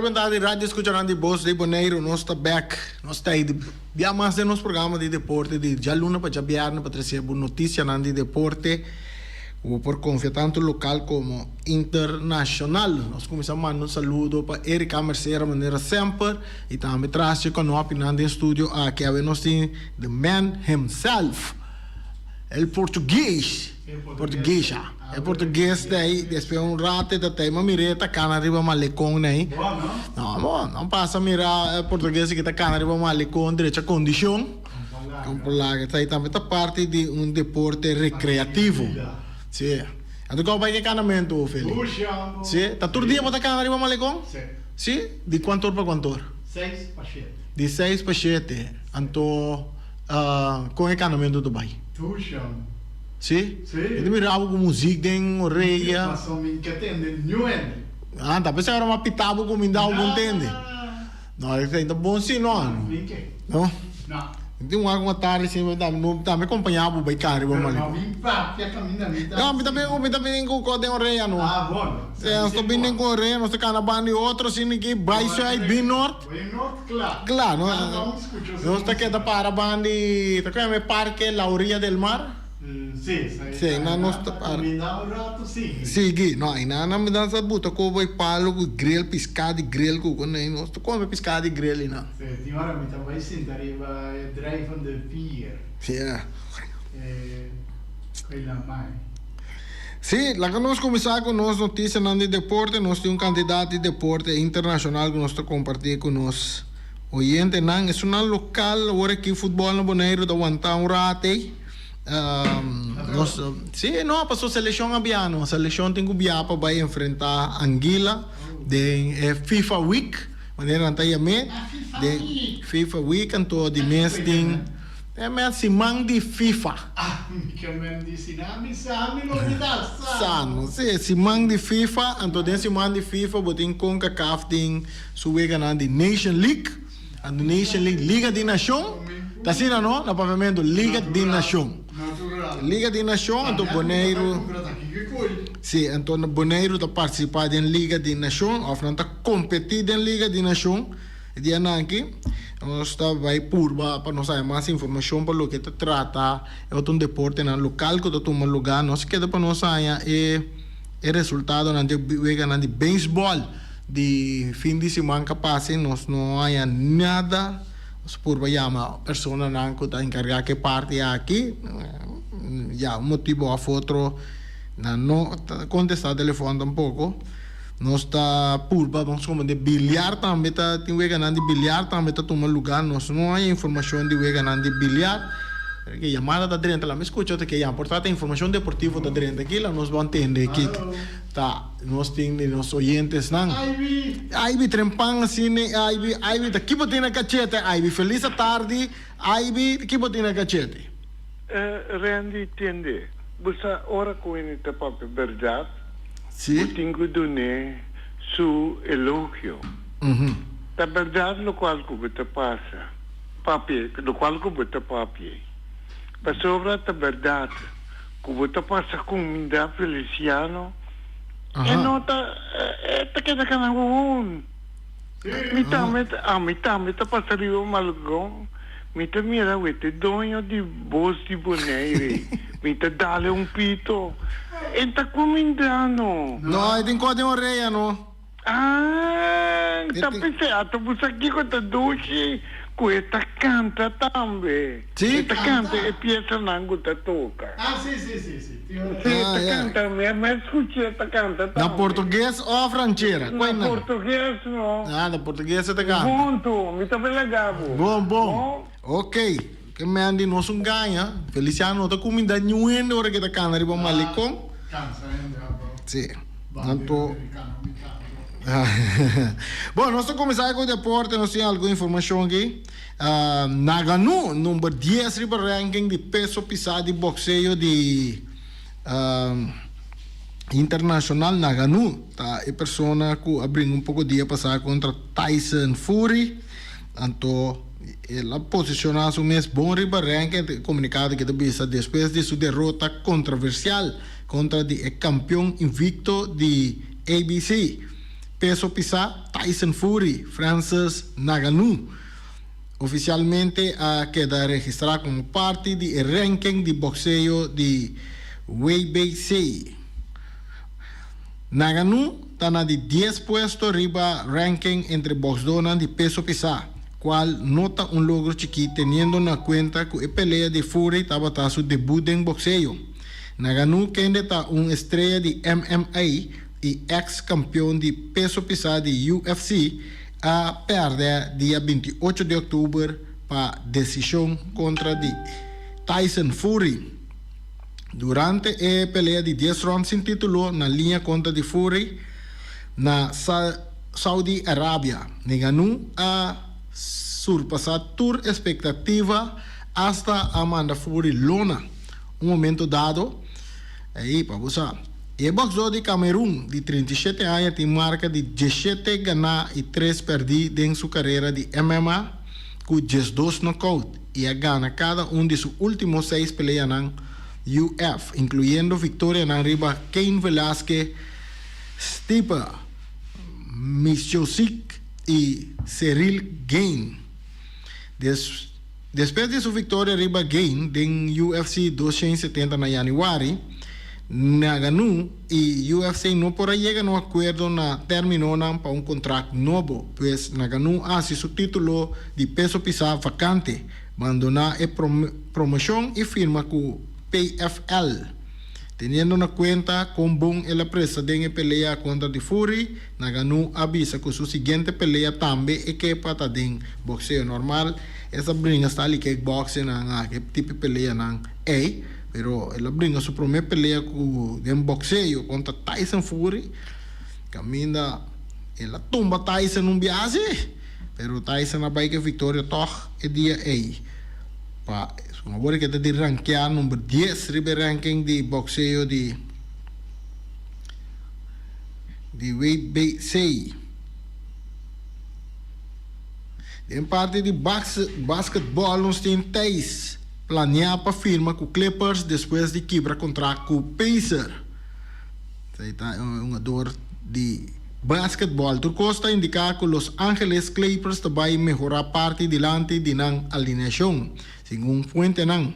Bon tardi radio escuchanan di Bos di Boneiru nos ta bek nos ta ei bia mas den nos programa di deporte di djaluna pa djabièrnè pa trese bo notisianan di deporte ku bo por konfia tantu lokal komo internashonal. Nos kuminsá manda un saludo pa Erika Mercera manera semper i tambe tras dje kònòpinan den studio aki awe nos tin the man himself el portugues portuguesa. E portugues ta ei, despues un rato e ta ta ei, ma mir'é e ta cana riba malecon na ei. No, bo no pasa mira e portugues aki ta cana riba malecon drecha condicion. Con por laga. Esei tambe ta parti di un deporte recreativo. Si. Anto cua bai ke canamento, Feli? Si. Ta tur dia bo ta cana riba malecon? Si. Di cuanto or pa cuanto or? Di seis pa shete. Anto, con e canamento ta bai? Si? Si. Mi ta mira bo ku muzik den oreya. Paso mi ke tende niun hende. Ah, ta pensá ora mi a pita bo kuminda bo bon tende. No, esei ta bon si no. Mi ke. No? No. Mi tin wak un atardi si mi ta mi kompañá bo bai kari bo mali. Pero no bin papia kaminda mi ta. No, mi ta bin mi ta bin ku kos den oreya no. Ah, bon. Si, nos ta bin den ku oreya, nos ta kana banda di otro asina aki, bai sùit, bin nort. Bai nort, kla. Kla, no. Nos ta keda para banda di, ta kua yama e parke La Orilla del Mar? Sí, sa Sí, einan nos ta para. Kuminda un rato sigui. Sigui, no, einan nan mi sa buta kobo e palo ku grill, piská di grill ku ku nei, nos ta kome piská di grill einan. Sí, tin ora mi ta bai sinta riba e drijvende pier. Sí. E koe lamai. Sí, laga nos kuminsá ku nos notisianan di deporte. Nos tin un kantidat di deporte internashonal ku nos ta kompartí ku nos oyentenan. Esunnan lokal, awor aki futbòl na Boneiru ta wantá un rat ei. Nos, sí, no, pasobra selekshon a bia no. Selekshon tin ku bia pa bai enfrentá Anguila den e FIFA Week, manera nan ta yam'é. Den FIFA Week, anto di mes tin e mes siman di FIFA. Sa no, sí, siman di FIFA, anto den siman di FIFA bo tin Concacaf tin su weganan di Nation League. Anto Nation League, Liga di Nashon, ta asina no? Na papiamentu, Liga di Nashon. Liga di Nashon, anto Boneiru, si, anto Boneiru ta partisipá den Liga di Nashon òf nan ta kompetí den Liga di Nashon. E dianan aki nos ta bai purba pa nos haña mas informashon pa loke ta trata e otro deportenan lokal ku ta tuma lugá. Nos keda pa nos haña e e resultadonan di e weganan di beisbòl. Di fin di siman ka pasa nos no haña nada, nos purba yama personanan ku ta enkargá ku e parti aki, ya un motibu òf otro nan no ta kontestá telefòn tampoko. Nos ta purba nos komo di biliar tambe ta tin weganan di biliar tambe ta tuma lugá, nos no haña informashon di weganan di biliar. E yamada ta drenta, laga mi skucha otro ke yama, por trata informashon deportivo ta drenta aki, laga nos bon tende kiko ta. Nos tin di nos oyentesnan. Ivy! Ivy trempan asina Ivy, Ivy ta ki bo tin na cachete Ivy? Feliz atardi Ivy, ki bo tin na cachete? Randy tende, bo sa ora ku hende ta papia bèrdat, Sí. bo tin ku dun'é su elogio. Ta bèrdat lokual ku bo ta pasa, papia, lokual ku bo ta papia. Pasobra ta bèrdat. Ku bo ta pasa kuminda Feliciano e no ta e ta keda kana gewoon. Mi tambe ami tambe ta pasa riba Malgon mi ta mira wete doño di Bos di Bonaire mi ta dale un pito e ta kuminda no. No e tin kos den orea no. Ah, ta pensé, ata bo sa kiko ta dushi ku e ta kanta tambe. Sí? E ta kanta e piesanan ku ta toka. Ah, sí, sí, sí, sí. Sí, e ta kanta, mi a skuch'é ta kanta tambe. Na portugues òf ranchera? Na portugues no. Ah, na portugues e ta kanta. Bon tu, mi ta belaga bo. Bon, bon. Ok, ke men di nos un gaña. Feliciano no ta kuminda niun hende ora ke ta kana riba malecon. Kansa hende abo. Sí. Anto Bon, nos ta kuminsá ku deporte, nos tin algun informashon aki. Nagano, number dies riba ranking di peso pisá di bokseo di internashonal. Nagano ta e persona ku a bringa un poko dia pasá kontra Tyson Fury. Anto el a posishoná su mes bon riba ranking, e komunikado aki ta bisa despues di su derota kontroversial. Kontra di e kampion invikto di ABC. peso pisá Tyson Fury, Francis Ngannou ofisialmente a keda registrá komo parti di e ranking di bokseo di WBC. Ngannou ta na di dies puesto riba ranking entre boksdónan di peso pisá, kual no ta un logro chikí teniendo na kuenta ku e pelea di Fury tabata su debut den bokseo. Ngannou kende ta un estrea di MMA i eks kampion di peso pisá di UFC a pèrdè dia 28 di òktober pa desishon kontra di Tyson Fury. Durante e pelea di dies rònt sin título na liña kontra di Fury na Saudi Arabia, Ngannou a surpasá tur espektativa asta a manda Fury lona un momento dado. Ei, pa bo sa. E bòksdó di Kamerun di 37 aña tin marka di 17 ganá i tres pèrdí den su karera di MMA ku 12 nòkout i a gana kada un di su último seis peleanan UFC, inkluyendo viktorianan riba Cain Velasquez, Stipe Miocic i Ciryl Gane. Despues di su viktoria riba Gane den UFC 270 na yanüari, Ngannou i UFC no por a yega na un akuerdo na términonan pa un kontrakt nobo, pues Ngannou a hasi su título di peso pisá vakante, bandoná e promoshon i firma ku PFL. Teniendo na kuenta kon bon el a presta den e pelea kontra di Fury, Ngannou a bisa ku su siguiente pelea tambe e ke pa ta den bokseo normal. Es a bringa sta li kickboxing nan a ke tipo peleanan ey, pero el a bringa su prome pelea ku den bokseo kontra Tyson Fury, kaminda el a tumba Tyson un biaha si, pero Tyson a bai ke viktoria tòg e dia ey. Pa awor ke ta di rankeá number 10 riba e ranking di bokseo di di WBC. Den parti di basketball nos tin Theis planeá pa firma ku Clippers despues di kibra kontrakt ku Pacer. Esei ta un hungador di basketball. Tur kos ta indiká ku Los Angeles Clippers ta bai mehorá parti dilanti di nan alineashon, segun fuentenan.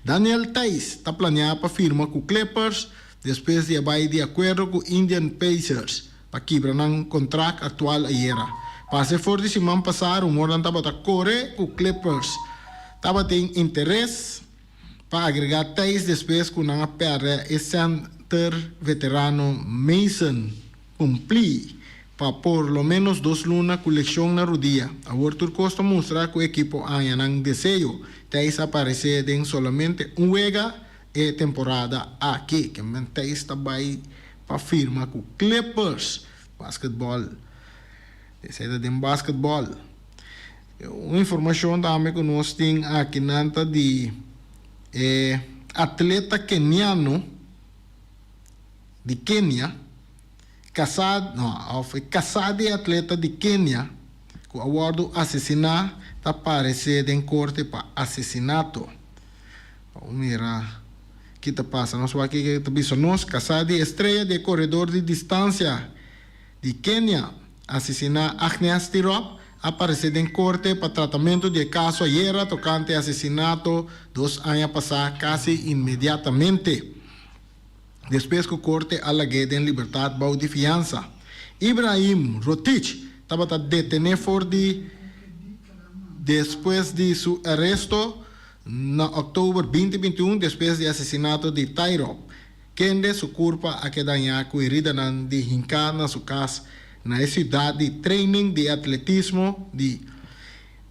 Daniel Theis ta planeá pa firma ku Clippers despues di a bai di akuerdo ku Indian Pacers pa kibra nan kontrakt aktual ayera. Pase for di siman pasá rumornan tabata kore ku Clippers tabatin interes pa agregá Theis despues ku nan a pèrdè e sènter veterano Mason Plumlee pa por lo ménos dos luna ku lekshon na rudia. Awor tur kos ta mustra ku e ekipo a haña nan deseo. Theis a aparesé den solamente un wega e temporada aki. Ke men Theis ta bai pa firma ku Clippers. Basketbòl. Esei ta den basketbòl. Un informashon tambe ku nos tin akinan ta di e atleta keniano di Kenia, kasá, no, òf e kasá di e atleta di Kenia ku a wòrdu asesiná ta paresé den korte pa asesinato. Bo mira ki ta pasa. Nos wak kiko ta bisa nos. Kasá di estrea di e koredor di distansia di Kenia asesiná Agnes Tirop a paresé den korte pa tratamentu di e kaso ayera tokante e asesinato dos aña pasá kasi inmediatamente despues ku korte a lag'é den libertat bou di fiansa. Ibrahim Rotich tabata detené for di despues di su aresto na òktober 2021 despues di asesinato di Tirop, kende su kurpa a keda hañá ku heridanan di hinká na su kas na e siudat di training di atletismo di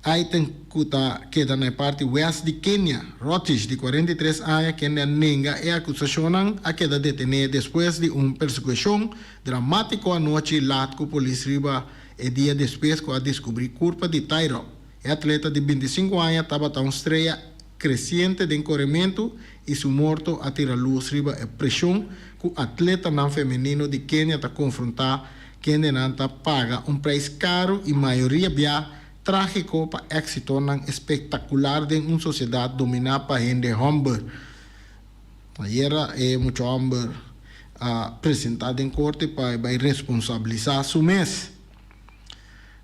Iten ku ta keda na e parti west di Kenia. Rotich, di 43 aña, kende a nenga e akusashonnan, a keda detené despues di un persekushon dramátiko anochi lat ku polis riba e dia despues ku a deskubrí kurpa di Tirop. E atleta di 25 aña tabata un strea kresiente den korementu i su morto a tira lus riba e preshon ku atletanan femenino di Kenia ta konfrontá, kendenan ta paga un preis karu i mayoria bia trágiko pa éksitonan espektakular den un sosiedat dominá pa hende hòmber. Ayera e mucha hòmber. A presentá den korte pa e bai responsabilisá su mes.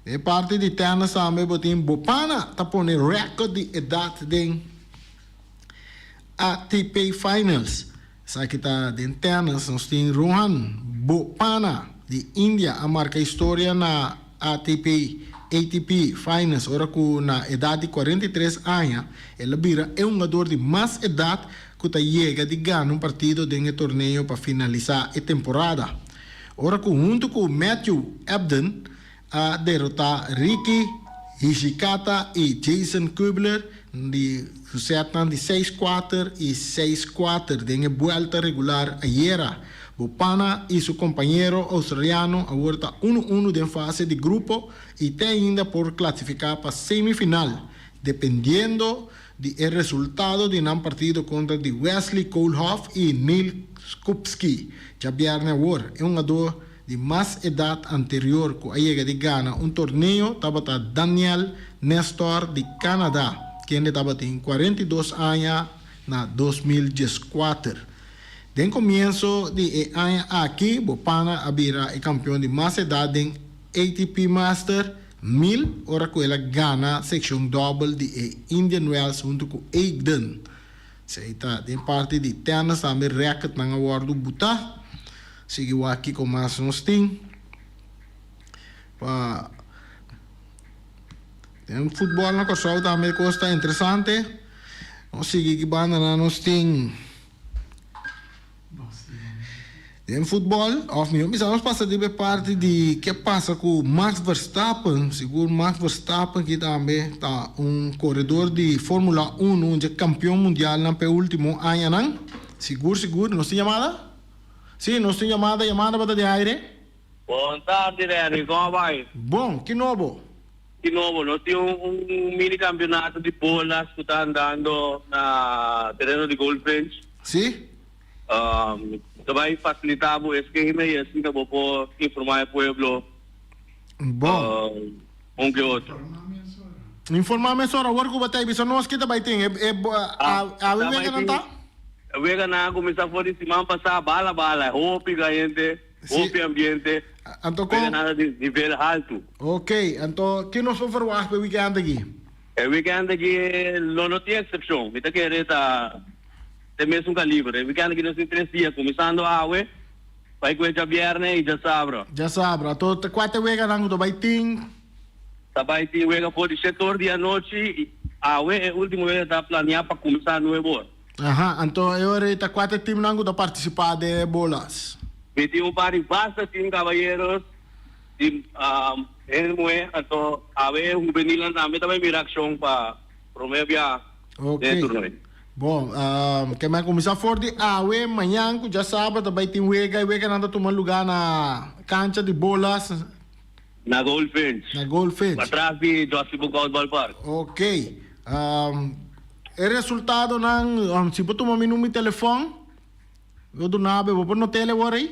Den e parti di tènis tambe bo tin Bopana ta pone rèkòrt di edat den ATP Finals. Esaki ta den tènis nos tin Rohan Bopana di India a marka historia na ATP ATP Finals ora ku na edat di 43 aña el a bira e hungador di mas edat ku ta yega di gana un partido den e torneo pa finalisá e temporada, ora ku huntu ku Matthew Ebden a derotá Ricky Hijikata i Jason Kubler di su sètnan di seis kuater i seis kuater den e buèlta regular ayera. Bopana i su kompañero oustraliano awor ta unu unu den fase di grupo i te ainda por klasifiká pa semifinal, dependiendo di e resultado di nan partido kontra di Wesley Koolhof i Neal Skupski djabièrnè awor. E hungadó di mas edat anterior ku a yega di gana un torneo tabata Daniel Nestor di Canada, kende tabatin 42 aña na 2014. Den komienso di e aña aki Bopana a bira e kampeon di mas edat den ATP Master 1000 ora ku el a gana sekshon dòbel di e Indian Wells huntu ku Eigden. Esei ta den parti di tènis tambe rèketnan a wòrdu butá. Sigui wak kiko mas nos tin pa den futbòl na Kòrsou tambe kos ta interesante. Nos sigui ki bandanan nos tin. Den futbòl, òf mihó bisa nos pasa riba e parti di ke pasa ku Max Verstappen, sigur Max Verstappen ki tambe ta un koredor di Formula Uno, un dje kampion mundialnan pa e último añanan. Sigur sigur, nos tin yamada? Si, nos tin yamada, yamada bata den aire. Bon tardi Renny, kon a bai? Bon, ki nobo? Ki nobo, nos tin un mini kampionato di bolas ku ta andando na tereno di Goldfinch. Si. Ta bai fasilitá bo eskema i asina bo por informá e pueblo Bon. un ke otro. Informá mesora awor ku bo ta bisa nos ki ta bai tin e awe weganan ta? Weganan a kuminsá for di siman pasá bala bala, hopi gayente, hopi ambiente, weganan ta di nivel haltu. Ok, anto ki nos por verwagt pa e wikènt aki? E wikènt aki lo no tin eksepshon, mi ta kere ta. Te mesun kaliber. E weekend aki nos tin tres dia, kuminsando awe, bai ku e djabièrnè i djasabra. Djasabra. Anto ta kua ta e weganan ku ta bai tin? Ta bai tin wega for di shete or di anochi i awe e ultimo wega ta planeá pa kuminsá nuebe or. Aha, anto e ora ei ta kua ta e timnan ku ta partisipá den e bolas? Mi tin un par di basta tim kabayeros di hende muhé, anto awe e hubenilnan tambe ta bai mira akshon pa promé bia den e torneo. Bon, ke men kuminsá for di awe, mañan ku djasabra ta bai tin wega, e weganan ta tuma lugá na kancha di bolas. Na Goldfinch. Na Goldfinch. Patras di Jossie Boekhoudt Ballpark. Ok. E resultadonan, si bo tuma mi number di telefòn, lo duna bo, bo por not'el awor ei?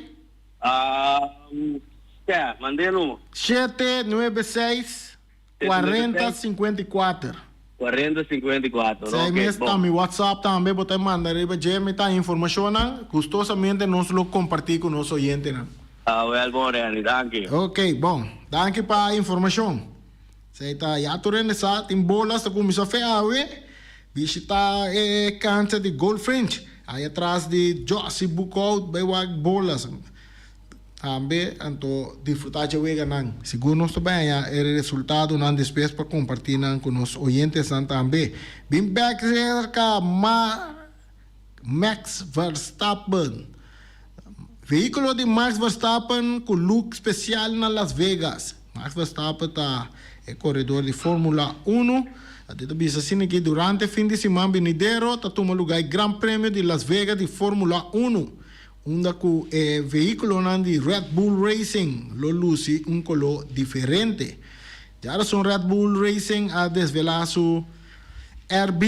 Sè, mand'é number. 7, 9, 6. 40 54. 40 54, Esei ok, mes bon. ta mi WhatsApp tambe, bo ta manda riba dje, mi ta informashonnan, gustosamente nos lo kompartí ku nos oyentenan. Ah, wèl bon Renny, danki. Ok, bon. Danki pa e informashon. Esei ta ya tur hende sa, tin bolas ta kuminsá fe awe, bishitá e kancha di Goldfinch, ai atras di Jossie Boekhout bai wak bolas. Tambe anto disfrutá dje weganan. Sigur nos ta bai haña e resultadonan despues pa kompartí nan ku nos oyentesnan tambe. Bin bèk serka ma Max Verstappen. Vehíkulo di Max Verstappen ku look spesial na Las Vegas. Max Verstappen ta e koredor di Fórmula Uno. Ta bisa asina ki durante fin di siman binidero ta tuma lugá e Gran Premio di Las Vegas di Fórmula Uno. Unda ku e vehíkulonan di Red Bull Racing lo lusi un koló diferente. Djarason Red Bull Racing a desvelá su RB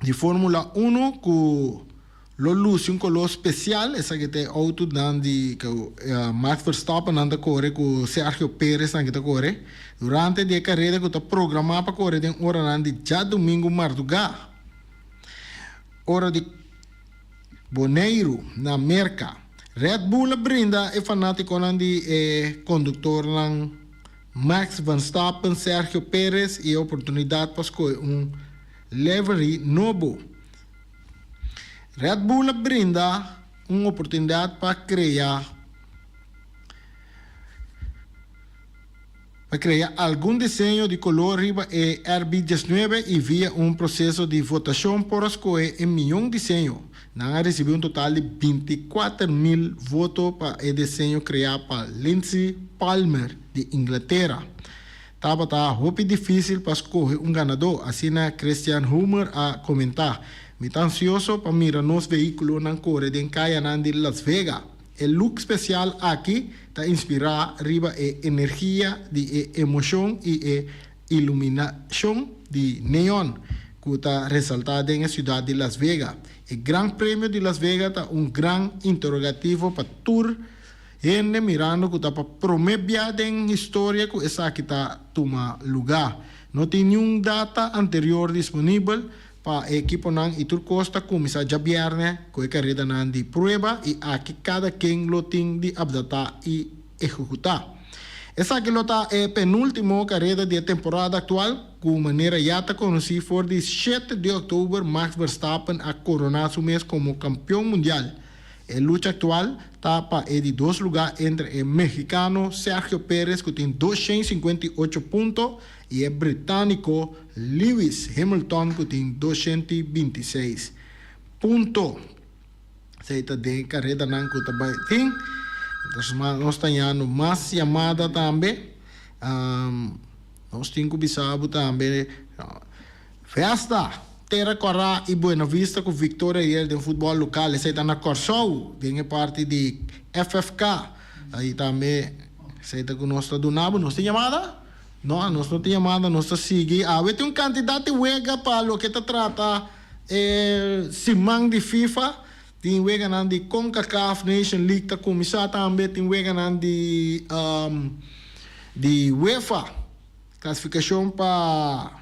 di Fórmula Uno ku lo lusi un koló spesial. Esaki ta e outonan di ku Max Verstappen nan ta kore ku Sergio Perez nan ki ta kore durante di e kareda ku ta programá pa kore den oranan di djadumingu mardugá. Ora di Boneiru na Merka. Red Bull a brinda e fanátikonan di e konduktornan Max Verstappen, Sergio Perez i e oportunidat pa skohe un livery nobo. Red Bull a brinda un oportunidat pa krea pa krea algun diseño di kolor riba e RB 19 i via un proseso di votashon por a skohe e mion diseño. Nan a risibí un total di 24.000 voto pa e diseño kreá pa Lindsay Palmer di Inglatera. Tabata hopi difísil pa skohe un ganadó, asina Christian Horner a komentá. Mi ta ansioso pa mira nos vehíkulonan kore den kayanan di Las Vegas. E look spesial aki ta inspirá riba e energia di e emoshon i e iluminashon di neon ku ta resaltá den e siudat di Las Vegas. E Gran Premio di Las Vegas ta un gran interogativo pa tur hende mirando ku ta pa promé bia den historia ku esaki ta tuma lugá. No tin niun data anterior disponibel Pa e ekiponan i tur kos ta kuminsá djabièrnè ku e karedanan di prueba i aki kada ken lo tin di apdatá i ehekutá. Esaki lo ta e penúltimo kareda di e temporada aktual ku manera ya ta konosí for di shete di òktober Max Verstappen a koroná su mes komo kampion mundial. E lucha aktual ta pa e di dos lugá entre e mexikano Sergio Perez ku tin 258 punto i e britániko Lewis Hamilton ku tin 226 punto. Esei ta den e karedanan ku ta bai tin. Nos ta hañando mas yamada tambe. Nos tin ku bisa bo tambe Festa! Tera Kòrá i Buena Vista ku viktoria ayer den futbòl lokal. Esei ta na Kòrsou den e parti di FFK. Ai tambe esei ta ku nos ta duna bo. Nos tin yamada? No, nos no tin yamada. Nos ta sigui. Awe tin un kantidat di wega pa loke ta trata e siman di FIFA. Tin weganan di Concacaf Nation League ta kuminsá tambe. Tin weganan di di UEFA. Klasifikashon pa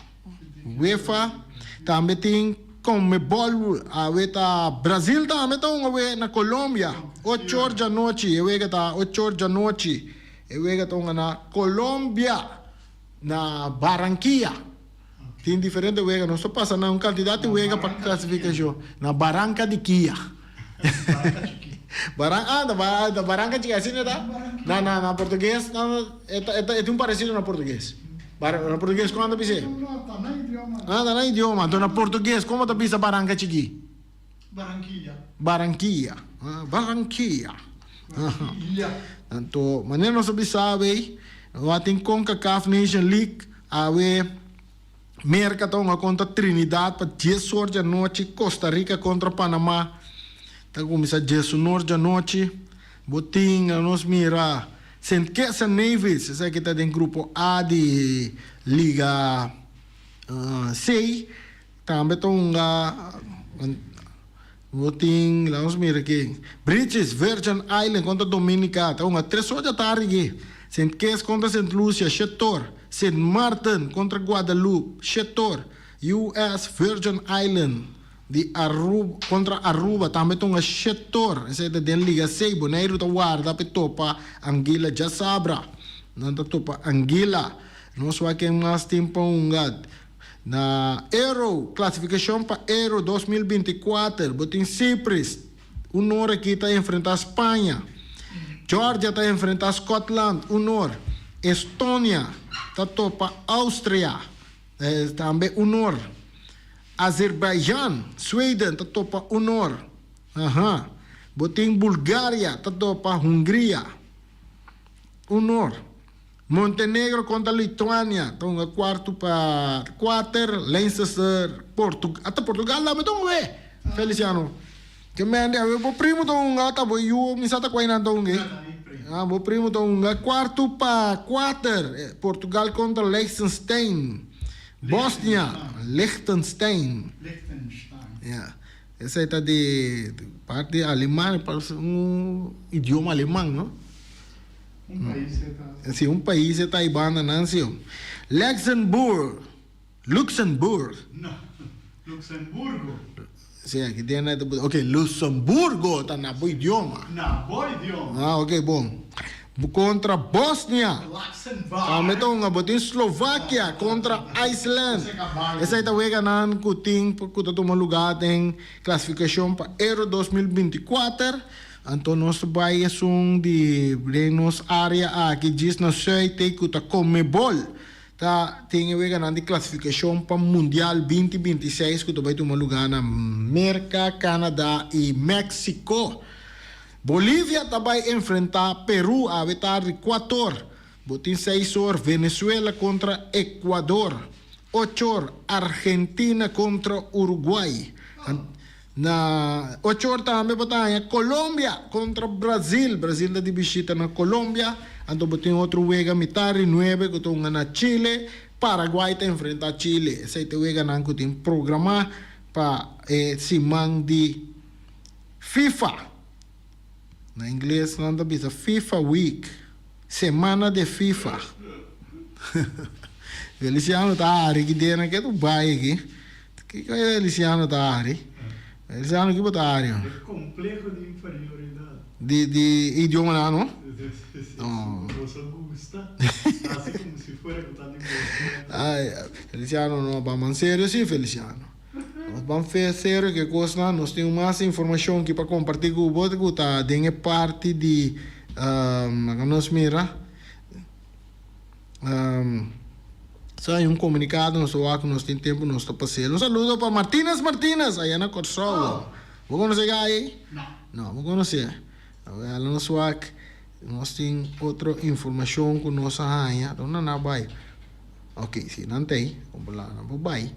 UEFA tambe tin Conmebol awe ta Brazil tambe ta hunga awe na Colombia ocho or djanochi e wega ta ocho or djanochi e wega ta hunga na Colombia na Barranquilla tin diferente wega nos ta pasa na un kantidat di wega pa klasifikashon na Barranca di Kia Baran ah ta Barranca Chiquia asina ta na na na portugues E ta e ta e tin un parecido na portugues. Bar na portugues kon ta bis'é? No, ta na idioma. Ah, ta na idioma. Anto na portugues komo ta bisa Baranka Chikí? Barranquilla. Barranquilla. Ah, Barranquilla. Barranquilla. Anto, manera nos a bisa awey, nos a tin Concacaf Nation League awe Merka ta hunga kontra Trinidad pa dies or di anochi, Costa Rica kontra Panama ta kuminsá dies un or di anochi. Bo tin, nos mira. Sint Kitts and Nevis, esaki ta den grupo A di Liga C, tambe ta hunga, bo tin, laga nos mira aki, British Virgin Island kontra Dominica, ta hunga tres or di atardi aki, Sint Kitts kontra Sint Lucia, shete or, Sint Maarten kontra Guadeloupe, shete or, US Virgin Island. Di Aruba kontra Aruba tambe ta un ashetor. Esei ta den Liga C. Boneiru ta warda pa e topa Anguilla djasabra. Nan ta topa Anguilla. Nos wak ken mas tin pa hunga. Na Euro, klasifikashon pa Euro 2024, bo tin Cyprus, un or aki ta enfrentá Spaña. Georgia ta enfrentá Scotland, un or. Estonia ta topa Austria, tambe un or. Azerbaijan, Sweden ta topa unor. Aha. Bo tin Bulgaria ta topa Hungria. Unor. Montenegro kontra Lituania ta hunga kuartu pa kuater. Leicester, Portu, ata Portugal tambe ta hunga we. Feliciano. Ke mende awe bo primo ta hunga ata bo yu mi sa ta kuai nan ta hunga ei. Ah, bo primo ta hunga kuartu pa kuater. Portugal kontra Liechtenstein. Bosnia, Liechtenstein. Liechtenstein. Ja. Esei ta di parti di Alemania, parece un idioma aleman, no? Un pais e ta. Si, un pais e ta ei banda nan si. Luxemburg, Luxemburg. No, Luxemburgo. Sí, aki den e ta ok, Luxemburgo ta na bo idioma. Na bo idioma. Ah, ok, bon. Kontra Bosnia. Luxemburg. Tambe ta hunga. Bo tin Slovakia kontra Iceland. Esei ta weganan ku tin ku ta tuma lugá den klasifikashon pa Euro 2024. Anto nos ta bai esun di den nos área aki djis na sùit ei ku ta Conmebol. Ta tin e weganan di klasifikashon pa Mundial 2026 ku ta bai tuma lugá na Merka, Kanada i Meksiko. Bolivia ta bai enfrentá Peru awe tardi kuator. Bo tin seis or Venezuela kontra Ecuador, ocho or Argentina kontra Uruguay. Na ocho or tambe bo ta haña Colombia kontra Brazil. Brazil ta di bishita na Colombia. Anto bo tin otro wega mitari nuebe ku ta hunga na Chile. Paraguay ta enfrentá Chile. Esei ta e weganan ku tin programá pa e siman di FIFA. Na ingles nan ta bisa FIFA Week, Semana de FIFA. Feliciano ta hari ki dena ke tu bai aki. Kiko Feliciano ta hari? Feliciano ki bo ta hari? E compleho di inferioridad. Di di idioma nan no? No. Boso gusta hasi como si fuera cu ta di boso. Ay, Feliciano no, ban serio si Feliciano. Nos ban fe serio ku e kosnan. Nos tin mas informashon ki pa kompartí ku bo ku ta den e parti di laga nos mira so hay un komunikado nos ta wak ku nos tin tempu nos ta pas'el. Un saludo pa Martinez Martinez aya na Kòrsou. Bo konosé gai ei? No bo konosé. Awel nos wak nos tin otro informashon ku nos a haña. Dónde nan a bai? Ok, si nan ta ei, nan por bai.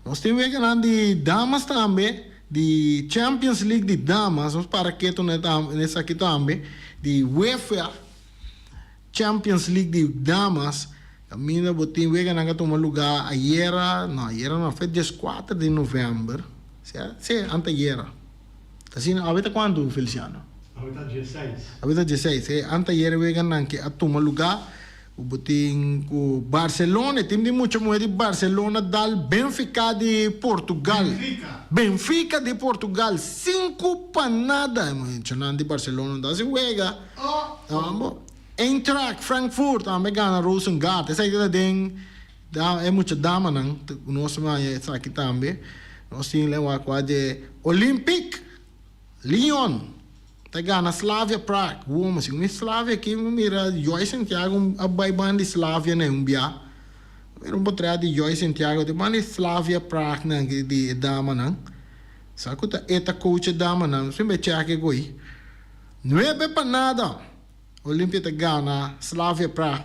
Nos tin weganan di damas tambe, di Champions League di damas, nos para ketu na esaki tambe, di UEFA Champions League di damas, kaminda bo tin weganan ku a tuma lugá ayera, no ayera no, fe dieskuater di novèmber, si, antayera. Asina, awe ta kuantu, Feliciano? Awe ta dieseis. Awe ta dieseis, e antayera weganan ke a tuma lugá. Ku bo tin ku Barcelona, e tim di mucha muher di Barcelona dal Benfica di Portugal. Benfica. Benfica di Portugal, sinku pa nada. E muchanan di Barcelona no ta hasi wega. Oh. Eintracht Frankfurt tambe gana Rosengard. Esaki ta den e mucha damanan. Nos haña esaki tambe. Nos tin lengua kua dje Olympique Lyon. Ta gana Slavia Prague. Woma, si un Slavia aki mi mira Joy Santiago a bai banda di Slavia na un bia. Mira un potret di Joy Santiago te banda di Slavia Prague nan ki di e damanan. Sa ku ta e ta coach e damanan. Sin be check e goi. Nuebe pa nada Olimpia ta gana Slavia Prague.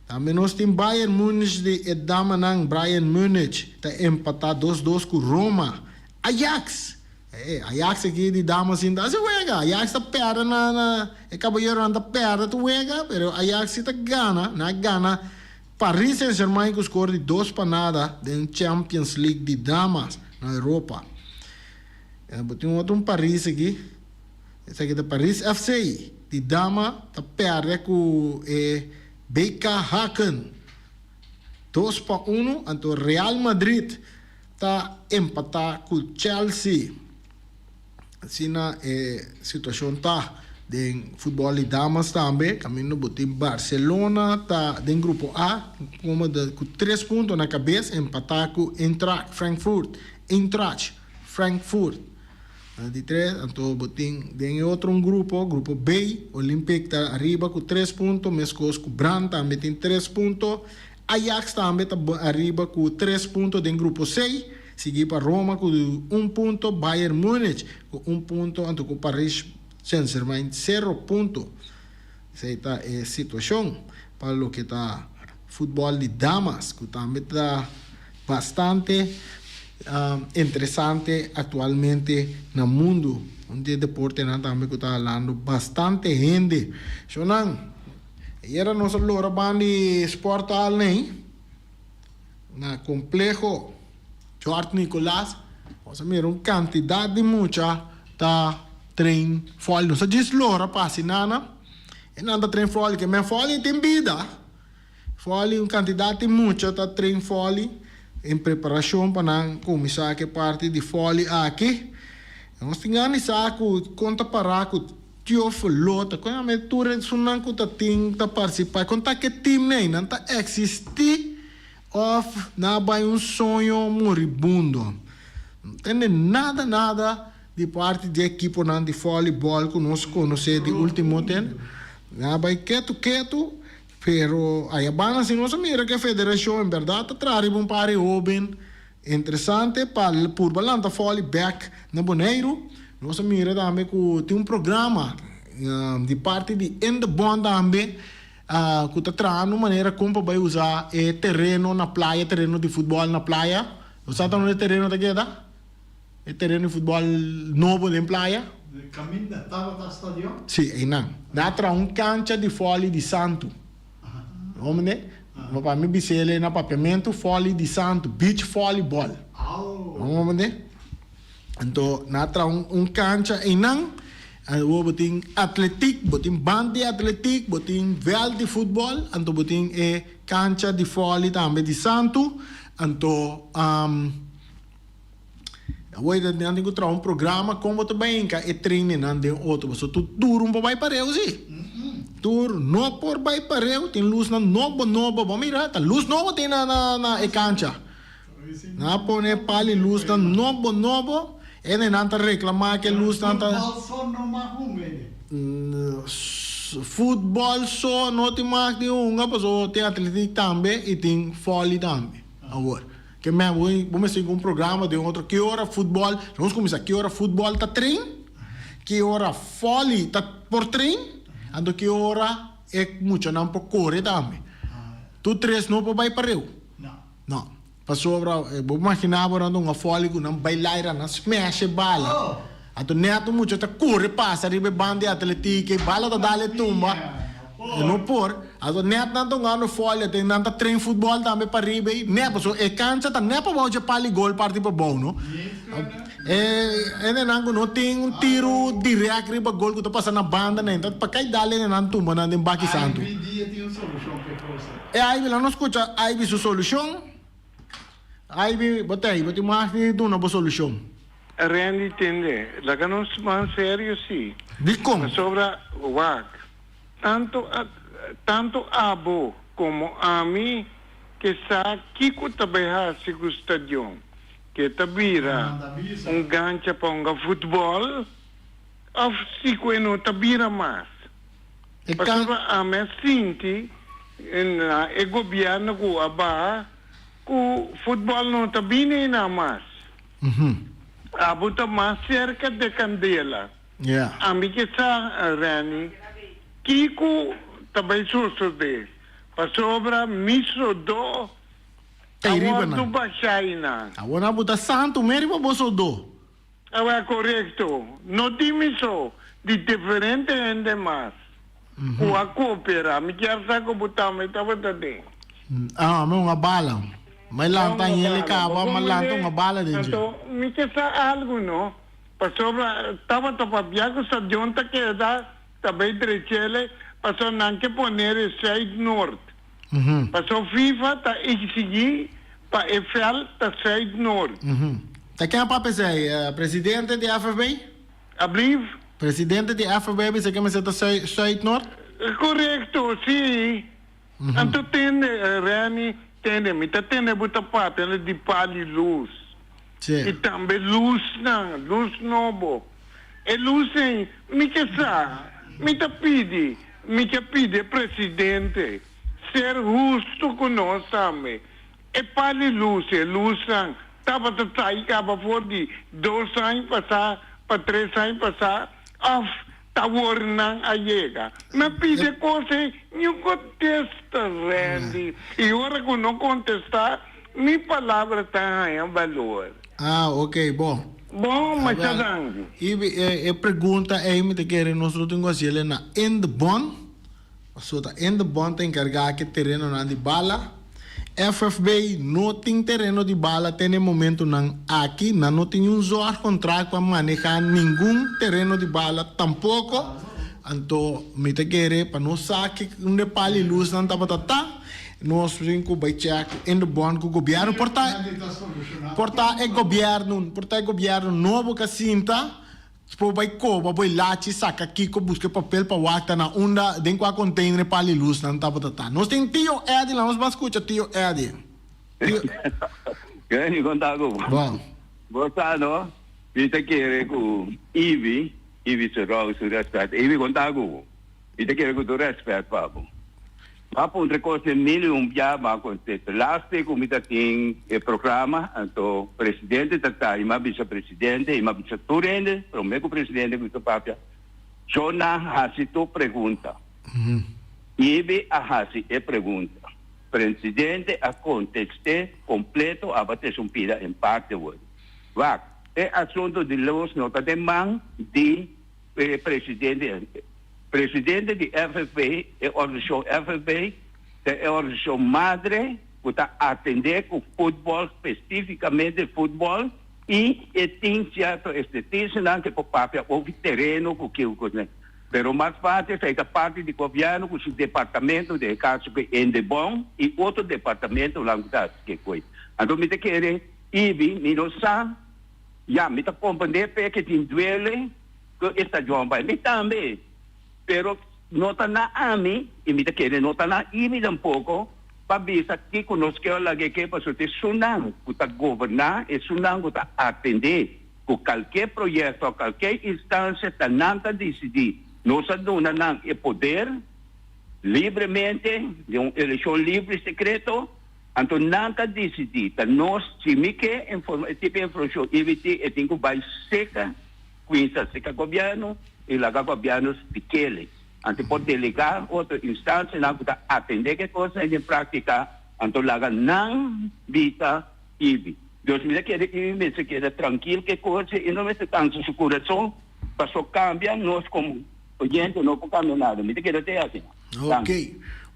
Tambe nos tin Bayern Munich di e damanan Brian Munich ta empata 2-2 ku Roma. Ajax! E Ajax aki di damas sin ta hasi wega. Ajax ta perde na na e kabayeronan ta perde tur wega, pero Ajax si ta gana. Nan a gana Paris Saint Germain ku skor di dos pa nada den Champions League di damas na Europa. Bo tin otro un Paris aki. Esaki ta Paris FC di dama ta perde ku e BK Haken 2-1, anto Real Madrid ta empatá ku Chelsea. Asina e situashon ta den futbòl di damas tambe. Kaminda bo tin Barcelona ta den grupo A komo ku tres punto na kabes empatá ku Eintracht Frankfurt, Eintracht Frankfurt. Na di tres, anto bo tin den e otro un grupo, grupo B, Olympique ta ariba ku tres punto, meskos ku Brann tambe tin tres punto. Ajax tambe ta ariba ku tres punto den grupo C, sigui pa Roma ku un punto, Bayern Munich ku un punto anto ku Paris Saint-Germain sero punto. Esei ta e situashon pa loke ta futbòl di damas ku tambe ta bastante interesante aktualmente na mundu. Un di e deportenan tambe ku ta halando bastante hende. Shownan. Ayera nos a lora ban di Sporthal nei na Compleho George Nicolaas. Nos a mira un cantidad di mucha ta train volley. Nos a djis lora pa haci nana e nan ta train volley. Ke men volley tin bida. Volley un cantidad di mucha ta train volley. En preparashon pa nan kuminsá ku e parti di fòli aki. Nos tin gana di sa ku kon ta pará ku Teofilo, ta kon yama e tur esunnan ku ta tin ta partisipá, kon ta ku e tim nei, nan ta eksistí òf nan a bai un soño moribundo? No tende nada nada di parti di e ekiponan di vòlibòl ku nos konosé di último tempu. Nan a bai ketu ketu. Pero aya banda si nos a mira ku e federashon en bèrdat ta traha riba un par di hóben interesante pa purba lanta fòli bèk na Boneiru. Nos a mira tambe ku tin un programa di parti di Indebon tambe ku ta traha un manera kon pa bai usa e tereno na playa, tereno di futbòl na playa. Bo sa ta unda e tereno ta keda? E tereno di futbòl nobo den playa. Kaminda tabata stadion? Sí, einan. Nan a traha un kancha di fòli di santu. Bo mende? Pa mi bis'el na papiamentu, fòli di santu, beach volleyball. Bo mende? Anto nan a traha un kancha einan. Awor bo tin atletik, bo tin band di atletik, bo tin vèlt di futbòl, anto bo tin e kancha di fòli tambe di santu. Anto. Awor nan tin ku traha un programa kon bo ta bai hinka e trainingnan den otro pasobra tur tur un por bai pareu si. Tur no por bai pareu tin lusnan nobo nobo bo mira ta lus nobo tin na na na e kancha. Nan a pone pal di lusnan nobo nobo e nan ta reklama ke lusnan ta. Futbol so no mag hunga ei. Futbol so no tin mag di hunga pasobra tin atletik tambe i tin vòli tambe awor. Ke men bo bo mester tin un programa den otro ki ora futbol, nos kuminsá ki ora futbol ta train, ki ora vòli ta por train, anto ki ora e muchanan por kore tambe. Tur tres no por bai pareu. No. Pasobra bo imaginá bo nan ta hunga vòli ku nan bai laira nan smash e bala. Anto nèt un mucha ta kore pasa riba e banda di atletik e bala ta dal e tumba. E no por. Anto nèt nan ta hungando fòli aten nan ta train futbòl tambe pariba ei. Nèt pasobra e kancha ta nèt pabou dje pal di gol parti pabou no. E hendenan ku no tin un tiru dirèk riba gol ku ta pasa na banda nan ta pa kai dal hendenan tumba nan den baki santu. Ivy dia tin un solushon pa e kos ei. E Ivy la no skucha Ivy su solushon. Ivy bo ta ei bo tin mas di duna bo solushon. Randy tende, laga nos man serio si. Dikon? Pasobra wak. Tanto tanto abo komo ami ke sa kiko ta bai hasi ku stadion, ke ta bira un gancha pa hunga futbòl òf si ku e no ta bira mas. Pasobra ami a sinti na e gobièrnu ku a baha ku futbòl no ta bini einan mas. Abo ta mas serka de kandela. Ami ke sa, Renny, kiko ta bai sosodé, pasobra mi sodó a wòrdu bashá einan. Awor nan bo ta santu men riba bo sodó. Awor korekto, no di mi so, di diferente hende mas ku a kooperá. Mi kier sa ku bo tambe tabata den. Ah, mi un a bala. Mi lanta hende kaba, mi lanta un a bala den dje. Anto, mi ke sa algu, no? Pasobra tabata pabia ku stadion ta keda ta bay drechele pasobra nan ke poner e Zuid Noord. Pasobra FIFA ta exigi pa e veld ta Zuid Noord. Ta ken a papia esei? Presidente di FFB? Ablief? Presidente di FFB a bisa ke mester ta Zuid Noord? Korekto, si. Anto tende, Renny, tende, mi ta tende bo ta papia di pali lus. I tambe lusnan, lus nobo. E lus ei, mi ke sa, mi ta pidi, mi ke pidi e presidente ser hustu ku nos tambe. E pali lus, e lusnan tabata tai kaba for di dos aña pasá pa tres aña pasá, òf Ta wor nan a yega. Mi a pidi e kos ei, niun kontesta, Randy. I ora ku no kontestá, mi palabra ta haña balor. Ah, ok, bon. Bon, masha danki. I e pregunta ei mi ta kere nos lo tin ku hasiel na Indebon. Pasobra ta Indebon ta enkargá ku e terenonan di bala. FFB no tin tereno di bala te na e momentunan aki. Nan no tin un zorgcontract pa maneha ningun tereno di bala tampoco. Anto mi ta kere pa nos sa ki unda e pal di lusnan tabata ta. Nos tin ku bai check in de bond ku gobièrnu. Por ta por ta e gobièrnu, por ta e gobièrnu nobo ku a sinta por bai koba bo e lachi saka kiko buska e papel pa wak ta na unda den kua container e pali lusnan tabata ta. Nos tin Tio Eddie la nos ban skucha Tio Eddie. Tio. Kenny kon ta ku bo? Bon. Bo sa no, mi ta kere ku Ivy, Ivy su rou su rèspèt. Ivy kon ta ku bo? Mi ta kere ku tur rèspèt pa bo. Bo a puntra kos den mil i un bia, bo a kontesta. Laste ku mi ta tin e programa, anto presidente ta ta i mi a bisa presidente i mi a bisa tur hende, promé ku presidente kuminsá papia, Shona hasi tur pregunta. Ibi a hasi e pregunta. Presidente a kontest'é kompleto, aba ta un pida en parte wòrdu. Wak, e asuntu di lus no ta den man di e presidente. Presidente di FFB, e organisashon FFB, ta e organisashon madre ku ta atendé ku futbòl, spesífikamente futbòl, i e tin sierto ekspertisianan ku por papia over tereno ku kiu ku. Pero mas parti esei ta parti di gobièrnu ku su departamento, den e kaso ku Indebon i otro departamentonan ku ta hasi ke koi. Anto mi ta kere, Ibi, mi no sa, ya, mi ta komprendé p'e tin duele ku e stadion bai. Mi tambe, pero no ta na ami i mi ta kere no ta na Ibi tampoko pa bisa kiko nos ke o lag'e ke, pasobra ta esunnan ku ta goberná, esunnan ku ta atendé ku kalke proyekto o kalke instansia ta nan ta disidí. Nos a duna nan e poder libremente den un elekshon libre i sekreto, anto nan ta disidí. Ta nos, si mi ke e tipo di informashon IBT e tin ku bai seka kuinsa seka gobièrnu i laga gobièrnu spik'el. Anto por delegá otro instansianan ku ta atendé ku e kosnan den práktika, anto laga nan bisa Ibi. Dios mi ta kere Ibi mester keda trankil ku e kos i no mester kansa su kurason paso kambia nos komo oyente no por kambia nada. Mi ta kere te asina. Ok.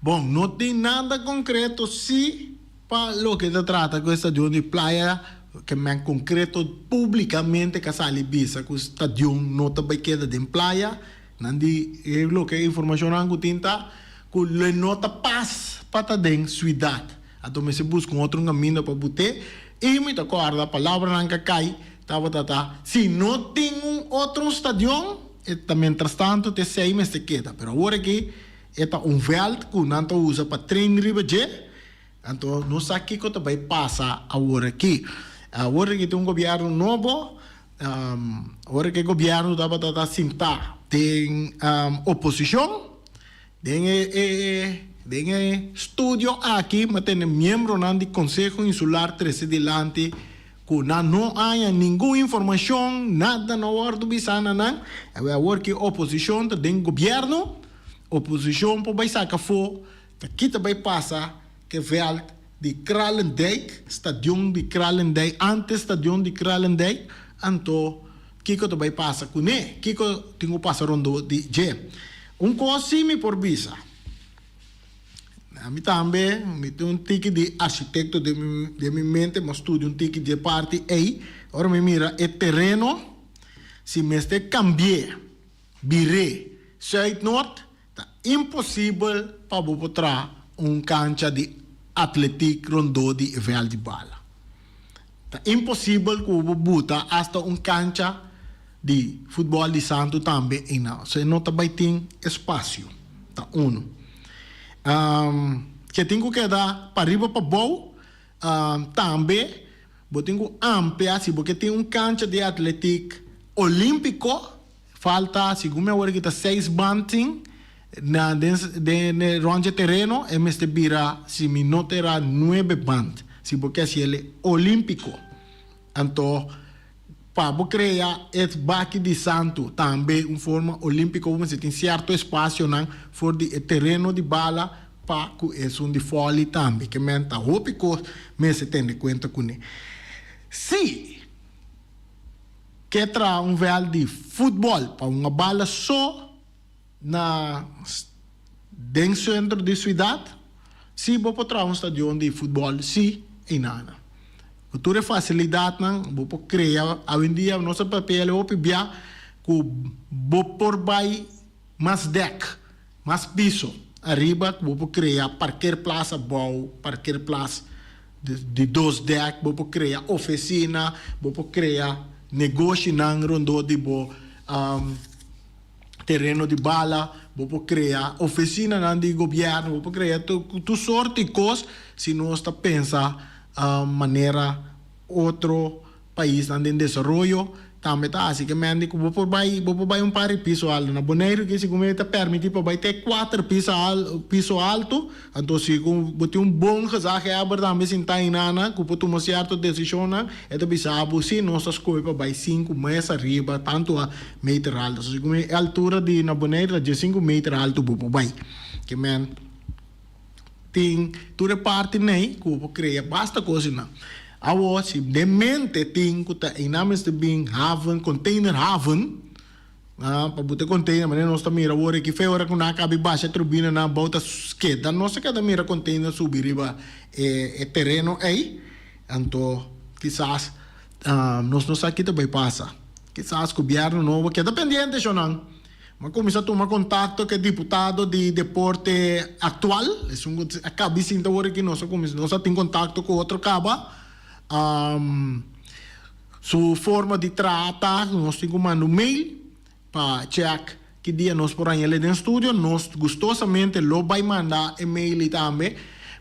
Bon, no tin nada konkreto si pa loke ta trata ku e stadion di Playa ke men konkreto publikamente ka sali bisa ku stadion no ta bai keda den Playa. Nan di e loke e informashonnan ku tin ta ku lo e no ta pas pa ta den suidat. Anto mester buska un otro kaminda pa but'é. I mi ta kòrda palabranan ka kai tabata ta, si no tin un otro stadion, e ta mientrastanto ta esei mester keda. Pero awor aki e ta un vèlt ku nan ta usa pa train riba dje. Anto no sa kiko ta bai pasa awor aki. Awor aki tin un gobièrnu nobo. Ora ku e gobièrnu tabata ta sintá den oposishon, den e den e studio aki mi a tene miembronan di Konseho Insular trese dilanti ku nan no haña ningun informashon, nada no wòrdu bisá na nan. Awor ku e oposishon ta den gobièrnu, oposishon por bai saka afó ta ki ta bai pasa ku e vèlt di Kralendijk, stadion di Kralendijk, antes stadion di Kralendijk, anto kiko ta bai pasa kuné? Kiko tin ku pasa rondó di dje? Un kos sí mi por bisa, ami tambe mi tin un tiki di architekto den mi den mi mente, mi a studia un tiki dje parti ei, ora mi mira e tereno, si mester kambi'é, bir'é Zuid-Noord, Ta imposibel pa bo por traha un kancha di atletik rondó di e vèlt di bala. Ta imposibel ku bo por buta asta un kancha di futbòl di santu tambe einan. So e no ta bai tin espasio. Ta unu. Ke tin ku keda pariba pabou tambe bo tin ku amplia si bo ke tin un kancha di atletik olímpiko. Falta, segun mi a worde kita seis band tin na den den rond dje tereno e mester bira si mi no ta era nuebe band si bo ke hasi el olimpico. Anto pa bo crea e baki di santu tambe un forma olimpico bo mester tin cierto espacionan for di e tereno di bala pa cu esun di volley tambe ke men ta hopi cos mester tene cuenta cune. Si! Ke traha un vèlt di futbòl pa un bala so na den sentro di suidat? Sí, bo por traha un stadion di futbòl, sí, einana. Ku tur e fasilidatnan bo por krea. Awendia nos a papia el hopi bia ku bo por bai mas dèk, mas piso. ariba ku bo por krea parkeerplaats abou, parkeerplaats di dos dek, bo por krea ofesina, bo por krea negoshinan rondó di bo tereno di bala, bo por krea ofesinanan di gobièrnu, bo por krea tur sort di kos si nos ta pensa manera otro paisnan den desaroyo tambe ta hasi ke mende ku bo por bai bo por bai un par di piso alto. Na Boneiru ke segun mi ta permiti pa bai te kuater piso piso alto, anto si ku bo tin un bon gezaghebber tambe sinta einana ku por tuma sierto desishonnan e ta bisa bo si nos ta skohe pa bai sinku mes ariba tantu a meter alto. So segun mi e altura di na Boneiru ta diesinku meter alto bo por bai. Ke men tin tur e parti nei ku bo por krea basta kos einan. Awor si den mente tin ku ta einan mester bin haven, container haven, pa buta e container manera nos ta mira awor aki fe ora ku nan a kabi basha e turbinanan abou ta keda nos ta keda mira container subi riba e tereno ei, anto kisas nos no sa ki ta bai pasa. Kisas gobierno nobo keda pendiente shownan. Mi a kuminsá tuma kontakto ku e diputado di deporte aktual, esun ku a kabi sinta awor aki, nos a kuminsá, nos a tin kontakto ku otro kaba. Su forma di traha ta ku nos tin ku manda un mail pa chèk ki dia nos por haña el den studio. Nos gustosamente lo bai manda e mail ei tambe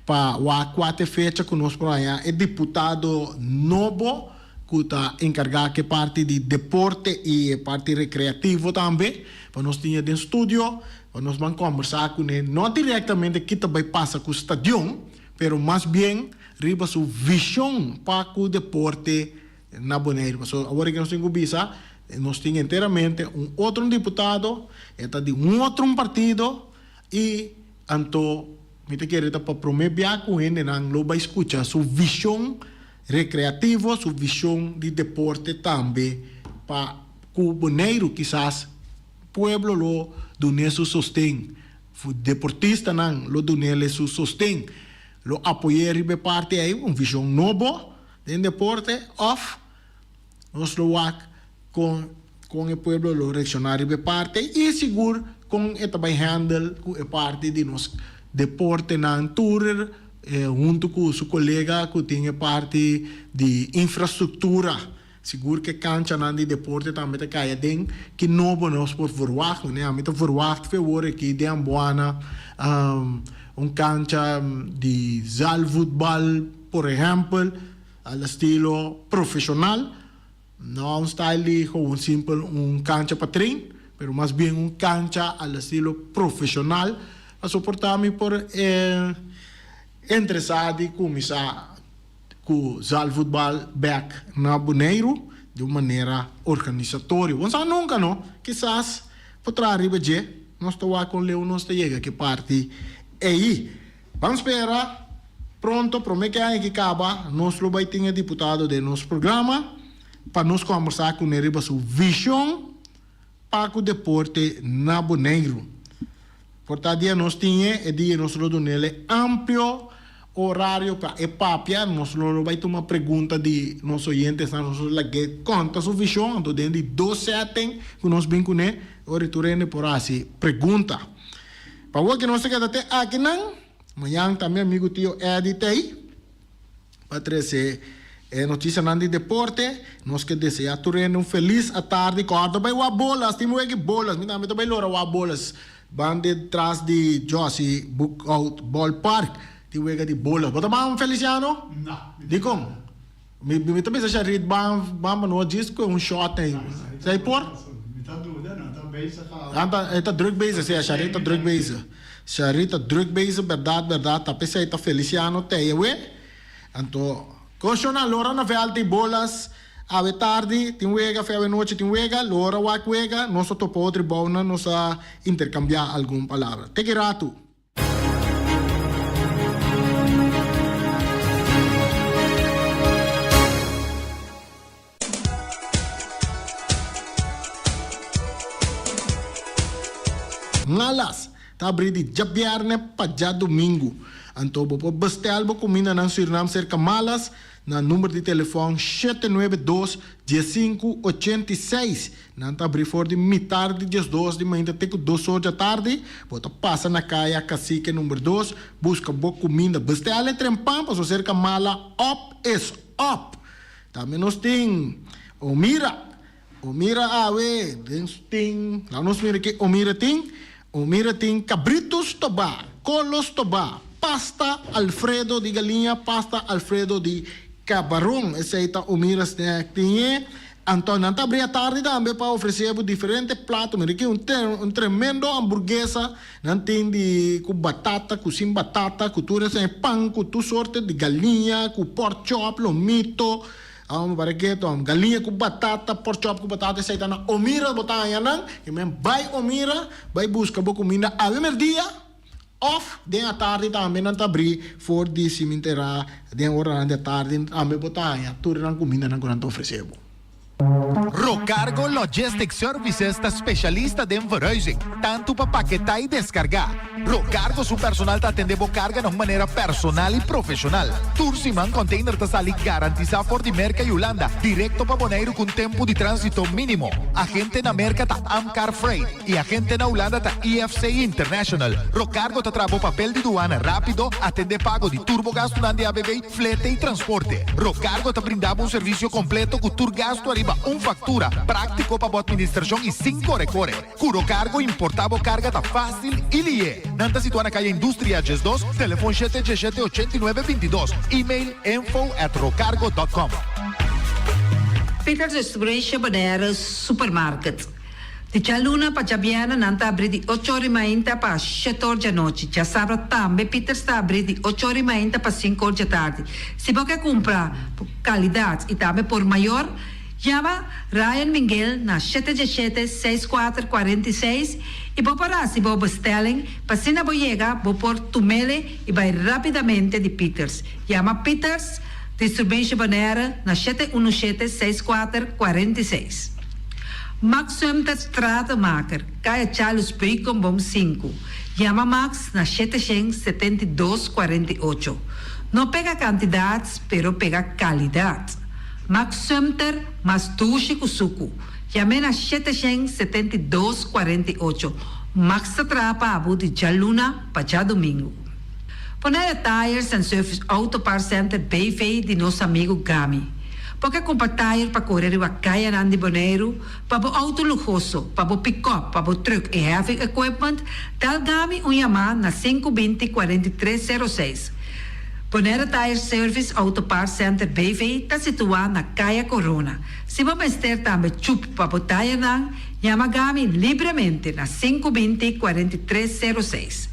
pa wak kua ta e fecha ku nos por haña e diputado nobo. ku ta enkargá ku e parti di deporte i e parti rekreativo tambe, pa nos tin e den studio, pa nos ban kòmbersá kuné, no direktamente ki ta bai pasa ku stadion, pero mas bien riba su vishon pa ku deporte na Boneiru. Pasobra awor aki nos tin ku bisa, nos tin enteramente un otro diputado, e ta di un otro partido i anto mi ta kere ta pa promé bia ku hendenan lo bai skucha su vishon Recreativo su vision di deporte tambe pa cu Boneiru kisas pueblo lo dun'e su sosten, deportistanan lo dun'ele su sosten, lo apoy'e riba e parti ey, un vision nobo den deporte of nos lo wak con con e pueblo lo reacciona riba e parti ey y sigur con e ta bay handle cu e parti di nos deportenan tur hunto cu su colega cu tin e parti di infrastructura. Sigur cu e canchanan di deporte tambe ta cay aden. Ki nobo nos por verwacht? Manera ami ta verwacht fe awor aki den Amboana un cancha di zaalvoetbal por ehempel al estilo profesional. No un style di gewoon simpel un cancha pa train, pero mas bien un cancha al estilo profesional pa soporta mi por interesa di cuminsa cu zaalvoetbal bek na Boneiru di un manera organisatorio. Bo no sa nunca no, kisas por traha riba dje, nos ta wak con leu nos ta yega ki parti ey. Ban spera pronto, prome ke aña ki kaba, nos lo bai tin e diputado den nos programa pa nos kombersá kuné riba su vishon pa ku deporte na Boneiru. Por ta dia nos tin e, e dia nos lo dunel e amplio orario pa e papia, nos lo lo bai tuma pregunta di nos oyentesnan, nos lo lag'é konta su vishon, anto den di dos setting ku nos bin kuné, ora tur hende por hasi pregunta. Pa wou ke nos ta keda te akinan, mañan ta mi amigu tio Eddie t'ei pa trese e notisianan di deporte. Nos ke desea tur hende un felis atardi. Kòrda bai wak bolas, tin weki bolas. Mi tambe ta bai lora wak bolas. Ban detras di Jossy Boekhoudt Ballpark tin wega di bolas. Bo ta ban, Feliciano? No. Dikon? Mi mi ta bisa Sharit ban ban pa no djis ku un shot ei. Sa ei por? Mi ta duda, nan ta bezig awe. Nan ta e ta druk bezig, si Sharit ta druk bezig. Sharit ta druk bezig berdad berdad ta p'esei ta Feliciano tei awe. Anto Koshona lora na vèlt di bolas awe tardi tin wega fe awe nochi tin wega lora wak wega nos ta topa otro bounan nos a interkambiá algun palabra. Te ki ratu. Malas. Ta abrí di djabièrnè pa djadumingu. Anto bo por bestèl bo kumindanan Surinam serka Malas na number di telefòn 792 15 86. Nan ta abrí for di mitar di 12 di mainta te ku dos or djatardi. Bo ta pasa na kaya Cacique number dos, buska bo kuminda. Bestèl e trempan pasobra serka Mala òp is òp. Tambe nos tin Omira. Omira awe den tin, laga nos mira ke Omira tin. Omira tin kabritu stobá, kolo stobá, pasta alfredo di galiña, pasta alfredo di kabaron. Esei ta Omira snack tin e. Anto nan ta abri atardi tambe pa ofresé bo diferente plato. Mira aki un tremendo hamburguesa nan tin di ku batata, ku sin batata, ku tur esei pan ku tur sorte di galiña, ku pork chop, lomito. Amo para keto amo galiña ku batata, pork chop ku batata esei ta na Omira bo ta haña nan i men bai Omira bai buska bo kuminda awe merdia òf den atardi tambe nan ta abri for di siminterá den oranan di atardi tambe bo ta haña tur nan kumindanan ku nan ta ofresé bo. Rocargo Logistics Services ta specialista den verhuizing, tantu pa paketá i deskargá. Rocargo su personal ta atendé bo karga na un manera personal i profeshonal. Tur siman container ta sali garantisá for di Merka i Hulanda direkto pa Boneiru ku un tempu di tránsito mínimo. Agente na Merka ta Amcar Freight. I agente na Hulanda ta IFC International. Rocargo ta traha bo papel di duana rápido, atendé pago di tur bo gastunan di ABV, flete i transporte. Rocargo ta brinda bo un servisio kompleto ku tur gastu ariba un faktura, práktiko pa bo atministrashon i sin kore kore. Ku Rocargo importá bo karga ta fásil i lié. Nan ta situá na Kaya Industria 12, telefon shete diesshete 89 22, email info at rocargo dot com. Peters Distribution Bonaire Supermarket. Di djaluna pa djabièrnè nan ta abrí di ocho or i mainta pa shete or djanochi. Djasabra tambe Pieters ta abrí di ocho or i mainta pa sinku or djatardi. Si bo ke kumpra por kalidat i tambe por mayor, yama Ryan Minguel na shete djeshete seis kuater 46 i bo por hasi bo bestelling pa asina bo yega bo por tumele i bai rápidamente di Pieters. Yama Pieters Distribution Bonaire na shete unu shete seis kuater 46. Max Sumter Stratenmaker, Kaya Charles Beukenboom sinku. Yama Max na 772 48. No pega kantidat, pero pega kalidat. Max Sumter mas dushi ku suku. Yam'é na 772 48. Max ta traha pa bo di djaluna pa djadumingu. Bonaire Tires and Service Auto Parts Center BV di nos amigu Gami. Bo ke kumpra tayer pa kore riba kayanan di Boneiru, pa bo outo luhoso, pa bo pikòp, pa bo trùk i heavy equipment, dal Gami un yamá na sinku binti 43 sero seis. Bonaire Tire Service Auto Parts Center BV ta situá na Kaya Corona. Si bo mester tambe chup pa bo tayernan, yama Gami libremente na sinku binti 43 sero seis.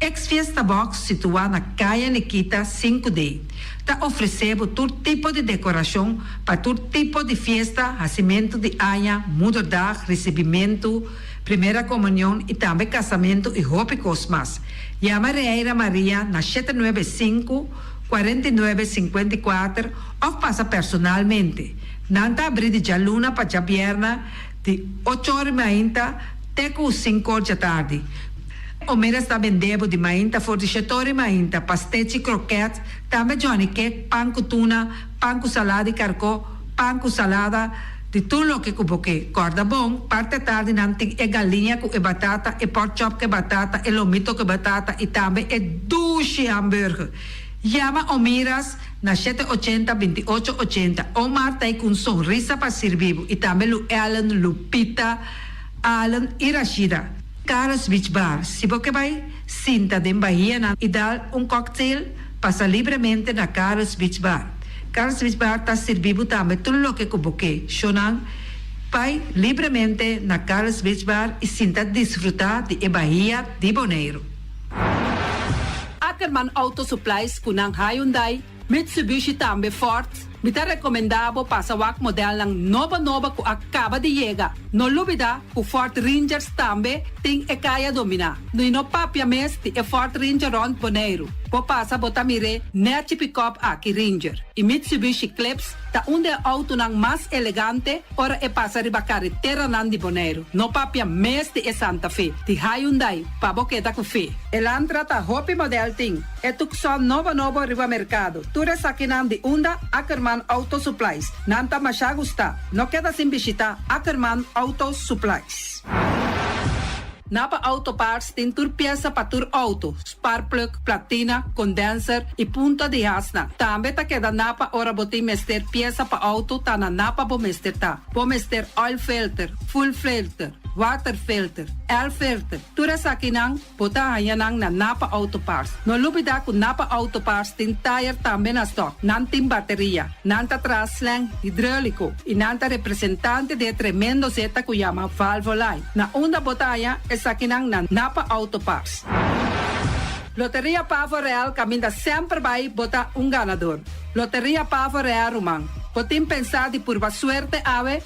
Ex Fiesta Box situá na Kaya Nikita sinku D ta ofresé bo tur tipo di dekorashon pa tur tipo di fiesta, hasimentu di aña, moederdag, risibimentu, primera komunion i tambe kasamentu i hopi kos mas. Yama Reira Maria na shete nuebe sinku, 49 54 òf pasa personalmente. Nan ta abrí di djaluna pa djabièrnè di ocho or mainta te ku sinku or djatardi. Omeras ta bende bo di mainta for di shetori mainta, pastechi, kroket, tambe johnny cake, pan ku tuna, pan ku salada di karkó, pan ku salada, di tur loke ku bo ke. Kòrda bon, parti atardi nan tin e galiña ku e batata, e pork chop ku e batata, e lomito ku e batata i tambe e dushi hamburger. Yama Omiras na shete ochenta 28 ochenta. Omar ta ei ku un sonrisa pa sirbi bo i tambe Lu Ellen, Lupita, Allen i Rashida. Carlos Beach Bar, Si bo ke bai sinta den bahianan i dal un cocktail, pasa libremente na Carlos Beach Bar. Carlos Beach Bar ta sirbi bo tambe tur loke ku bo ke. Shownan, bai libremente na Carlos Beach Bar i sinta disfruta di e bahia di Boneiru. Ackerman Auto Supplies ku nan Hyundai, Mitsubishi tambe Ford. Mi ta rekomendá bo pasa wak modelnan nobo nobo ku a kaba di yega. No lubidá ku Ford Rangers tambe tin e kaya dominá. I no papia mes di e Ford Ranger rònt Boneiru. Bo pasa bo ta mir'é nèchi pikòp aki Ranger. I Mitsubishi Eclipse ta un di e outonan mas elegante ora e pasa riba kareteranan di Boneiru. No papia mes di e Santa Fe di Hyundai pa bo keda ku fe. Elantra ta hopi modèl tin. E Tucson nobo nobo riba merkado. Tur esakinan di unda Ackerman Auto Supplies. Nan ta masha gusta. No keda sin bishita Ackerman Auto Supplies. Napa Auto Parts tin tur piesa pa tur auto, sparkplug, platina, condenser y punta di hasnan. Tambe ta keda Napa ora bo tin mester piesa pa auto ta na Napa bo mester ta. Bo mester oil filter, fuel filter, water filter, air filter, tur esakinan Bo ta haña nan na Napa Auto Parts. No lubidá ku Napa Auto Parts tin tayer tambe na stòk. Nan tin bateria, nan ta traha slang hidróliko i nan ta representante di e tremendo zeta ku yama Valvoline. Na unda bo ta haña esakinan na Napa Auto Parts. Loteria Pavo Real kaminda semper bai bo ta un ganador. Loteria Pavo Real ruman, bo tin pensá di purba suerte awe?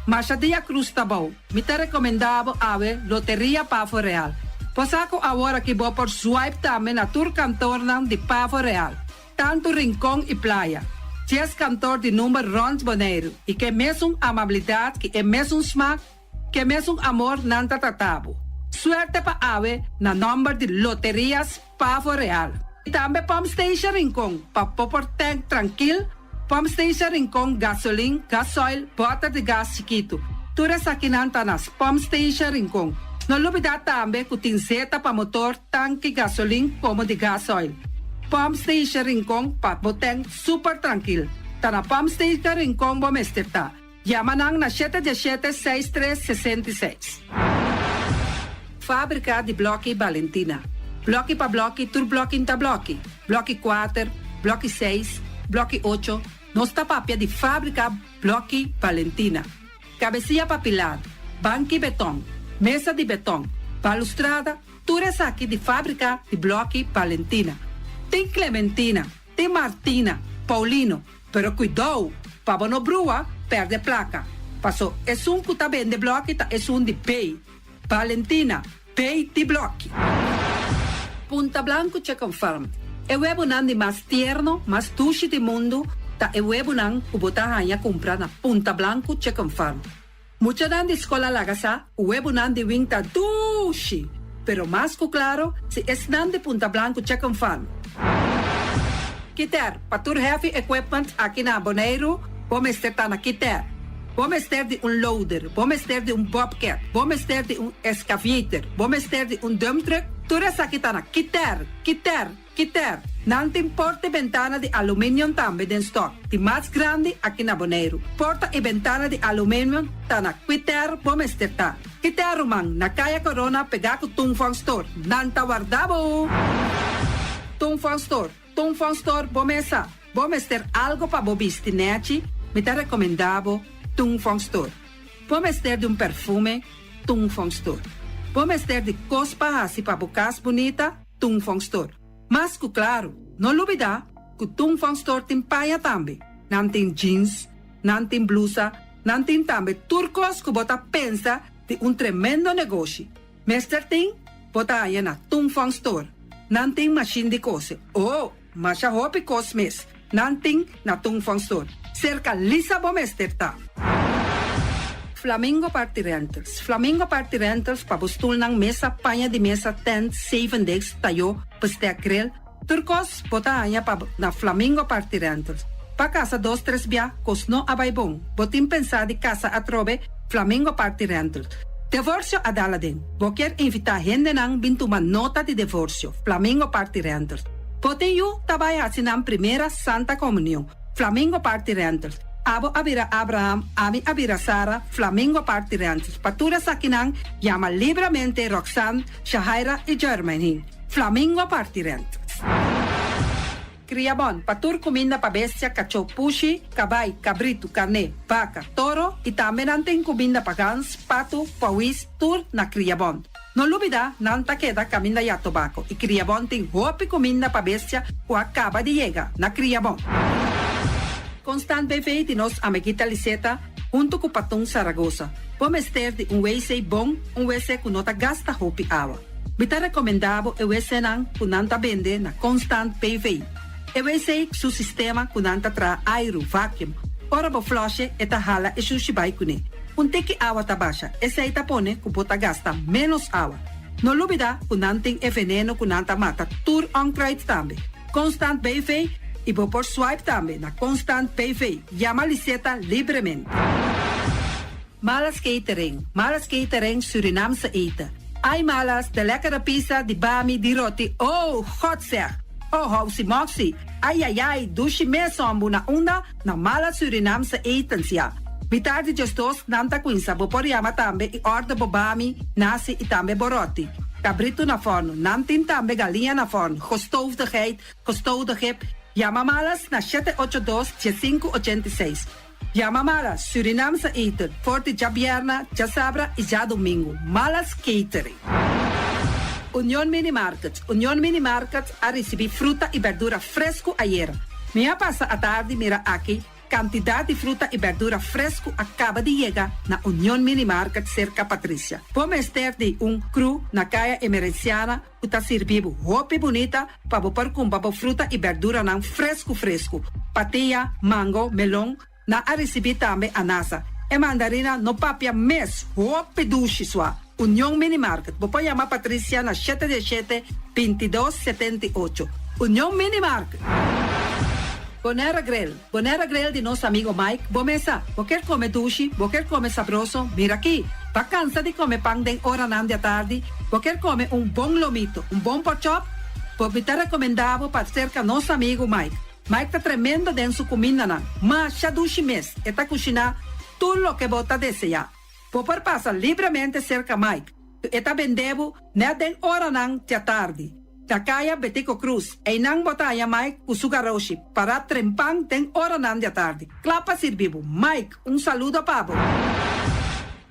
Masha dia cruz ta bou. Mi ta recomenda bo awe Loteria Pavo Real. Bo sa cu awor aki bo por swipe tambe na tur kantornan di Pavo Real, tanto Rincon y Playa. Dies kantor di number rond Boneiru y ke mesun amabilidad ki e mesun smaak, ke mesun amor nan ta trata bo. Suerte pa awe na nomber di Loterias Pavo Real. Y tambe Pump Station Rincon pa bo por tank trankil, Pump Station Rincon gasolin, gasoil, bòter di gas chikitu. Tur esakinan ta na Pump Station Rincon. No lubidá tambe ku tin zeta pa motor, tanki gasolin komo di gasoil. Pump Station Rincon pa bo tank super trankil. Ta na Pump Station Rincon bo mester ta. Yama nan na shete diesshete seis tres 66. Fábrika di blòki Balentina. Blòki pa blòki tur blòki n'ta blòki. Blòki kuater, blòki seis, blòki ocho, nos ta papia di fábrika blòki Balentina. Kabesia pa pilar, banki betòn, mesa di betòn, balustrada, tur esaki di fábrika di blòki Balentina. Tin Clementina, Tin Martina, Paulino, pero kuidou pa bo no brua perde plaka, paso esun ku ta bende bloki ta esun di bay. Valentina, bay di bloki. Punta Blanco Chicken Farm, E webonan di mas tierno, mas dushi di mundu ta e webonan ku bo ta haña kumpra na Punta Blanco Chicken Farm. Muchanan di skol a laga sa ku webonan di wing ta dushi, pero mas ku klaro si esnan di Punta Blanco Chicken Farm. Kiter, pa tur heavy equipment aki na Boneiru, bo mester ta na Kiter. Bo mester di un loader, bo mester di un bobcat, bo mester di un excavator, bo mester di un dump truck, tur esaki ta na Kiter, Kiter, Kiter, nan tin porta i bentana di aluminium tambe den stock, di mas grandi aki na Boneiru. Porta i bentana di aluminium ta na Kwiter bo mester ta. Kiter ruman, na Kaya Corona pegá ku Tung Fong Store. Nan ta warda bo! Tung Fong Store, Tung Fong Store bo mesa. Bo mester algo pa bo bisti nèchi, mi ta rekomendá bo Tung Fong Store. Bo mester di un perfume, Tung Fong Store. Bo mester di kos pa hasi pa bo kas bunita, Tung Fong Store. Mas ku klaru, no lubidá ku Tung Fong Store tin paña tambe. Nan tin jeans, nan tin blusa, nan tin tambe tur kos ku bo ta pensa di un tremendo negoshi. Mester tin, bo ta haña na Tung Fong Store. Nan tin mashin di kose. Oh, masha hopi kos mes nan tin na Tung Fong Store. Serka Lisa bo mester ta. Flamingo Party Rentals Flamingo Party Rentals pa bo stulnan, mesa, paña di mesa, tent, zeven desk, tayó, bestek, grill, tur kos bo ta haña pa na Flamingo Party Rentals. Pa kasa dos tres bia kos no a bai bon, bo tin pensá di kasa atrobe, Flamingo Party Rentals. Devorsio a dal aden. Bo kier invitá hendenan bin tuma nota di devorsio, Flamingo Party Rentals. Bo tin yu ta bai hasi nan primera Santa Komunion, Flamingo Party Rentals. Abo a bira Abraham, ami a bira Sara, Flamingo Party Rentals. Pa tur esakinan, yama libramente Roxanne, Shahaira i Jermaine. Flamingo Party Rentals. Kriabon, pa tur kuminda pa bestia, kachó, pushi, kabai, kabritu, karné, baka, toro i tambe nan tin kuminda pa gans, patu, pawis, tur na Kriabon. No lubida, nan ta keda kaminda ya tobako i Kriabon tin hopi kuminda pa bestia ku a kaba di yega na Kriabon. Constant BV di nos amiguita Liseta hunto cu Patun Saragoza. Bo mester di un wc bon, un wc cu no ta gasta hopi awa. Mi ta recomenda bo e wcnan cu nan ta bende na Constant BV. E wc su sistema cu nan ta traha airu, vacuum. Ora bo flush'e e ta hala e shushi bai cune. Un tiki awa ta basha, esey ta pone cu bo ta gasta menos awa. No lubida cu nan tin e veneno cu nan ta mata tur onkruid tambe. Constant BV y bo por swipe tambe na Constant BV. Yama Liseta libremente. Malas Catering, Malas Catering Surinaamse eten. Ay Malas, de lekkere pizza, di bami, di roti, oh, God zeg! Oh, housi moxi, ay ay ay, dushi mes hombu na unda? Na Malas Surinaamse etens ya. Mitar di djesdos nan ta cuinsa, bo por yama tambe y order bo bami, nasi y tambe bo roti. Cabrito na forno, nan tin tambe galiña na forno, gestoofde geit, gestoofde kip. Yama Malas na shete ocho dos, diesinku ochenta i seis. Yama Malas Surinaamse eten for di djabierna, djasabra y djadomingo. Malas Catering. Union Mini Market, Union Mini Market a ricibi fruta y berdura fresco ayera. Mi a pasa atardi mira aki cantidad di fruta y berdura fresco a caba di yega na Union Mini Market cerca Patricia. Bo mester di un cru na Caya Emerenciana ku ta sirbi bo hopi bunita pa bo por kumpra bo fruta i berduranan fresku fresku. Patia, mango, melon, nan a risibí tambe anasa. E mandarina no papia mes, hopi dushi sua. Union Mini Market, bo por yama Patricia na shete dieshete, bintidos, setenta i ocho. Union Mini Market! Bonera Grill, Bonera Grill di nos amigo Mike, bo mesa, bo kier come dushi, bo kier come sabroso, mira aki! Ba cansa di come pan den oranan di atardi, bo kier come un bon lomito, un bon porkchop? Bo mi ta recomenda bo pa cerca nos amigo Mike. Mike ta tremendo den su cumindanan, masha dushi mes, e ta cushina tur loke bo ta desea. Bo por pasa libremente serka Mike, ku e ta bende bo nèt den oranan djatardi. Na kaya Betico Cruz, einan bo ta haña Mike ku su garoshi pará trempan den oranan djatardi, kla pa sirbi bo. Mike, un saludo pa bo!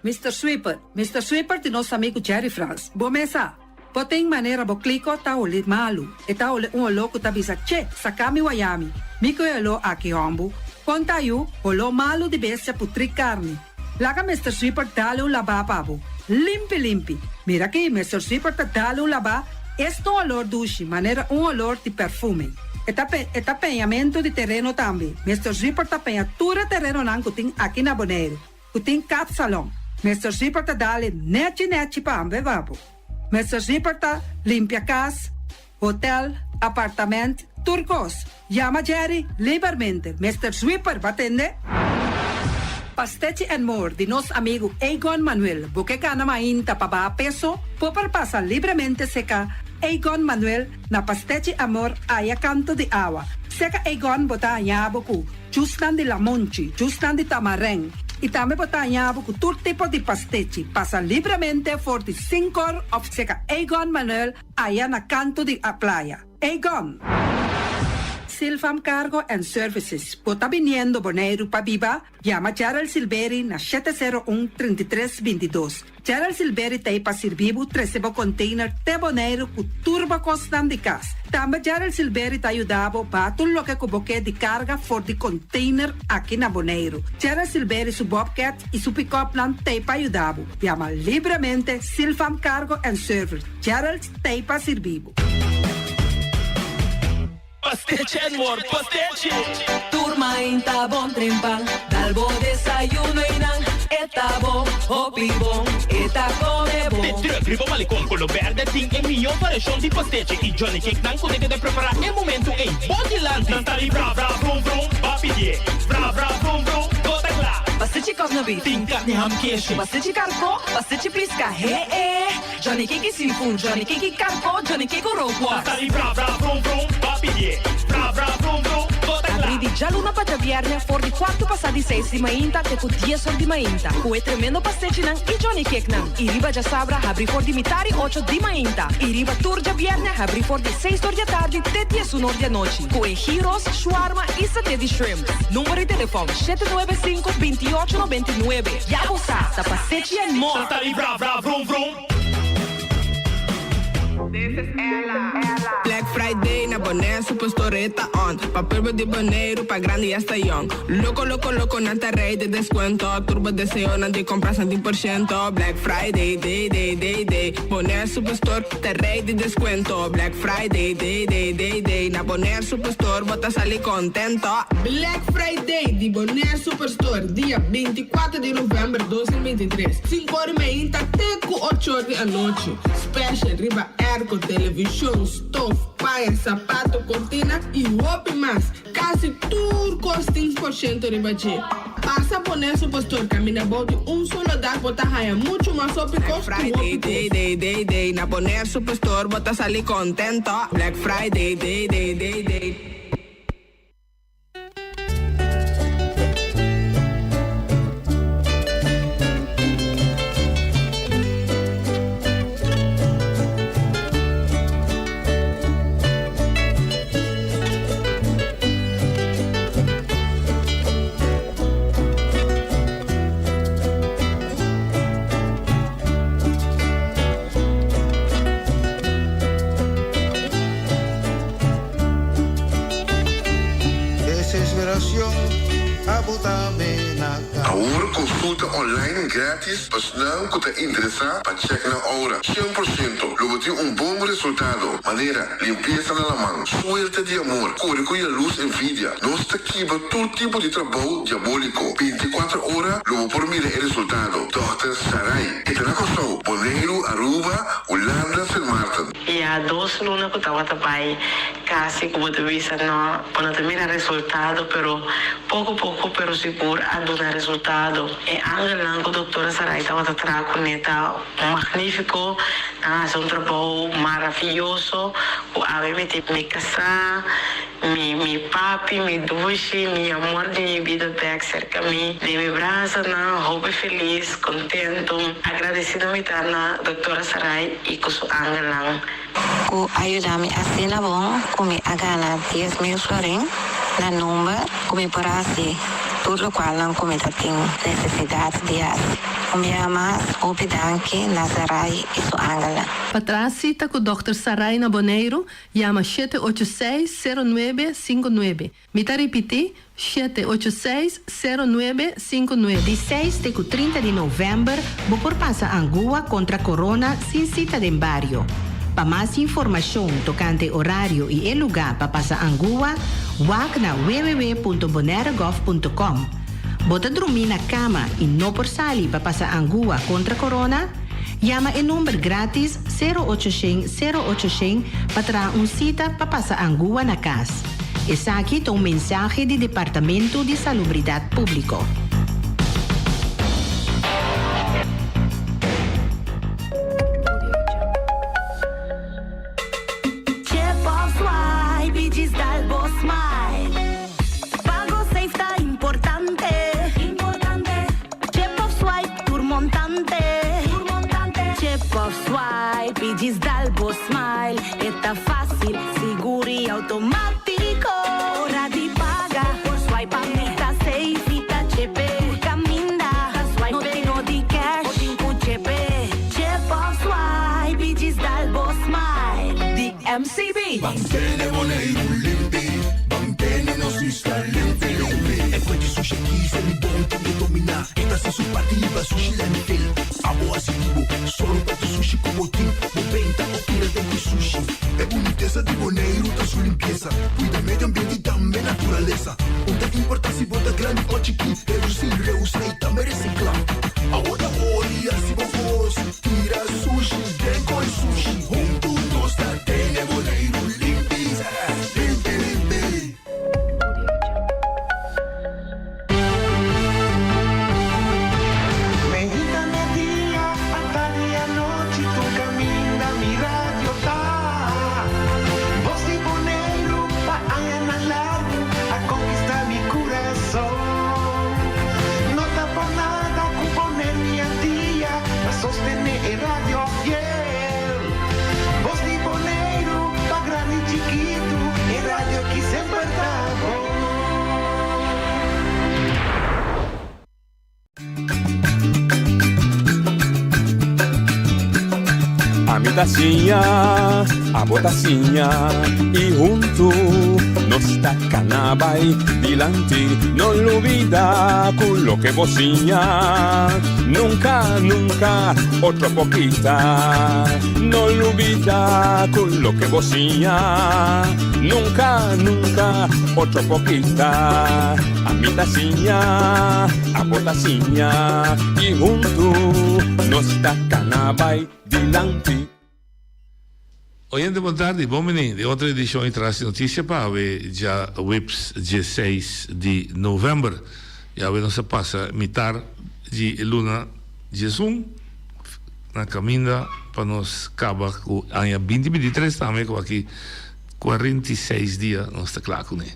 Mister Sweeper, Mister Sweeper di nos amigu Jerry Frans. Bo mes sa. Bo tin manera bo kliko ta holi malu. E ta holi un oló ku ta bisa, Che, saka mi wayami. Mi ku e oló aki hòmbu. Kon ta yu, holó malu di bestia putrí karni. Laga Mister Sweeper dale un labá pa bo. Limpi limpi. Mira aki, Mister Sweeper ta dale un labá, esta un olor dushi, manera un olor di perfume. E ta e ta peñamentu di tereno tambe. Mister Sweeper ta peña tur e terenonan ku tin aki na Boneiru. Ku tin kapsalon. Mister Zipper ta dale nechi nechi pa ambe babo. Mister Zipper ta limpia kas, hotel, apartament, tur kos. Yama Jerry libermente. Mister Zwipper ba tende? Pastechi and More di nos amigu Egon Manuel. Bo ke gana mainta pa baha peso? Bo por pasa libremente seka Egon Manuel na Pastechi Amor aya kanto di awa. Seka Egon bo ta haña bo ku Jusnan di lamonchi, jusnan di tamarèn i tambe bo ta haña bo ku tur tipo di pastechi. Pasa libremente for di Sinkor òf seka Egon Manuel aya na kantu di a playa. Egon! Silfam Cargo and Services, bo ta biniendo Boneiru pa biba? Yama Gerald Silberi na shete sero un, 33, 22. Gerald Silberi ta ei pa sirbi bo trese bo container te Boneiru ku tur bo kosnan di kas. Tambe Gerald Silberi ta yuda bo baha tur loke ku bo ke di karga for di container aki na Boneiru. Gerald Silberi su bobcat i su pickupnan ta ei pa yuda bo. Yama libremente Silfam Cargo and Service. Gerald ta ei pa sirbi bo. Pastechi and more pastechi! Tur mainta bon trempan, dal bo desayuno y nan e ta bon, hopi bon, e ta come bon. De truck riba Malecon Colo Berde tin e miyo variacion di pastechi y Johnny Cake nan cu ta keda prepara e momento ey bo dilanti. Nan ta di bra bra vrum vrum, ba pidie, bra bra vrum vrum, bo ta cla. Pastechi cosna beef. Tin carni ham keshi. Pastechi carco, pastechi pisca, he e. Johnny Cake seafood, Johnny Cake carco, Johnny Cake rookworst. Ta di bra bra vrum vrum, ba pidié. Bra bra vrum vrum, bo ta kla. Abrí di djaluna pa djabièrnè for di kuartu pasá di seis di mainta te ku dies or di mainta ku e tremendo pastechinan i Johnny Cakenan. I riba djasabra habrí for di mitar i ocho di mainta i riba tur djabièrnè habrí for di seis or di atardi te diesun or di anochi ku e gyros, shawarma i saté di shrimp. Number di telefòn, shete nuebe sinku, bintiocho nobenta i nuebe. Ya bo sa, ta pastechi and more! Ta di bra bra vrum vrum. Black Friday na Bonaire Superstore e ta on. Pa pueblo di Boneiru, pa grandi i hasta yong. Loko loko loko nan ta rei di deskuento. Tur bo deseonan di kompra san tin porshento. Black Friday day day day day. Bonaire Superstore ta rei di deskuento. Black Friday day day day day. Na Bonaire Superstore bo ta sali kontento. Black Friday di Bonaire Superstore dia 24 di novèmber 2023, sinku ora i meinta te ku ocho or di anochi. Special riba airco, television, stof, paña, sapato, cortina y hopi mas. Casi tur cos tin por ciento riba dje. Pasa pone su pastor caminda bou di un solo dak bo ta haya mucho mas hopi cos cu hopi cos. Day day day na poner su pastor bo ta sali contento. Black Friday day day day day. Desesperacion a bota mi na cama. Awor consulta online gratis pa esnan cu ta interesa pa check nan aura 100% lo bo tin un bon resultado manera limpieza na laman, suerte di amor, core cu yaluz envidia. Nos ta kiba tur tipo di trabou diabolico. 24 ora lo bo por mira e resultado. Dòkter Sarai e ta na Kòrsou, Boneiru, Aruba, Hulanda, Sint Maarten. Ya dos luna ku tabata bai kasi ku bo ta bisa no, bo no ta mira resultado pero poko poko pero sigur a duna resultado. E angelnan ku doktora Sarai tabata traha kuné ta magnifiko, nan a hasi un trabou maraviyoso ku awe mi tin mi kasá, mi mi papi, mi dushi, mi amor di mi bida bèk serka mi den mi brasanan, hopi felis, kontentu, agradesido mi ta na doktora Sarai i ku su angelnan. Ku a yuda mi asina bon ku mi a gana 10,000 florin na number ku mi por hasi tur lokualnan ku mi ta tin nesesidat di hasi. Un biaha mas, hopi danki na Sarai i su angelnan. Pa traha sita ku dòkter Sarai na Boneiru, yama 786 0959. Mi ta ripití, 786 0959. Di seis te ku 30 di novèmber bo por pasa angua kontra korona sin sita den bario. Pa mas informashon tokante orario i e lugá pa pasa angua, wak na www.bonairegov.com. Bo ta drumí na kama i no por sali pa pasa angua kontra korona? Yama e number grátis 0800 0800 pa traha un sita pa pasa angua na kas. Esaki ta un mensahe di Departamento di Salubridat Públiko. Chip of swipe y djis dal bo smile. Pago safe ta importante. Chip of swipe tur montante. Chip of swipe y djis dal bo smile. E ta facil, sigur y automatico. Ora di paga por swipe pa mi ta safe y ta chepe. Tur caminda ta swipe no tin no di cash bo tin cu chepe. Chip of swipe y djis dal bo smile. Di MCB. Ban tene Boneiru limpi, ban tene nos isla limpi limpi. E fuente sushi aki se mi bon tin ke dominá. E ta hasi su parti riba sushi landfill. Abo hasi di bo, sòru pa tur sushi ku bo tin. Bo benta o tira den ku sushi. E bunitesa di Boneiru ta su limpiesa. Kuida medio ambiente i tambe naturalesa. Un ta importá si bo ta grandi o chikí. Redusí, reusá i tambe resiklá. Awor ta ora di hasi bo kos. Tira sushi den koi sushi. Huntu nos ta tene Boneiru limpi. Limpi limpi. Meinta merdia, atardi anochi tur caminda mi radio ta. Voz di Boneiru pa añanan largu a conquista mi curason. No ta por nada. ta siña, abo ta siña y hunto nos ta cana bay dilanti. No lubida cu loke bo siña nunca, nunca otro por kita. No lubida cu loke bo siña nunca, nunca otro por kita. Ami ta siña, abo ta siña y hunto nos ta cana bay dilanti. Oyente bon tardi, bon bini den otro edicion di Tras di Noticia pa awe djaweps dieseis di november. Djawe nos a pasa mitar di e luna diesun na caminda pa nos caba cu aña binti bintitres tambe cu aki 46 dia nos ta cla cune.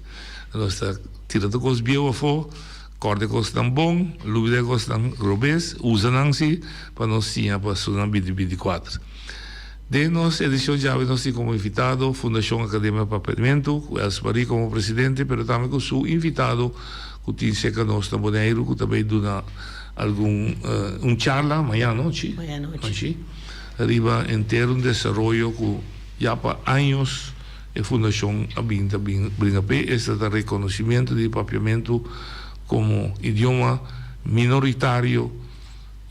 Nos ta tira tur cos bieu afo, corda e cosnan bon, lubida e cosnan robes, usa nan si pa nos siña pa suna binti binticuater. Den nos edicion djawe nos tin como invitado Fundacion Academia Papiamentu cu Els Marie como presidente pero tambe cu su invitado cu tin cerca nos na Boneiru cu ta bay duna algun un charla mañana nochi nochi riba henter un desaroyo cu ya pa años e fundacion a bin ta bin bringa p'e esta ta reconocimiento di Papiamentu como idioma minoritario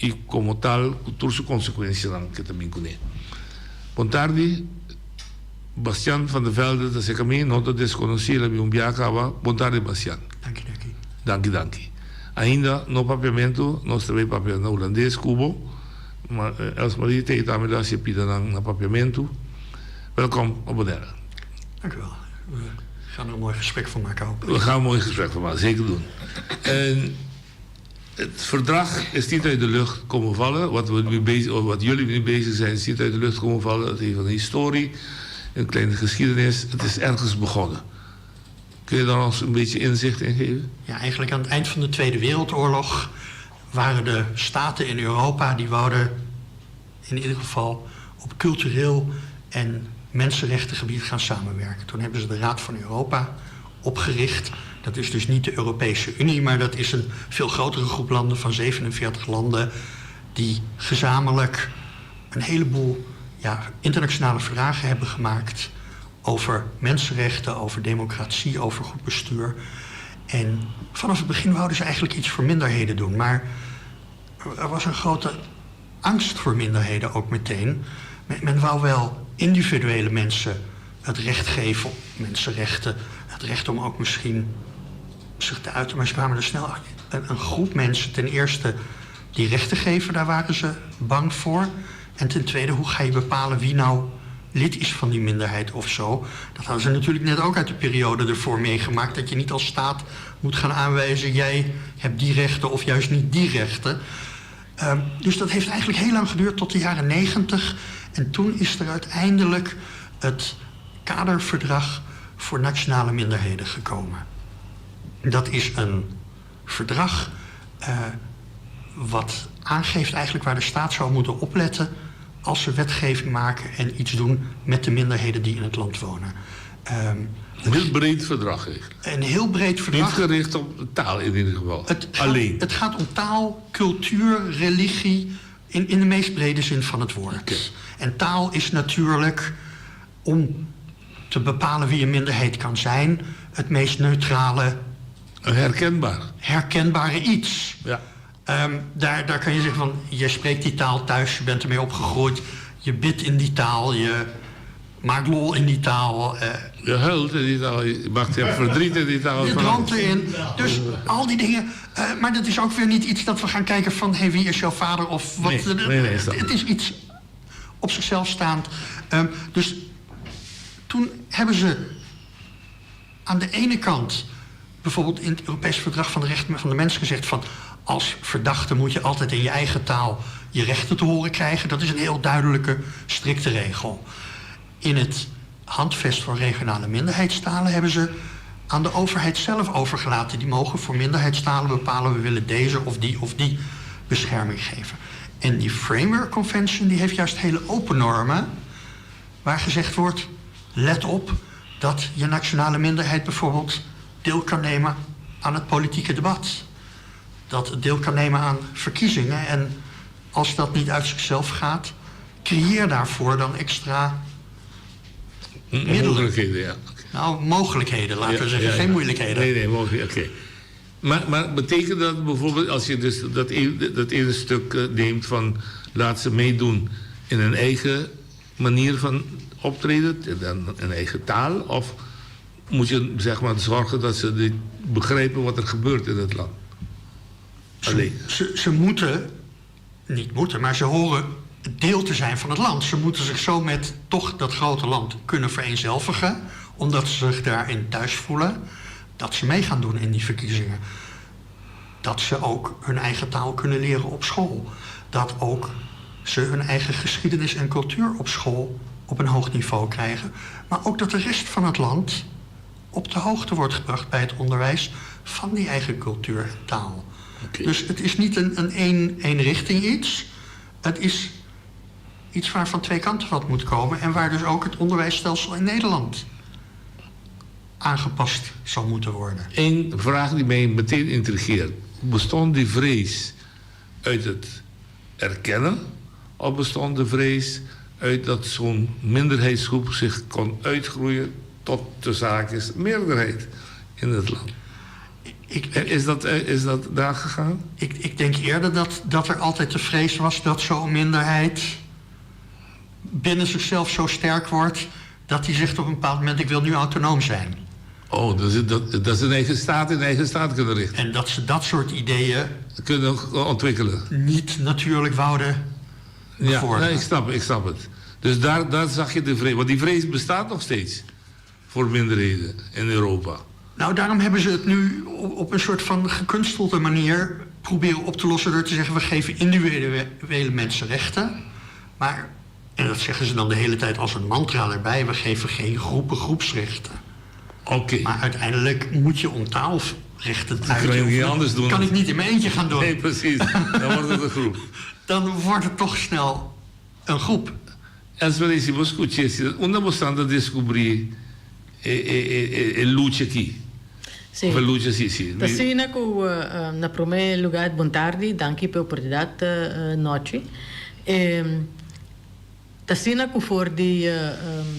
i komo tal ku tur su konsekuensianan ke ta bin kuné. Bon tardi, Bastiaan van der Velde ta serka mi, no ta deskonosí, el a bin un biaha kaba. Bon tardi, Bastiaan. Danki, danki. Danki, danki. Ainda no papiamentu, nos ta bay papia na hulandes ku bo, ma Elsmarie ta ei tambe lo hasi e pidanan na papiamentu. Welkom op Bonaire. Dank u wel. We gaan er een mooi gesprek van maken, hoop ik. We gaan een mooi gesprek van maken, zeker doen. En Het verdrag is niet uit de lucht komen vallen. Wat, we nu bezig, of wat jullie nu bezig zijn, is niet uit de lucht komen vallen. Het heeft een historie, een kleine geschiedenis. Het is ergens begonnen. Kun je daar ons een beetje inzicht in geven? Ja, eigenlijk aan het eind van de Tweede Wereldoorlog waren de staten in Europa die wouden in ieder geval op cultureel en mensenrechtengebied gaan samenwerken. Toen hebben ze de Raad van Europa opgericht. Dat is dus niet de Europese Unie, maar dat is een veel grotere groep landen van 47 landen die gezamenlijk een heleboel ja, internationale verdragen hebben gemaakt over mensenrechten, over democratie, over goed bestuur. En vanaf het begin wouden ze eigenlijk iets voor minderheden doen, maar er was een grote angst voor minderheden ook meteen. Men, men wou wel individuele mensen het recht geven, mensenrechten, het recht om ook misschien zich te uiten. Maar ze kwamen er snel achter. Een, een groep mensen, ten eerste die rechten geven, daar waren ze bang voor. En ten tweede, hoe ga je bepalen wie nou lid is van die minderheid of zo? Dat hadden ze natuurlijk net ook uit de periode ervoor meegemaakt. Dat je niet als staat moet gaan aanwijzen, jij hebt die rechten of juist niet die rechten. Um, dus dat heeft eigenlijk heel lang geduurd tot de jaren negentig. En toen is er uiteindelijk het kaderverdrag voor nationale minderheden gekomen. Dat is een verdrag uh, wat aangeeft eigenlijk waar de staat zou moeten opletten als ze wetgeving maken en iets doen met de minderheden die in het land wonen. Um, een heel breed verdrag eigenlijk. Een heel breed verdrag. Niet gericht op taal in ieder geval. Het gaat, Alleen. Het gaat om taal, cultuur, religie, in, in de meest brede zin van het woord. Okay. En taal is natuurlijk om te bepalen wie een minderheid kan zijn, het meest neutrale. Herkenbaar. Herkenbare iets. Ja. Um, daar, daar kan je zeggen van, je spreekt die taal thuis, je bent ermee opgegroeid, je bidt in die taal, je maakt lol in die taal. Uh, je huilt in die taal, je maakt je verdriet in die taal. Je droomt erin. Dus al die dingen. Uh, maar dat is ook weer niet iets dat we gaan kijken van... hey, wie is jouw vader of wat. Nee, nee, nee, het is iets op zichzelf staand. Um, dus toen hebben ze aan de ene kant... bijvoorbeeld in het Europees Verdrag van de Rechten van de Mens gezegd van... als verdachte moet je altijd in je eigen taal je rechten te horen krijgen. Dat is een heel duidelijke, strikte regel. In het handvest voor regionale minderheidstalen hebben ze aan de overheid zelf overgelaten. Die mogen voor minderheidstalen bepalen... we willen deze of die of die bescherming geven. En die Framework Convention die heeft juist hele open normen... waar gezegd wordt, let op dat je nationale minderheid bijvoorbeeld... deel kan nemen aan het politieke debat. Dat het deel kan nemen aan verkiezingen. En als dat niet uit zichzelf gaat, Creëer daarvoor dan extra middelen. Mogelijkheden, ja. Nou, mogelijkheden, laten we zeggen. Geen moeilijkheden. Nee, nee, mogelijkheden, oké. Maar, maar betekent dat bijvoorbeeld als je dus dat, e-, dat ene stuk eh, neemt van laat ze meedoen in hun eigen manier van optreden, een eigen taal? Of moet je zeg maar zorgen dat ze dit begrijpen wat er gebeurt in het land? Ze, ze, ze moeten, niet moeten, maar ze horen deel te zijn van het land. Ze moeten zich zo met toch dat grote land kunnen vereenzelvigen, omdat ze zich daarin thuis voelen, dat ze mee gaan doen in die verkiezingen. Dat ze ook hun eigen taal kunnen leren op school. Dat ook ze hun eigen geschiedenis en cultuur op school op een hoog niveau krijgen. Maar ook dat de rest van het land op de hoogte wordt gebracht bij het onderwijs van die eigen cultuur en taal. Dus het is niet een, een één, één richting iets. Het is iets waar van twee kanten wat moet komen en waar dus ook het onderwijsstelsel in Nederland aangepast zal moeten worden. Eén vraag die mij meteen intrigeert. Bestond die vrees uit het erkennen of bestond de vrees uit dat zo'n minderheidsgroep zich kon uitgroeien tot de zaak is meerderheid in het land? Ik, is, dat, is dat daar gegaan? Ik, ik denk eerder dat, dat er altijd de vrees was dat zo'n minderheid binnen zichzelf zo sterk wordt dat die zegt op een bepaald moment: ik wil nu autonoom zijn. Oh, dat, dat, dat ze een eigen staat in eigen staat kunnen richten. En dat ze dat soort ideeën kunnen ontwikkelen. Niet natuurlijk wouden Ja, nee, ik, snap, ik snap het. Dus daar, daar zag je de vrees. Want die vrees bestaat nog steeds voor minderheden in Europa. Nou, daarom hebben ze het nu op, op een soort van gekunstelde manier proberen op te lossen door te zeggen: we geven individuele mensen rechten. Maar, en dat zeggen ze dan de hele tijd als een mantra erbij: we geven geen groepen groepsrechten. Oké. Maar uiteindelijk moet je om taalrechten Dat kan je niet anders doen. Kan ik niet in mijn eentje gaan doen. Nee, precies. Dan wordt het een groep. Dan wordt het toch snel een groep. Elsmarie, si bo scucha esi, unda bo stan ta descubrí e, e, e, e lucha aki? Sí. Of e lucha, sí, sí. Ta asina ku na promé lugá bon tardi, danki p'e oportunidat nochi. E ta asina ku for di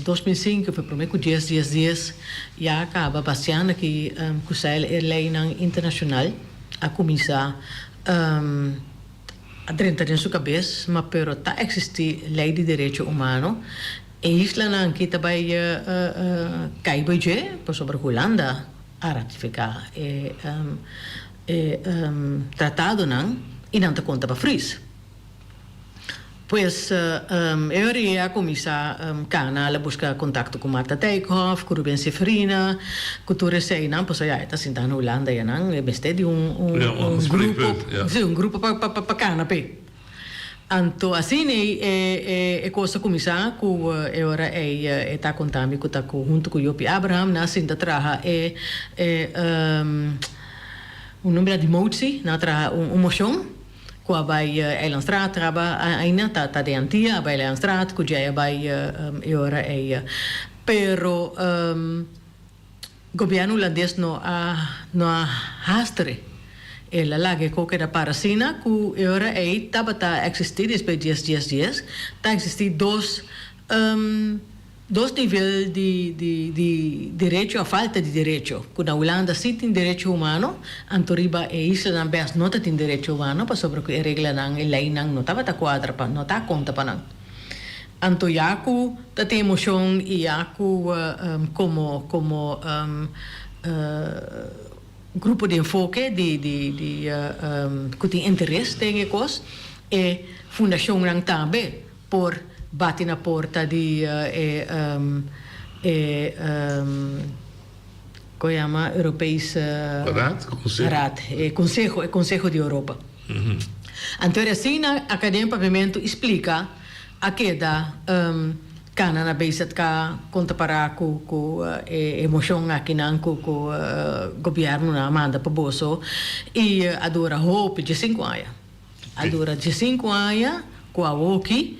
2005 of e promé ku dies dies dies ya a kaba Bastiaan aki ku seil e leinan internashonal a kuminsá A drenta den su kabes, ma pero ta eksistí lei di derecho humano. E islanan aki ta bai kai bai dje pasobra Hulanda a ratifiká e e tratadonan i nan ta konta pa Fries. Pues e ora ei a kuminsá kana al a buska kontakto ku Martha Dijkhoff, ku Ruben Seferina, ku tur eseinan, pasobra ya e ta sinta na Hulanda ya nan e mester di un un Ja, un un grupo, spreekpunt, ja. si un grupo pa pa pa kana p'e. Anto asina ei e e e kos a kuminsá ku e ora ei e ta konta mi ku ta ku huntu ku Jopie Abraham nan a sinta traha e e un nomber di motsie, nan a traha un un moshon. Ku a bai Eilandstraat traba aina ta ta den Antia a bai Eilandstraat ku djei a bai e ora ei pero gobierno hulandes no a no a hastre el a laga e ko keda para asina ku e ora ei tabata existi despues dies dies dies ta existi dos Dos nivel di di di derecho of falta di derecho, ku na Hulanda si tin derecho humano, anto riba e islanan bes no ta tin derecho humano pasobra ku e reglanan, e leinan no tabata kuadra pa, no ta konta pa nan. Anto ya ku ta tin emoshon i ya ku komo komo grupo di enfoke di di di ku tin interes den e kos, e fundashonnan tambe Por bati na porta di e e kon yama Europees Raad, Conseho. Raad, e Conseho, e Conseho di Europa. Anto era asina Academia Papiamentu i splika a keda kana na BZK kon ta para ku ku e moshon akinan ku ku gobièrnunan a manda pa boso i a dura hopi diesinku aña. A dura diesinku aña ku awoki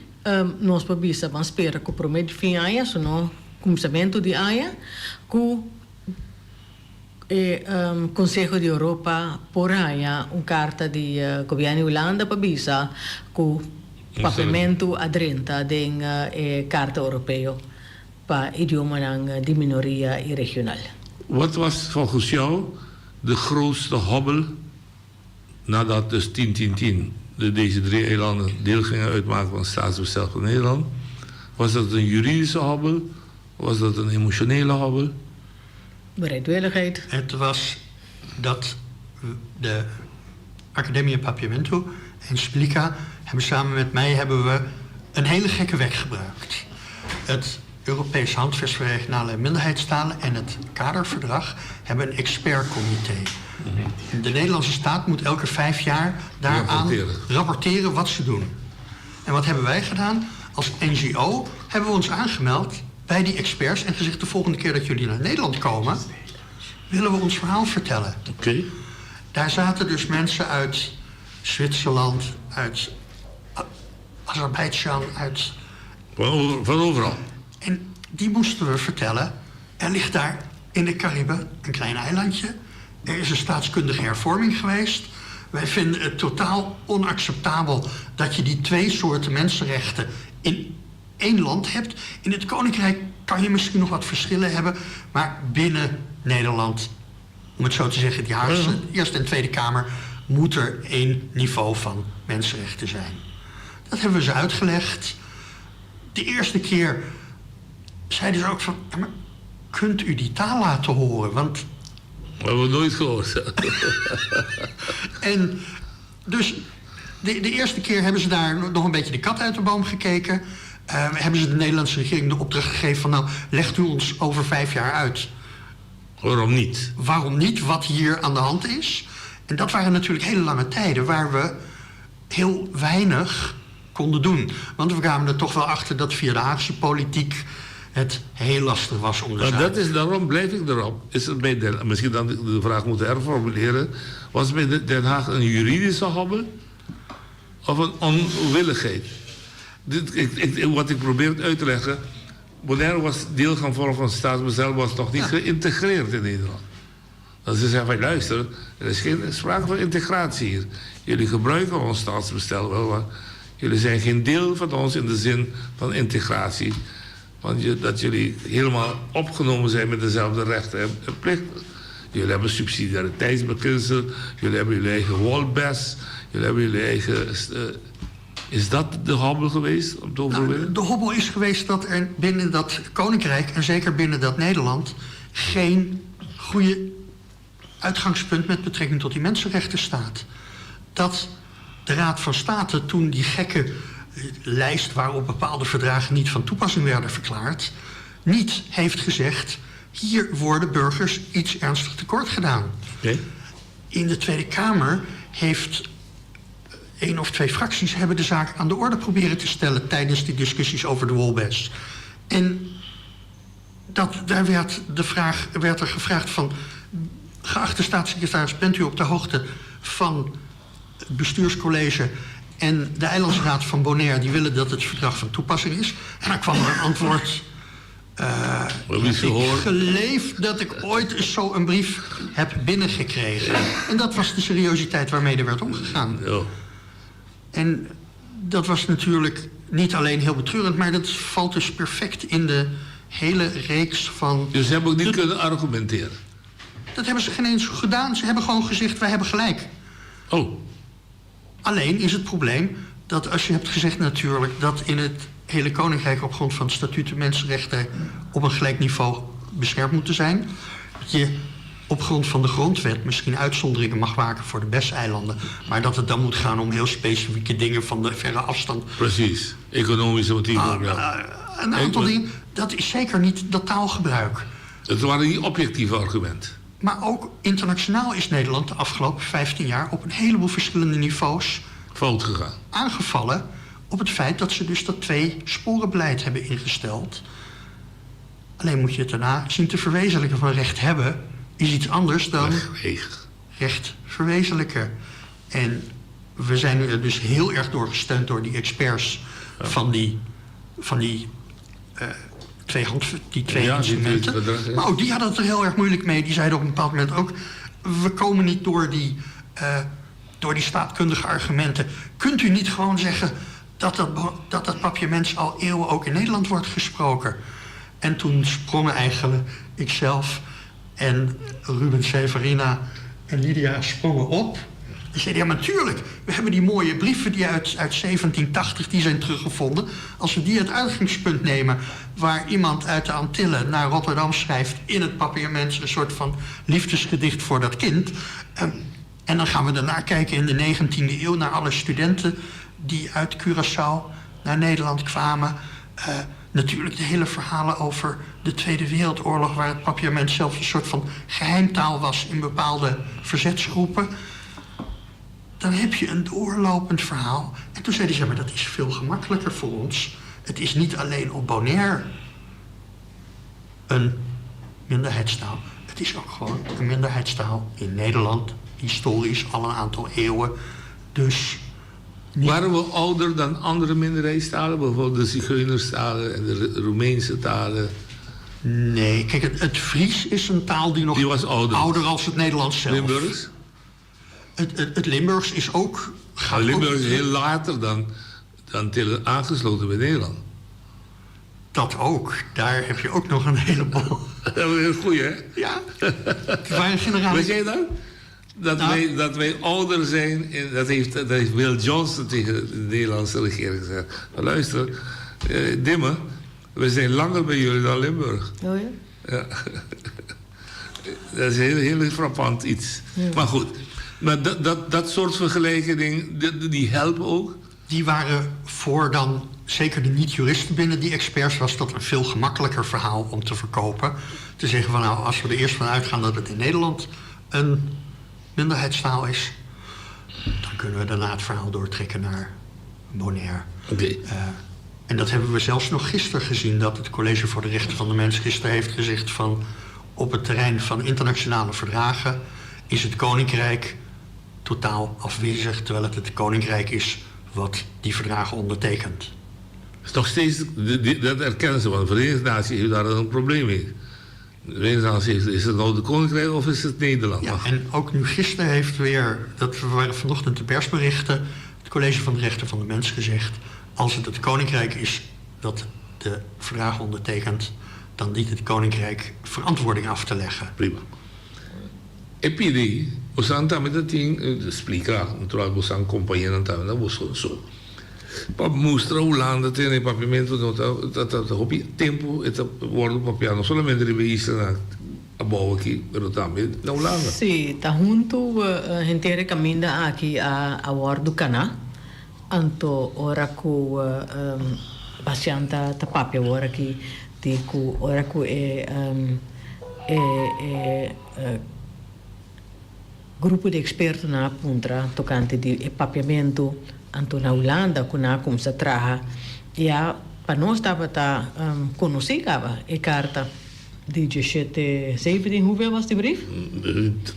nos por bisa ban spera ku promé di fin aña sino kuminsamentu di aña ku e Konseho di Europa por haña un karta di gobièrnu di Hulanda pa bisa ku. Papiamentu a drenta den e Karta Oropeo pa idiomanan di minoria i regional. Wat was volgens jou de grootste hobbel nadat dus 10 10 10 de deze drie eilanden deel gingen uitmaken van het staatsbestel van Nederland? Was dat een juridische hobbel? Was dat een emotionele hobbel? Bereidwilligheid. Het was dat de Academia Papiamento en Splika hebben samen met mij hebben we een hele gekke weg gebruikt. Het Europees Handvest voor Regionale Minderheidstalen en het Kaderverdrag hebben een expertcomité. De Nederlandse staat moet elke vijf jaar daaraan Rapporteren. rapporteren wat ze doen. En wat hebben wij gedaan? Als NGO hebben we ons aangemeld bij die experts en gezegd: de volgende keer dat jullie naar Nederland komen, willen we ons verhaal vertellen. Oké. Daar zaten dus mensen uit Zwitserland, uit Azerbeidzjan, uit. Van, van overal. En die moesten we vertellen. Er ligt daar in de Cariben een klein eilandje. Er is een staatskundige hervorming geweest. Wij vinden het totaal onacceptabel dat je die twee soorten mensenrechten in één land hebt. In het Koninkrijk kan je misschien nog wat verschillen hebben, maar binnen Nederland, om het zo te zeggen, de Haagse Eerste en Tweede Kamer, moet er één niveau van mensenrechten zijn. Dat hebben we ze uitgelegd. De eerste keer zeiden ze ook van, ja, maar kunt u die taal laten horen? Want Dat hebben we nooit gehoord. En dus de, de eerste keer hebben ze daar nog een beetje de kat uit de boom gekeken. Eh, hebben ze de Nederlandse regering de opdracht gegeven van... nou, legt u ons over vijf jaar uit. Waarom niet? Waarom niet, wat hier aan de hand is. En dat waren natuurlijk hele lange tijden waar we heel weinig konden doen. Want we kwamen er toch wel achter dat via de Haagse politiek... het heel lastig was om de Maar zaak dat is, daarom blijf ik erop. Is het bij Den, misschien dan de vraag moeten herformuleren. Was het bij Den Haag een juridische hobbel? Of een onwilligheid? Dit, ik, ik, wat ik probeer uit te leggen. Bonaire was deel gaan vormen van het staatsbestel, was nog niet geïntegreerd in Nederland. Dat ze zeggen van luister, er is geen sprake van integratie hier. Jullie gebruiken ons staatsbestel wel, maar jullie zijn geen deel van ons in de zin van integratie. Want je, dat jullie helemaal opgenomen zijn met dezelfde rechten en, en plichten. Jullie hebben subsidiariteitsbeginsel, jullie hebben jullie eigen wolbes, jullie hebben jullie eigen... eh, is dat de hobbel geweest om te overwinnen? Nou, De hobbel is geweest dat er binnen dat koninkrijk en zeker binnen dat Nederland geen goede uitgangspunt met betrekking tot die mensenrechten staat. Dat de Raad van State toen die gekke eh, lijst waarop bepaalde verdragen niet van toepassing werden verklaard, niet heeft gezegd: hier worden burgers iets ernstig tekort gedaan. In de Tweede Kamer heeft één of twee fracties hebben de zaak aan de orde proberen te stellen tijdens die discussies over de Wolbes. En dat, daar werd, de vraag, werd er gevraagd van... geachte staatssecretaris, bent u op de hoogte van het bestuurscollege... en de eilandsraad van Bonaire, die willen dat het verdrag van toepassing is? En dan kwam er een antwoord... eh, hebben iets ik gehoord. geleef dat ik ooit eens zo een brief heb binnengekregen. En dat was de seriositeit waarmee er werd omgegaan. En dat was natuurlijk niet alleen heel betreurend, maar dat valt dus perfect in de hele reeks van. Dus ze hebben ook niet kunnen argumenteren. Dat hebben ze geen eens gedaan. Ze hebben gewoon gezegd: wij hebben gelijk. Oh. Alleen is het probleem dat als je hebt gezegd natuurlijk dat in het hele koninkrijk op grond van het statuut de mensenrechten op een gelijk niveau beschermd moeten zijn, dat je op grond van de grondwet misschien uitzonderingen mag maken voor de BES-eilanden, maar dat het dan moet gaan om heel specifieke dingen van de verre afstand. Precies, economische motieven. ook, ja. Een aantal dingen, dat is zeker niet dat taalgebruik. Het waren niet objectieve argumenten. Maar ook internationaal is Nederland de afgelopen 15 jaar op een heleboel verschillende niveaus Fout gegaan. aangevallen op het feit dat ze dus dat twee-sporenbeleid hebben ingesteld. Alleen moet je het daarna zien te verwezenlijken van recht hebben is iets anders dan recht verwezenlijken. En we zijn er dus heel erg door gesteund door die experts van die, van die, eh, twee, hand, die twee Ja, die twee instrumenten. verdragen, ja. Maar ook die hadden het er heel erg moeilijk mee. Die zeiden op een bepaald moment ook... we komen niet door die, eh, door die staatkundige argumenten. Kunt u niet gewoon zeggen Dat dat, dat dat papiaments al eeuwen ook in Nederland wordt gesproken. En toen sprongen eigenlijk ikzelf en Ruben Severina en Lydia sprongen op. En zeiden, ja, natuurlijk, we hebben die mooie brieven die uit, uit 1780 die zijn teruggevonden. Als we die het uitgangspunt nemen, waar iemand uit de Antillen naar Rotterdam schrijft... in het papiaments een soort van liefdesgedicht voor dat kind. Ehm, en dan gaan we daarna kijken in de 19e eeuw naar alle studenten die uit Curaçao naar Nederland kwamen. Uh, natuurlijk de hele verhalen over de Tweede Wereldoorlog... waar het papiament zelf een soort van geheimtaal was in bepaalde verzetsgroepen. Dan heb je een doorlopend verhaal. En toen zeiden ze, maar dat is veel gemakkelijker voor ons. Het is niet alleen op Bonaire een minderheidstaal. Het is ook gewoon een minderheidstaal in Nederland, historisch al een aantal eeuwen. Dus waren we ouder dan andere minderheidstalen? Bijvoorbeeld de Zigeunerstalen en de Roemeense talen? Nee, kijk, het, het Fries is een taal die nog die was ouder. ouder als het Nederlands zelf. Limburgs? Het, het, het Limburgs is ook... Gaat Limburgs is heel later dan, dan aangesloten bij Nederland. Dat ook. Daar heb je ook nog een heleboel. Dat is een goeie, hè? Ja. Waren generatie... Weet jij dat? Dat, nou. wij, dat wij ouder zijn, en dat heeft, dat heeft Will Johnson tegen de Nederlandse regering gezegd. Maar luister, eh, Dimme, we zijn langer bij jullie dan Limburg. Oh ja? Ja. dat is heel, heel frappant iets. Ja. Maar goed, maar dat, dat, dat soort vergelijking, die, die helpen ook? Die waren voor dan, zeker de niet-juristen binnen die experts, was dat een veel gemakkelijker verhaal om te verkopen. Te zeggen van nou, als we er eerst van uitgaan dat het in Nederland een minderheidstaal is, dan kunnen we daarna het verhaal doortrekken naar Bonaire. Oké. Okay. Uh, en dat hebben we zelfs nog gisteren gezien, dat het College voor de Rechten van de Mens gisteren heeft gezegd van op het terrein van internationale verdragen is het Koninkrijk totaal afwezig, terwijl het het Koninkrijk is wat die verdragen ondertekent. Is nog steeds, dat erkennen ze, want de Verenigde Naties heeft daar een probleem mee. De Verenigde Naties, is het nou de Koninkrijk of is het Nederland? Ja, en ook nu gisteren heeft weer, dat waren vanochtend de persberichten, het College van de Rechten van de Mens gezegd, als het het Koninkrijk is dat de verdragen ondertekent, dan dient het Koninkrijk verantwoording af te leggen. Prima. E pidi, bosan tambe ta tin splika, natural bosan kompañenan tambe na boso so. Pa mustra Hulanda tene papiamentu no ta ta ta ta hopi tempu e ta wordu papiá no solamente riba e islanan abou aki pero tambe na Hulanda. Sí, ta huntu henter e kaminda aki a a wordu kaná. Anto ora ku Bastiaan ta ta papia awor aki di ku ora ku e e e Grupo di ekspertonan a puntra tokante di e papiamentu anto na Hulanda ku nan a kumsa traha ya pa nos tabata konosí kaba e karta di diesshete zeventien hoeveel was die brief?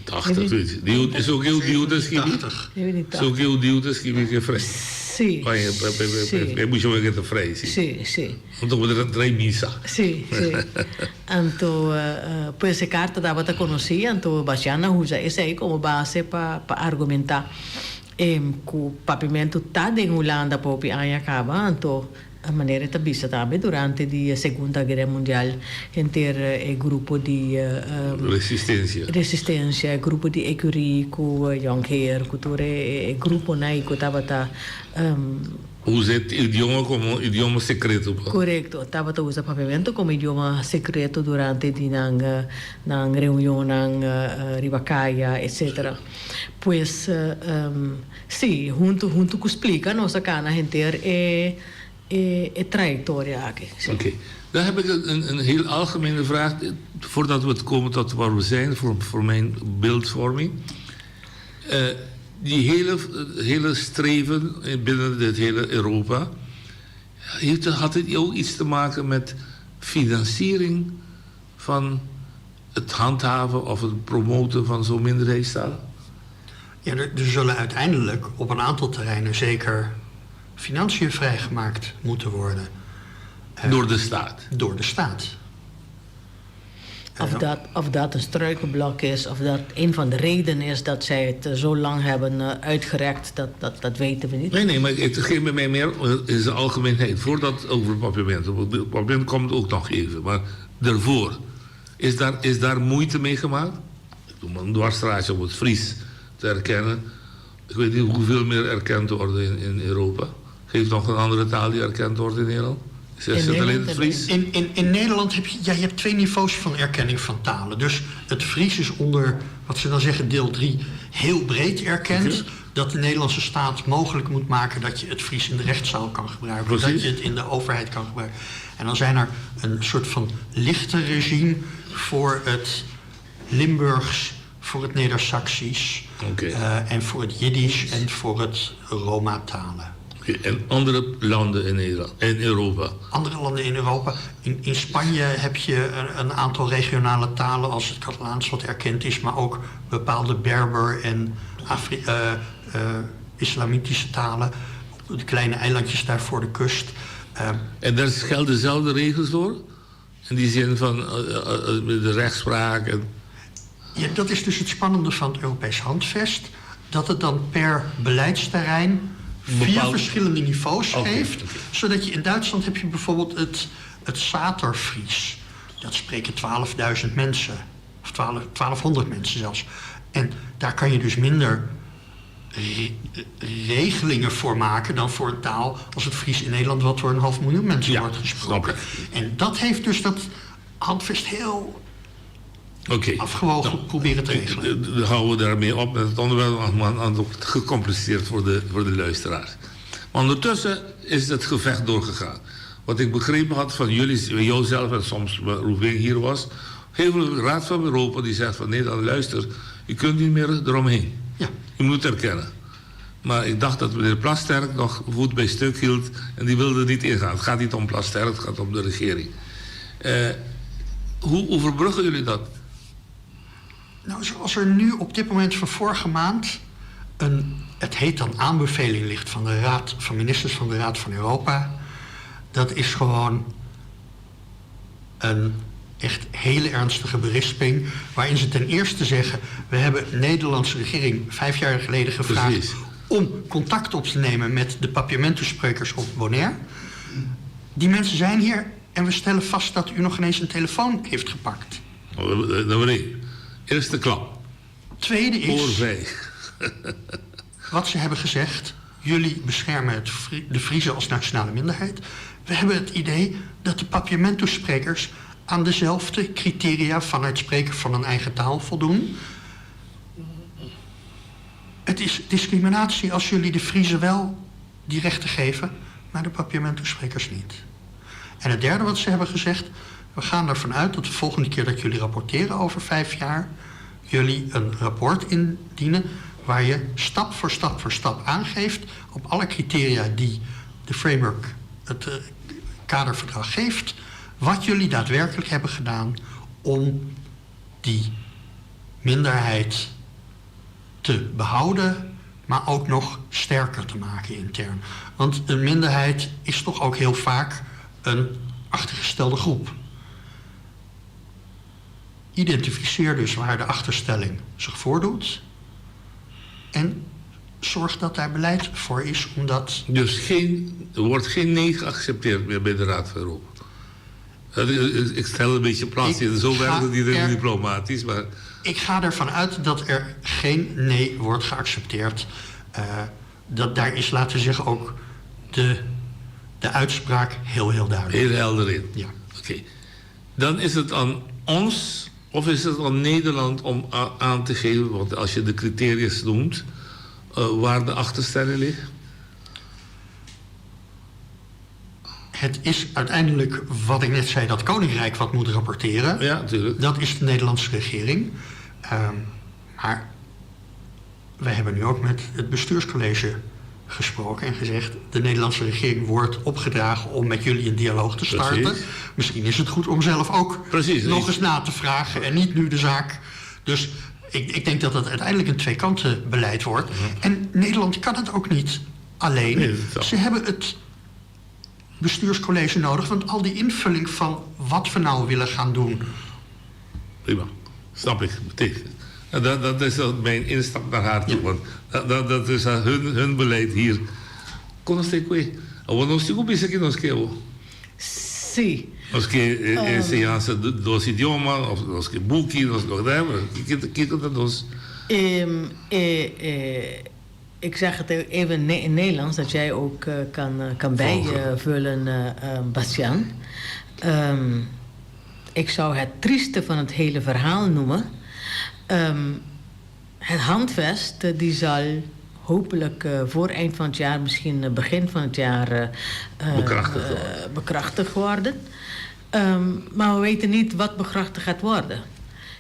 Tachtig zoiets. Die is ook heel duur te skibi. Is ook heel duur te skibi ke vrij. Sí. E mucha ke ta vrij, sí. Sí, sí. Anto bo ta trae misa. Sí, sí. Anto, pues e karta tabata konosí, anto Bastiaan a usa esei komo base pa pa argumentá ku papimentu ta den Hulanda pa hopi aña kaba, anto manera e ta bisa tambe durante di e Segunda Guera Mundial henter e grupo di Resistencia. Resistencia, e grupo di Ecurie ku Jonkheer ku tur e gruponan ei ku tabata Usa e idioma komo idioma sekreto pa. Korekto, tabata usa papiamentu komo idioma sekreto durante di nan nan reunionnan riba kaya etcetera. Pues si, huntu huntu ku splika nos a kana henter e e trayektoria aki. Si. Oké, dan heb ik een een heel algemene vraag voordat we komen tot waar we zijn voor voor mijn beeldvorming. Die hele, hele streven binnen dit hele Europa, heeft, had het ook iets te maken met financiering van het handhaven of het promoten van zo'n minderheidstaal? Ja, er, er zullen uiteindelijk op een aantal terreinen zeker financiën vrijgemaakt moeten worden. Door de staat? Door de staat. Of dat, of dat een struikelblok is, of dat een van de redenen is dat zij het eh, zo lang hebben eh, uitgerekt, dat, dat, dat weten we niet. Nee, nee, maar het geeft bij mij meer in zijn algemeenheid. Voordat over het papiament. Het papiament komt ook nog even, maar daarvoor. Is daar, is daar moeite mee gemaakt? Ik doe maar een dwarsstraatje om het Fries te erkennen. Ik weet niet hoeveel meer erkend worden in, in Europa. Geef nog een andere taal die erkend wordt in Nederland. Is het alleen het Fries? In, in, in Nederland heb je, ja, je hebt twee niveaus van erkenning van talen. Dus het Fries is onder, wat ze dan zeggen, deel 3 heel breed erkend. Dat de Nederlandse staat mogelijk moet maken dat je het Fries in de rechtszaal kan gebruiken. Precies. Dat je het in de overheid kan gebruiken. En dan zijn er een soort van lichter regime voor het Limburgs, voor het Neder-Saxisch... eh, en voor het Jiddisch en voor het Roma-talen. Oké, En andere landen in Nederland, in Europa. Andere landen in Europa. In, in Spanje heb je een, een aantal regionale talen als het Catalaans wat erkend is, maar ook bepaalde Berber en Afri eh, eh, islamitische talen. Op de kleine eilandjes daar voor de kust. Eh, En daar gelden dezelfde regels voor? In die zin van eh, eh, eh, de rechtspraak en... ja, dat is dus het spannende van het Europees Handvest. Dat het dan per beleidsterrein vier Bepaald- verschillende niveaus Oké, geeft. Zodat je in Duitsland heb je bijvoorbeeld het, het Saterfries. Dat spreken 12.000 mensen. Of 12, 1200 mensen zelfs. En daar kan je dus minder re- regelingen voor maken dan voor een taal als het Fries in Nederland, wat door een half miljoen mensen wordt gesproken. En dat heeft dus dat handvest heel Oké. afgewogen proberen te regelen. Dan houden we daarmee op met het onderwerp, want want anders wordt het gecompliceerd voor de, voor de luisteraars. Maar ondertussen is het gevecht doorgegaan. Wat ik begrepen had van jullie, jou zelf en soms Roeving hier was, heel veel Raad van Europa die zegt van Nederland, luister, u kunt niet meer eromheen. Ja. U moet erkennen. Maar ik dacht dat meneer Plasterk nog voet bij stuk hield en die wilde niet ingaan. Het gaat niet om Plasterk, het gaat om de regering. Eh, hoe overbruggen jullie dat? Nou, zoals er nu op dit moment van vorige maand een, het heet dan aanbeveling ligt van de Raad van Ministers van de Raad van Europa. Dat is gewoon een echt hele ernstige berisping. Waarin ze ten eerste zeggen: we hebben de Nederlandse regering vijf jaar geleden gevraagd Precies. om contact op te nemen met de papiamentosprekers op Bonaire. Die mensen zijn hier en we stellen vast dat u nog ineens een telefoon heeft gepakt. Nummer één. Eerste klap. Tweede is. Oorvijg. wat ze hebben gezegd. Jullie beschermen het Fri- de Friezen als nationale minderheid. We hebben het idee dat de papiamento-sprekers aan dezelfde criteria van het spreken van een eigen taal voldoen. Het is discriminatie als jullie de Friezen wel die rechten geven, maar de papiamento-sprekers niet. En het derde wat ze hebben gezegd, we gaan ervan uit dat de volgende keer dat jullie rapporteren over vijf jaar, jullie een rapport indienen waar je stap voor stap voor stap aangeeft op alle criteria die de framework, het eh, kaderverdrag geeft, wat jullie daadwerkelijk hebben gedaan om die minderheid te behouden, maar ook nog sterker te maken intern. Want een minderheid is toch ook heel vaak een achtergestelde groep. Identificeer dus waar de achterstelling zich voordoet. En zorg dat daar beleid voor is, omdat... Dus geen, er wordt geen nee geaccepteerd meer bij de Raad van Europa. Dat is- Ik stel een beetje plaats in. Zo ga werkt het niet er- diplomatisch, maar Ik ga ervan uit dat er geen nee wordt geaccepteerd. Eh, dat daar is, laten we zeggen, ook de, de uitspraak heel, heel duidelijk. heel helder in. Ja. Oké. Dan is het aan ons of is het aan Nederland om a- aan te geven, want als je de criteria noemt, eh, waar de achterstelling ligt? Het is uiteindelijk, wat ik net zei, dat Koninkrijk wat moet rapporteren. Ja, natuurlijk. Dat is de Nederlandse regering. Ehm, maar wij hebben nu ook met het bestuurscollege gesproken en gezegd... de Nederlandse regering wordt opgedragen om met jullie een dialoog te starten. Precies. Misschien is het goed om zelf ook Precies. nog eens na te vragen en niet nu de zaak. Dus ik, ik denk dat dat uiteindelijk een tweekanten beleid wordt. En Nederland kan het ook niet alleen. Mhm. Nee, dat is Ze hebben het bestuurscollege nodig, want al die invulling van wat we nou willen gaan doen Prima. Snap ik. Meteen. Dat, dat is mijn instap naar haar toe. Want dat, dat, dat is hun, hun beleid hier. Kon nos te kue? Awor nos tin ku bisa ki nos ke awor. Sí. Nos ke enseñansa dos idioma, of nos ke buki, nos whatever. Kiko kiko ta nos? E, e, ik zeg het even in Nederlands, dat jij ook kan, kan bijvullen, Bastiaan. Um, ik zou het trieste van het hele verhaal noemen. Um, het handvest die zal hopelijk voor eind van het jaar, misschien begin van het jaar, bekrachtigd worden. bekrachtigd worden. Um, maar we weten niet wat bekrachtigd gaat worden.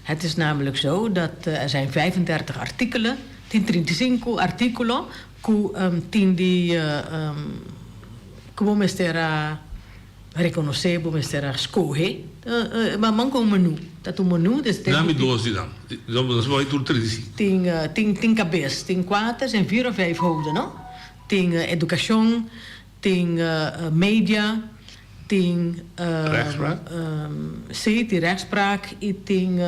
Het is namelijk zo dat er zijn 35 artikelen, 35 artíkulo, ku um, tin di um, ku bo mester a rekonosé, bo mester a skohe. Ma man ku un menú, ta un menú des den. Nami dos di nan. Nos bai tur 35. Tin tin tin kabes, tin kuater, zijn vier of vijf hoofden, no? Tin edukashon, tin media, tin Rechtspraak? Sí, tin rechtspraak i tin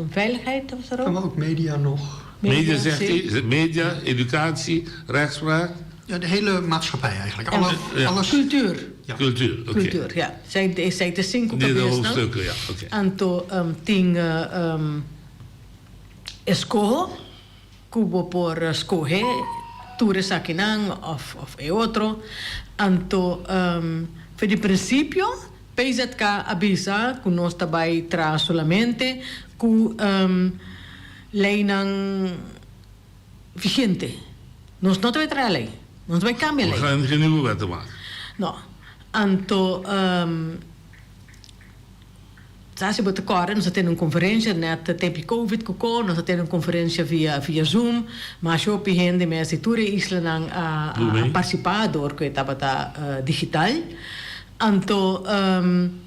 veiligheid, was er ook? Kan ook media nog. Media, zegt hij, media, educatie, rechtspraak. Ja, de hele maatschappij eigenlijk. Alle, ja. Alles. Cultuur. Ja. Cultuur, oké. Cultuur, ja. Zij, zij de cinco De hoofdstukken, ja, oké. Okay. Anto um, tin um, eskoho, ku bo por skohe tur esakinan of, of e otro. Anto um, for di prinsipio, PZK a bisa ku nos ta bai traha solamente ku um, leinan vigente. Nos no ta bai traha lei. Nos no ta bai kambia lei. We gaan geen nieuwe wetten maken. No. Anto, um, sa si bo ta kòrda, nos a tene un konferensha nèt tempu di covid ku ko, nos a tene un konferensha via via Zoom. Masha hopi hende mes di tur e islanan a a partisipá dor ku e tabata digital. Anto, um,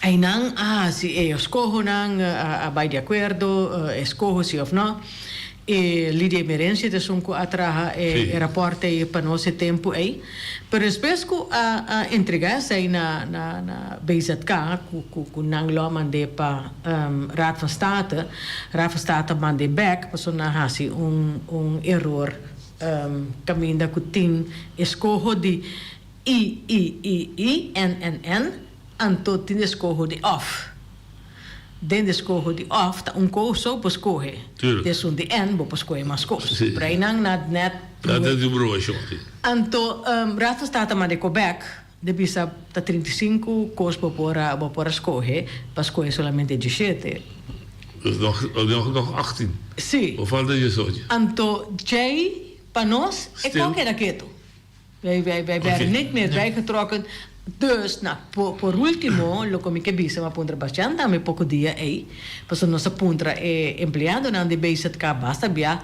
Einan a hasi e eskohonan, a bai di akuerdo, eskoho si òf nò. E Lidia Emerencia ta esun ku a traha e rapòrt ei pa nos e tempu ei. Pero despues ku a a entregá esei na na na BZK, ku ku ku nan lo a mand'é pa Raad van State, Raad van State a mand'é bèk pasobra nan a hasi un un eror kaminda ku tin eskoho di I, i, i, i, n, n, n, anto tin eskoho di òf. Den de eskoho di òf ta un kos so bo skohe. Tuurlijk. Desun di n bo por skohe mas kos. Sí. Pero einan na net Dat is di broer shon, sí. Anto Raad van State a manda e ko bèk de bisa ta 35 kos bo por a bo por a skohe, pa skohe solamente 17. Dus nog nog nog 18. Sí. Bo falta 18. Anto djei pa nos e Stil. ko keda ketu. Wij, wij, wij werden niet meer bijgetrokken. Dus, nou, por, por último, loke mi ke bisa, mi a puntra Bastiaan tambe poko dia ei, pasobra nos a puntra e empleadonan di BZK basta bia,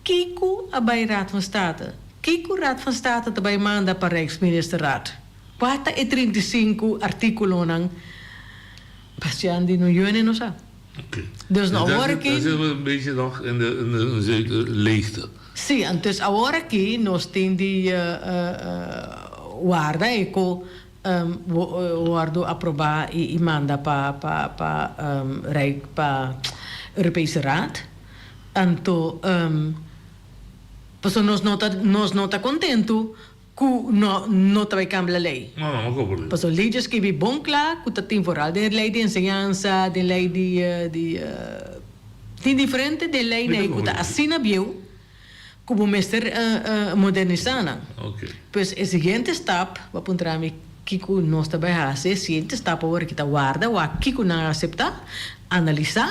kiko a bai Raad van State? Kiko Raad van State ta bai manda pa Rijksministerraad? Kua ta e 35 artíkulonan? Bastiaan di no yone no sa. Dus no awor aki. Dat zit een beetje nog in de, in de, in de leegte. Sí, antes awor aki nos tin di warda e ku wòrdu aprobá i manda pa pa pa Rijk pa Europese Raad. Anto pasobra nos no ta nos no ta kontentu Ku no no ta bai kambia lei. No, no, no kopo lei. Pasobra lei dja skibi bon kla ku ta tin foral den lei di enseñansa, den lei di di tin diferente den lei nei ku ta asina bieu ku bo mester modernisá nan. Pues e siguiente stap, bo a puntra mi kiko nos ta bai hasi, e siguiente stap awor ki ta warda wak kiko nan a aseptá, analisá,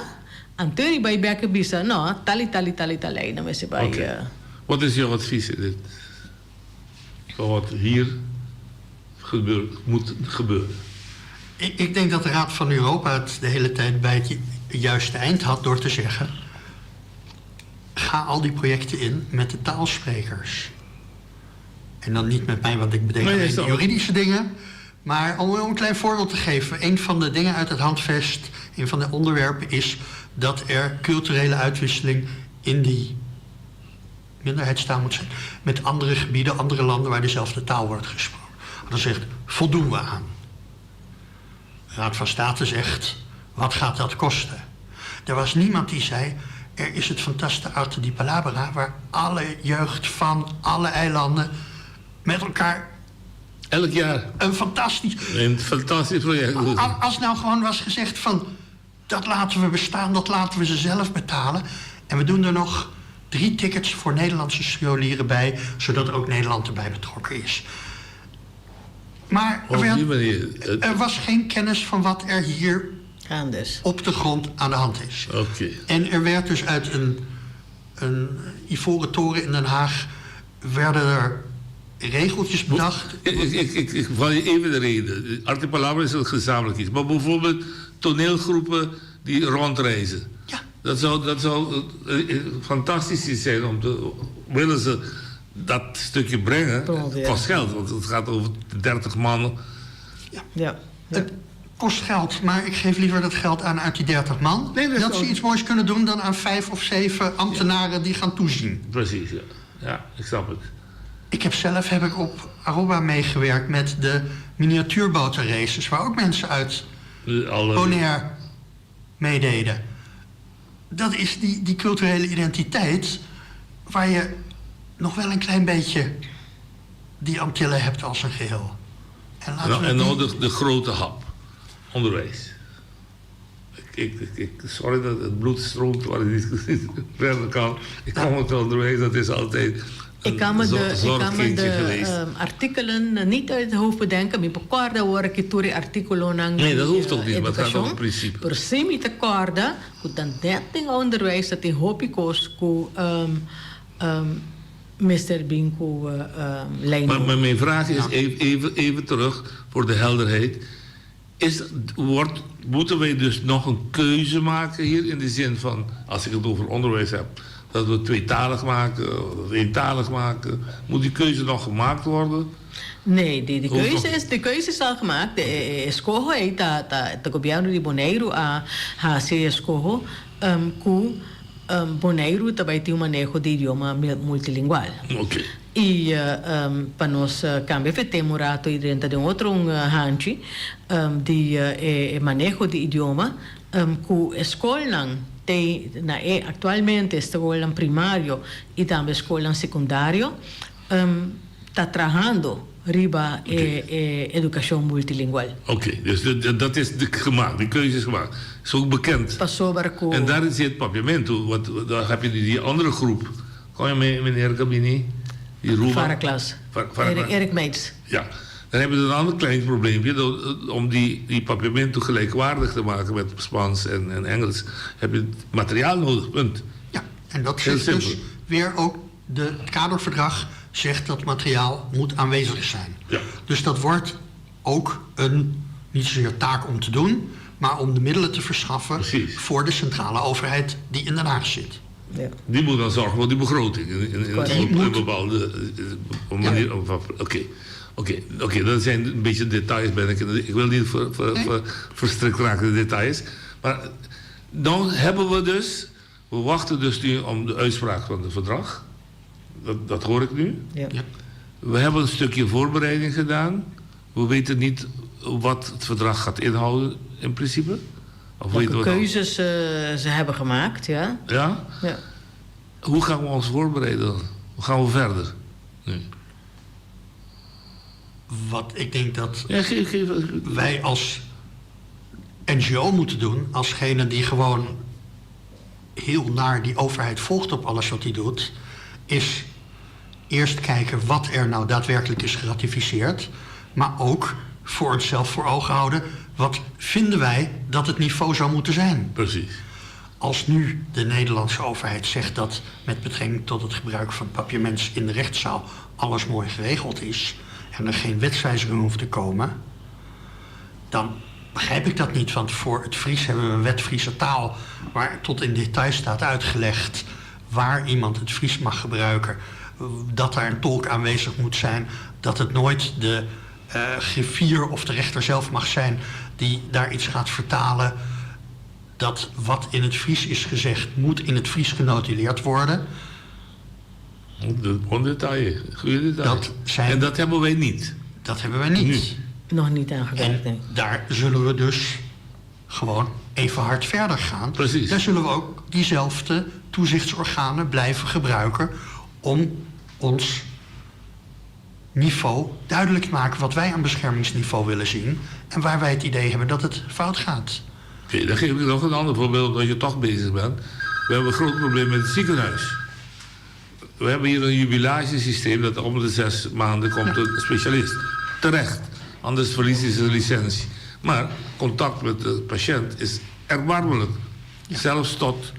anto e bai bek e bisa no, tal i tal i tal i tal lei nan mester bai. Wat is jouw advies in dit? Van wat hier gebeurt, moet gebeuren. Ik, ik denk dat de Raad van Europa het de hele tijd bij het juiste eind had door te zeggen: ga al die projecten in met de taalsprekers. En dan niet met mij, want ik bedenk alleen de juridische dingen. Maar om een klein voorbeeld te geven, een van de dingen uit het handvest, een van de onderwerpen is dat er culturele uitwisseling in die minderheidstaal moet zijn met andere gebieden, andere landen waar dezelfde taal wordt gesproken. Dan zegt, voldoen we aan. De Raad van State zegt, Wat gaat dat kosten? Er was niemand die zei, er is het fantastische Arte di Palabra... waar alle jeugd van alle eilanden met elkaar... Elk jaar. Een fantastisch... Een fantastisch project. Als nou gewoon was gezegd van... dat laten we bestaan, dat laten we ze zelf betalen... en we doen er nog drie tickets voor Nederlandse scholieren bij... zodat ook Nederland erbij betrokken is. Maar er, Op werd- die manier. Het- er was geen kennis van wat er hier op de grond aan de hand is. Oké. En er werd dus uit een, een ivoren toren in Den Haag... werden er regeltjes bedacht. Ik, ik, ik, ik val je even de reden. Arte Palabra is een gezamenlijk iets. Maar bijvoorbeeld toneelgroepen die rondreizen. Ja. Dat zou, dat zou eh, eh, fantastisch iets zijn om te... Willen ze dat stukje brengen, Promoveren. kost geld. Want het gaat over 30 man. Ja. Het kost geld, maar ik geef liever dat geld aan uit die 30 man. dat ze iets moois kunnen doen dan aan vijf of zeven ambtenaren die gaan toezien. Precies, ja. Ja, ik snap het. Ik heb zelf heb ik op Aruba meegewerkt met de miniatuurbotenraces... waar ook mensen uit Alle... Bonaire meededen. Dat is die, die culturele identiteit waar je nog wel een klein beetje die Antillen hebt als een geheel. En laten Nou, we en die- nou de, de grote hap. Onderwijs. Ik, ik, ik, ik- sorry dat het bloed stroomt waar het niet verder kan. Ik kom uit het onderwijs, dat is altijd een Ik kan me zor- de, ik kan me zorgkindje de geweest. ehm, artikelen eh, niet uit het hoofd bedenken. Mi bekorda hoor ik turi artikelen aan Nee, dat hoeft ook niet, maar het gaat om het principe. Pero si mi te korda, ku dan dat ding onderwijs dat in hopi kos ku um, um, Mr. Bin ku eh, ehm, lijn. Maar, maar mijn vraag is even, even, even terug voor de helderheid. Is, wordt, moeten wij dus nog een keuze maken hier in de zin van, als ik het over onderwijs heb, dat we tweetalig maken, of eentalig maken? Moet die keuze nog gemaakt worden? Nee, die, die, Hoeft keuze nog- is, de keuze is al gemaakt. De eh, escojo eh, ta, ta, de governo di Bonaire a hasi escojo um, ku um, Bonaire tambe tin un maneho di idioma multilingual. Oké. I uh, um, pa nos uh, cambia e rato i drenta den otro un uh, hanchi um, di uh, e, e maneho di idioma um, ku skolnan te na e actualmente skolnan primario i tambe skolnan secundario um, ta trahando riba e, e educacion multilingual. Oké, dus dat- dat- dat is de, gemaakt, die keuze is gemaakt. Is ook bekend. Pasobra ku En daar zit papiamento, want daar heb je die, die andere groep. Kom je mee, meneer Gabini? Die Roema. Varaklas. Varaklas. Erik, Erik Meets. Ja, dan hebben we een ander klein probleempje. Dat- Om die, die papiamento gelijkwaardig te maken met Spaans en, en Engels, heb je materiaal nodig, punt. En dat Heel zegt dus simpel. weer ook, de, het kaderverdrag zegt dat materiaal moet aanwezig zijn. Ja. Dus dat wordt ook een, niet zozeer taak om te doen, maar om de middelen te verschaffen voor de centrale overheid die in Den Haag zit. Ja. Die moet dan zorgen voor die begroting. In, in, in, Correct. op een bepaalde eh, manier. Oké, oké, oké, dat zijn een beetje details. Ben ik, ik wil niet ver, ver, ver- verstrikt raken in de details. Maar dan hebben we dus... We wachten dus nu om de uitspraak van het verdrag. Dat, dat hoor ik nu. Ja. We hebben een stukje voorbereiding gedaan. We weten niet wat het verdrag gaat inhouden in principe. Of weten Welke we het al? keuzes eh, ze hebben gemaakt, ja. Ja? Ja. Hoe gaan we ons voorbereiden dan? Hoe gaan we verder? Nu? Wat ik denk dat Ja, geef, geef, wij als NGO moeten doen, alsgene die gewoon heel naar die overheid volgt op alles wat die doet, is eerst kijken wat er nou daadwerkelijk is geratificeerd, maar ook voor onszelf voor ogen houden, wat vinden wij dat het niveau zou moeten zijn? Precies. Als nu de Nederlandse overheid zegt dat met betrekking tot het gebruik van papiaments in de rechtszaal alles mooi geregeld is en er geen wetswijziging hoeft te komen, dan begrijp ik dat niet. Want voor het Fries hebben we een wet Friese taal waar tot in detail staat uitgelegd waar iemand het Fries mag gebruiken, dat daar een tolk aanwezig moet zijn, dat het nooit de eh, griffier of de rechter zelf mag zijn die daar iets gaat vertalen. Dat wat in het Fries is gezegd, moet in het Fries genotuleerd worden. Een detail, goede detail. Dat zijn, En dat hebben wij niet. Dat hebben wij niet. Nog niet aangewerkt, nee. Daar zullen we dus gewoon even hard verder gaan. Precies. Daar zullen we ook diezelfde toezichtsorganen blijven gebruiken om ons niveau duidelijk te maken wat wij aan beschermingsniveau willen zien en waar wij het idee hebben dat het fout gaat. Oké, dan geef ik nog een ander voorbeeld, omdat je toch bezig bent. We hebben een groot probleem met het ziekenhuis. We hebben hier een jubilagesysteem dat om de zes maanden komt een specialist. Terecht, anders verliest hij zijn licentie. Maar contact met de patiënt is erbarmelijk. Zelfs tot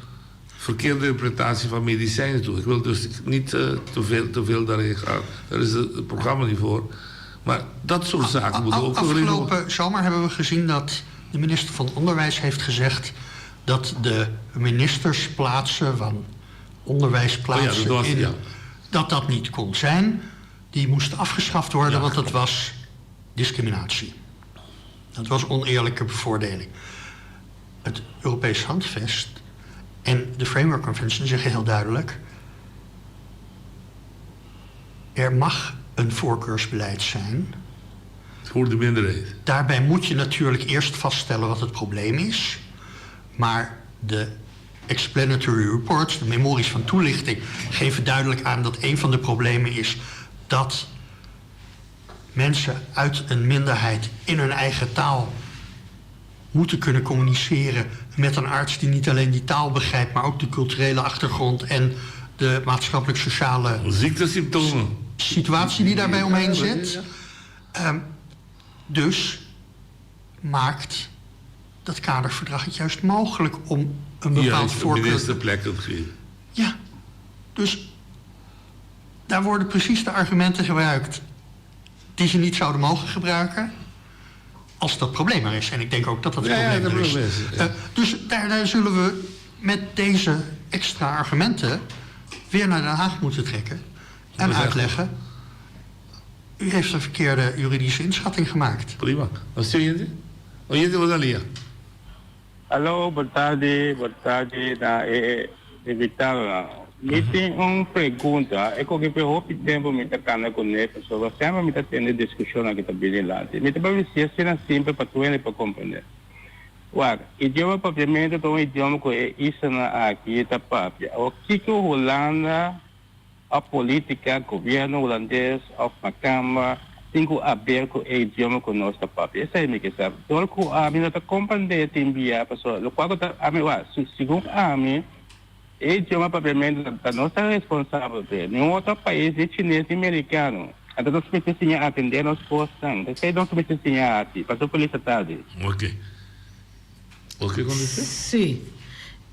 verkeerde interpretatie van medicijnen toe. Ik wil dus niet eh, te, veel, te veel daarin gaan. Daar is het programma niet voor. Maar dat soort zaken moeten ook geregeld worden. Afgelopen zomer hebben we gezien dat de minister van Onderwijs heeft gezegd dat de ministersplaatsen van onderwijsplaatsen Oh ja, dat was- in, ja. dat dat niet kon zijn. Die moesten afgeschaft worden, want dat was discriminatie. Dat was oneerlijke bevoordeling. Het Europees Handvest en de Framework Convention zeggen heel duidelijk: er mag een voorkeursbeleid zijn. Voor de minderheid. Daarbij moet je natuurlijk eerst vaststellen wat het probleem is. Maar de explanatory reports, de memories van toelichting, geven duidelijk aan dat een van de problemen is dat mensen uit een minderheid in hun eigen taal moeten kunnen communiceren met een arts die niet alleen die taal begrijpt, maar ook de culturele achtergrond en de maatschappelijk-sociale ziektesymptomen situatie die daarbij omheen Ja, zit. ja. Ehm, dus maakt dat kaderverdrag het juist mogelijk om een bepaald Juist, een voorkeur. ministerplek te geven. Ja, dus daar worden precies de argumenten gebruikt die ze niet zouden mogen gebruiken. Als dat probleem er is. En ik denk ook dat dat Ja, ja, probleem dat er is. probleem is, ja. Eh, dus daar, daar zullen we met deze extra argumenten weer naar Den Haag moeten trekken. En Dat is echt uitleggen. U heeft een verkeerde juridische inschatting gemaakt. Prima. Wat stuur je? Oyente Rosalia. Alô, boa tarde, boa tarde da eh, invitado. Me tem uma pergunta. É que eu houve tempo me tá cana com ele, pessoa, sempre me tá tendo discussão aqui também lá. Me tá para ser simples para tu para compreender. Wak, idioma papiamento é um idioma que é isso na aqui tá papia. O que que o Holanda, a política, governo holandês, of Macamba, tem que haver com o idioma que nós tá papia. Essa é a minha questão. Então, que a mim não tá compreender tem via, pessoal. O qual tá a mim, wa, segundo a mim, o idioma papiamento tá nós tá responsável, nenhum outro país, nem chinês, nem americano. Então, nós precisamos atender nos costas. Então, nós precisamos aqui. Passou por essa tarde. Ok. O que aconteceu? Sí.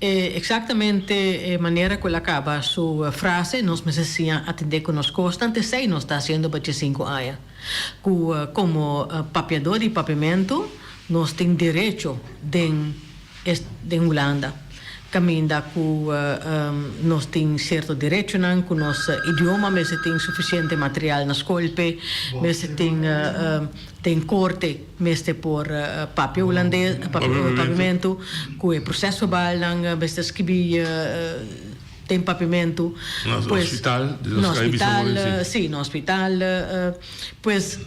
Eh, exactamente eh, manera ku el a kaba su eh, frase, nos mester siña atendé ku nos kosnan, t'esei nos ta hasiendo pa 15 aña. Ku eh, komo eh, papiadó di papiamentu nos tin derecho den es den Hulanda. Kaminda ku eh, nos tin sierto derechonan, ku nos idioma mester tin sufisiente material na skol p'e, mester tin eh, Den korte mester por papia hulandes, papia papiamentu, ku e prosesverbalnan mester skibí den papiamentu. Na hospital, na hospital, sí, na hospital. Pues,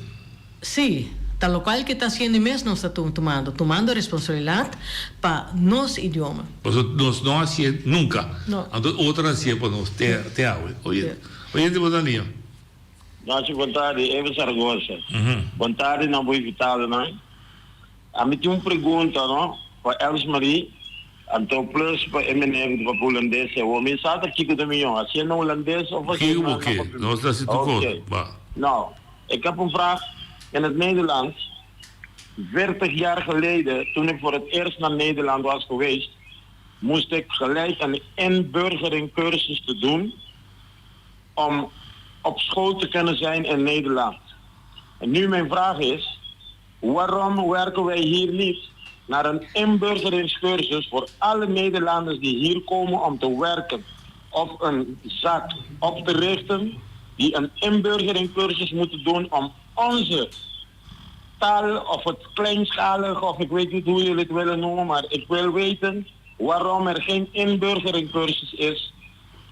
sí, ta lokual ke ta hasiendo mes nos ta tumando, tumando responsabilidat pa nos idioma. Pasobra nos no hasié nunka. No. Anto otro a hasié pa nos te te awe. Oye, oyente bo ta liña. Nochi bon tardi, Eva Zaragoza. Bon tardi na bo invitadonan. Ami tin un pregunta no pa Els Marie, anto plus pa e meneer ku ta papia hulandes awor. Mi sa ta kiko ta miyon, hasié na hulandes of hasié Kiko na bo ke? papiamento? Nos ta hasi tur kos. Oké. Ba. Nou, ik heb een vraag in het Nederlands. 40 jaar geleden, toen ik voor het eerst naar Nederland was geweest, moest ik gelijk een inburgeringcursus te doen om op school te kunnen zijn in Nederland. En nu mijn vraag is, waarom werken wij hier niet naar een inburgeringscursus voor alle Nederlanders die hier komen om te werken of een zaak op te richten, die een inburgeringcursus moeten doen om onze taal of het kleinschalig of ik weet niet hoe jullie het willen noemen, maar ik wil weten waarom er geen inburgeringcursus is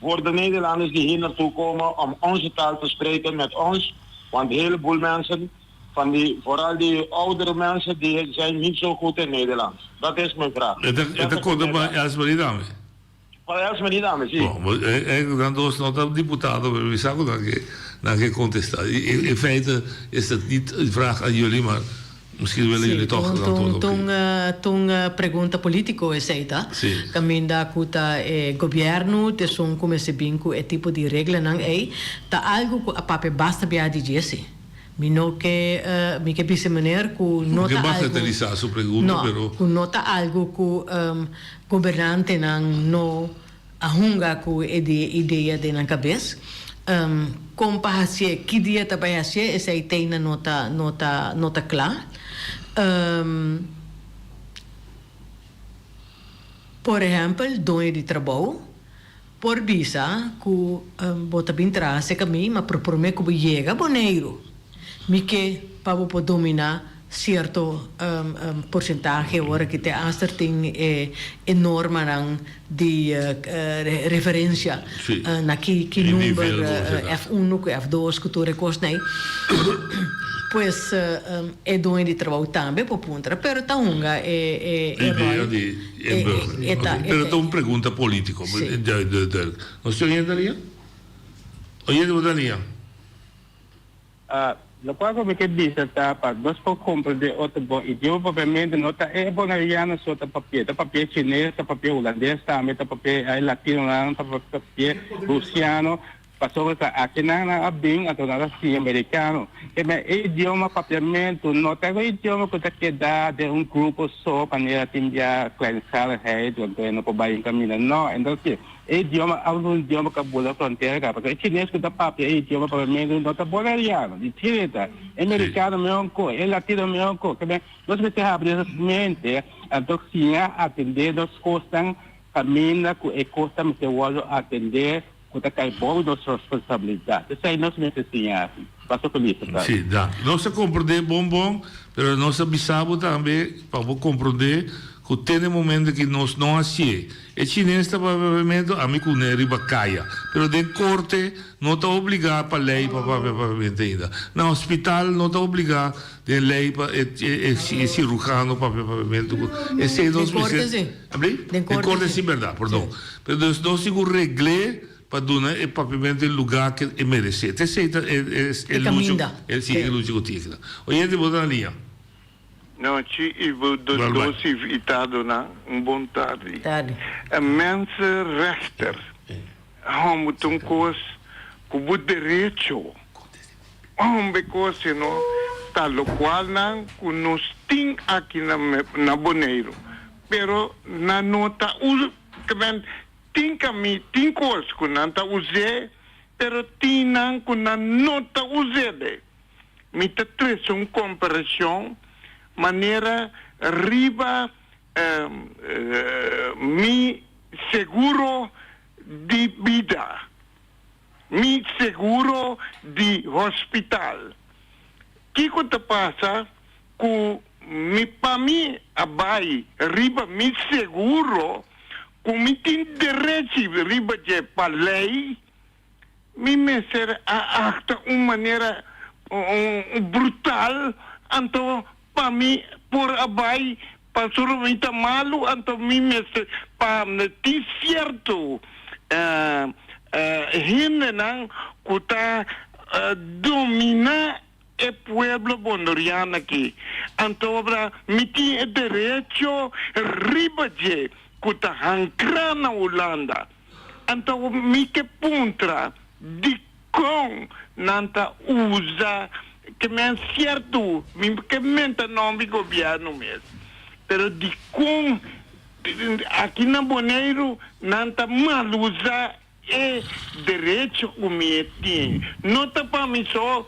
voor de Nederlanders die hier naartoe komen om onze taal te spreken met ons. Want een heleboel mensen Van die, vooral die oudere mensen die zijn niet zo goed in Nederlands. Dat is mijn vraag. E ta e ta konta pa Elsmarie tambe? Pa Elsmarie tambe, si. Bon, bo e nan dos no ta diputado, pero mi sa ku nan ke nan ke kontestá. In feite is dat niet een vraag aan jullie, maar misschien willen jullie toch een antwoord op geven. Ta un pregunta politico esey ta. Caminda cu ta e gobierno t'esun cu mester bin cu e tipo di reglanan ey. Ta algo cu a papia basta bia di dje si. Mi no ke mi ke bisa meneer cu no ta algo su pregunta, no, pero cu no ta algo cu gobernantenan no a hunga cu e idea den nan cabes. Con pa hacié, ki dia ta bay hacié, esey teina no ta no ta no ta cla. Por ehempel, doño di trabou por bisa ku bo ta bin traha serka mi, ma por promé ku bo yega Boneiru, mi ke pa bo por dominá sierto porsentahe ora ki te asta tin e e normanan di referensia na ki ki number F uno ku F dos ku tur e kosnan ei. Pues e doño di trabou tambe por puntra, pero ta hunga e e ròl. E ta, e Pero ta un pregunta politico. Sí. Duidelijk, duidelijk. Nos tin oyente alia? Oyente bo ta alia? Ah, locual cu mi ke bisa ta pa nos por comprende otro bon idioma propiamente no ta e bonaireano so ta papia, ta papia chines, ta papia hulandes tambe, ta papia e latinonan, ta papia rusiano, Pasobra ta akinan nan a bin, anto nan ta siña merikano. E men e idioma papiamentu no ta un idioma ku ta keda den un grupo so manera tin bia kleinschaligheid anto e no por bai un kaminda. No, entonces e idioma a un idioma ku a bula frontera kaba. Pasobra e chines ku ta papia e idioma papiamentu no ta boneriano, di China ta. E merikano mihor ku, e latino mihor ku. Ke men nos mester habri nos mente anto siña atende nos kosnan kaminda ku e kosnan mester wòrdu atende. Ku ta kai bou nos responsabilidat. Esei nos mester siña aki. Paso felis ta Sí, danki. Nos a komprondé bon bon, pero nos a bisa bo tambe pa bo komprondé ku te na e momento ki nos no hasié. E chines ta papia papiamentu, ami ku ne riba kaya. Pero den korte no ta obligá pa lei pa papia papiamentu ainda. Na hospital no ta obligá den lei pa e e sirujano papia papiamentu ku esei nos Den korte mester. sí. Abri? Den Den korte korte sí. sí berdad, perdon. Pero dus nos tin ku regl'é pa duna e papiamentu e lugá ke e meresé. Ta esei ta e e E e lucha kaminda. e sí e lucha ku tin aki. Oyente bo ta na liña. Nochi i bo Bal bai. dos invitadonan un bon tardi. Tardi. E mensenrechter hòmber ta un kos ku bo derecho. Hombe kos sino ta lokualnan ku nos tin aki na na Boneiru pero nan no ta usa kimen tin kami tin kos ku nan ta us'é pero tin nan ku nan no ta us'é de mi ta trese un komparashon manera riba mi seguro di bida. Mi seguro di hospital. Kiko ta pasa ku mi pa mi a bai riba mi seguro ku mi tin derechi riba dje pa lei? Mi mester a akta un manera brutal anto pa mi por a bai pasobra mi ta malu anto mi mester pa tin sierto hendenan ku ta dominá e pueblo bondoriano aki anto obra mi tin e derecho riba dje ku ta hankrá na Hulanda anto mi ke puntra dikon nan ta usa ke men sierto mi ke menta nomber gobièrnu mes pero dikon Aki na Boneiru nan ta malusa e derecho ku mi e tin. No ta pa mi so,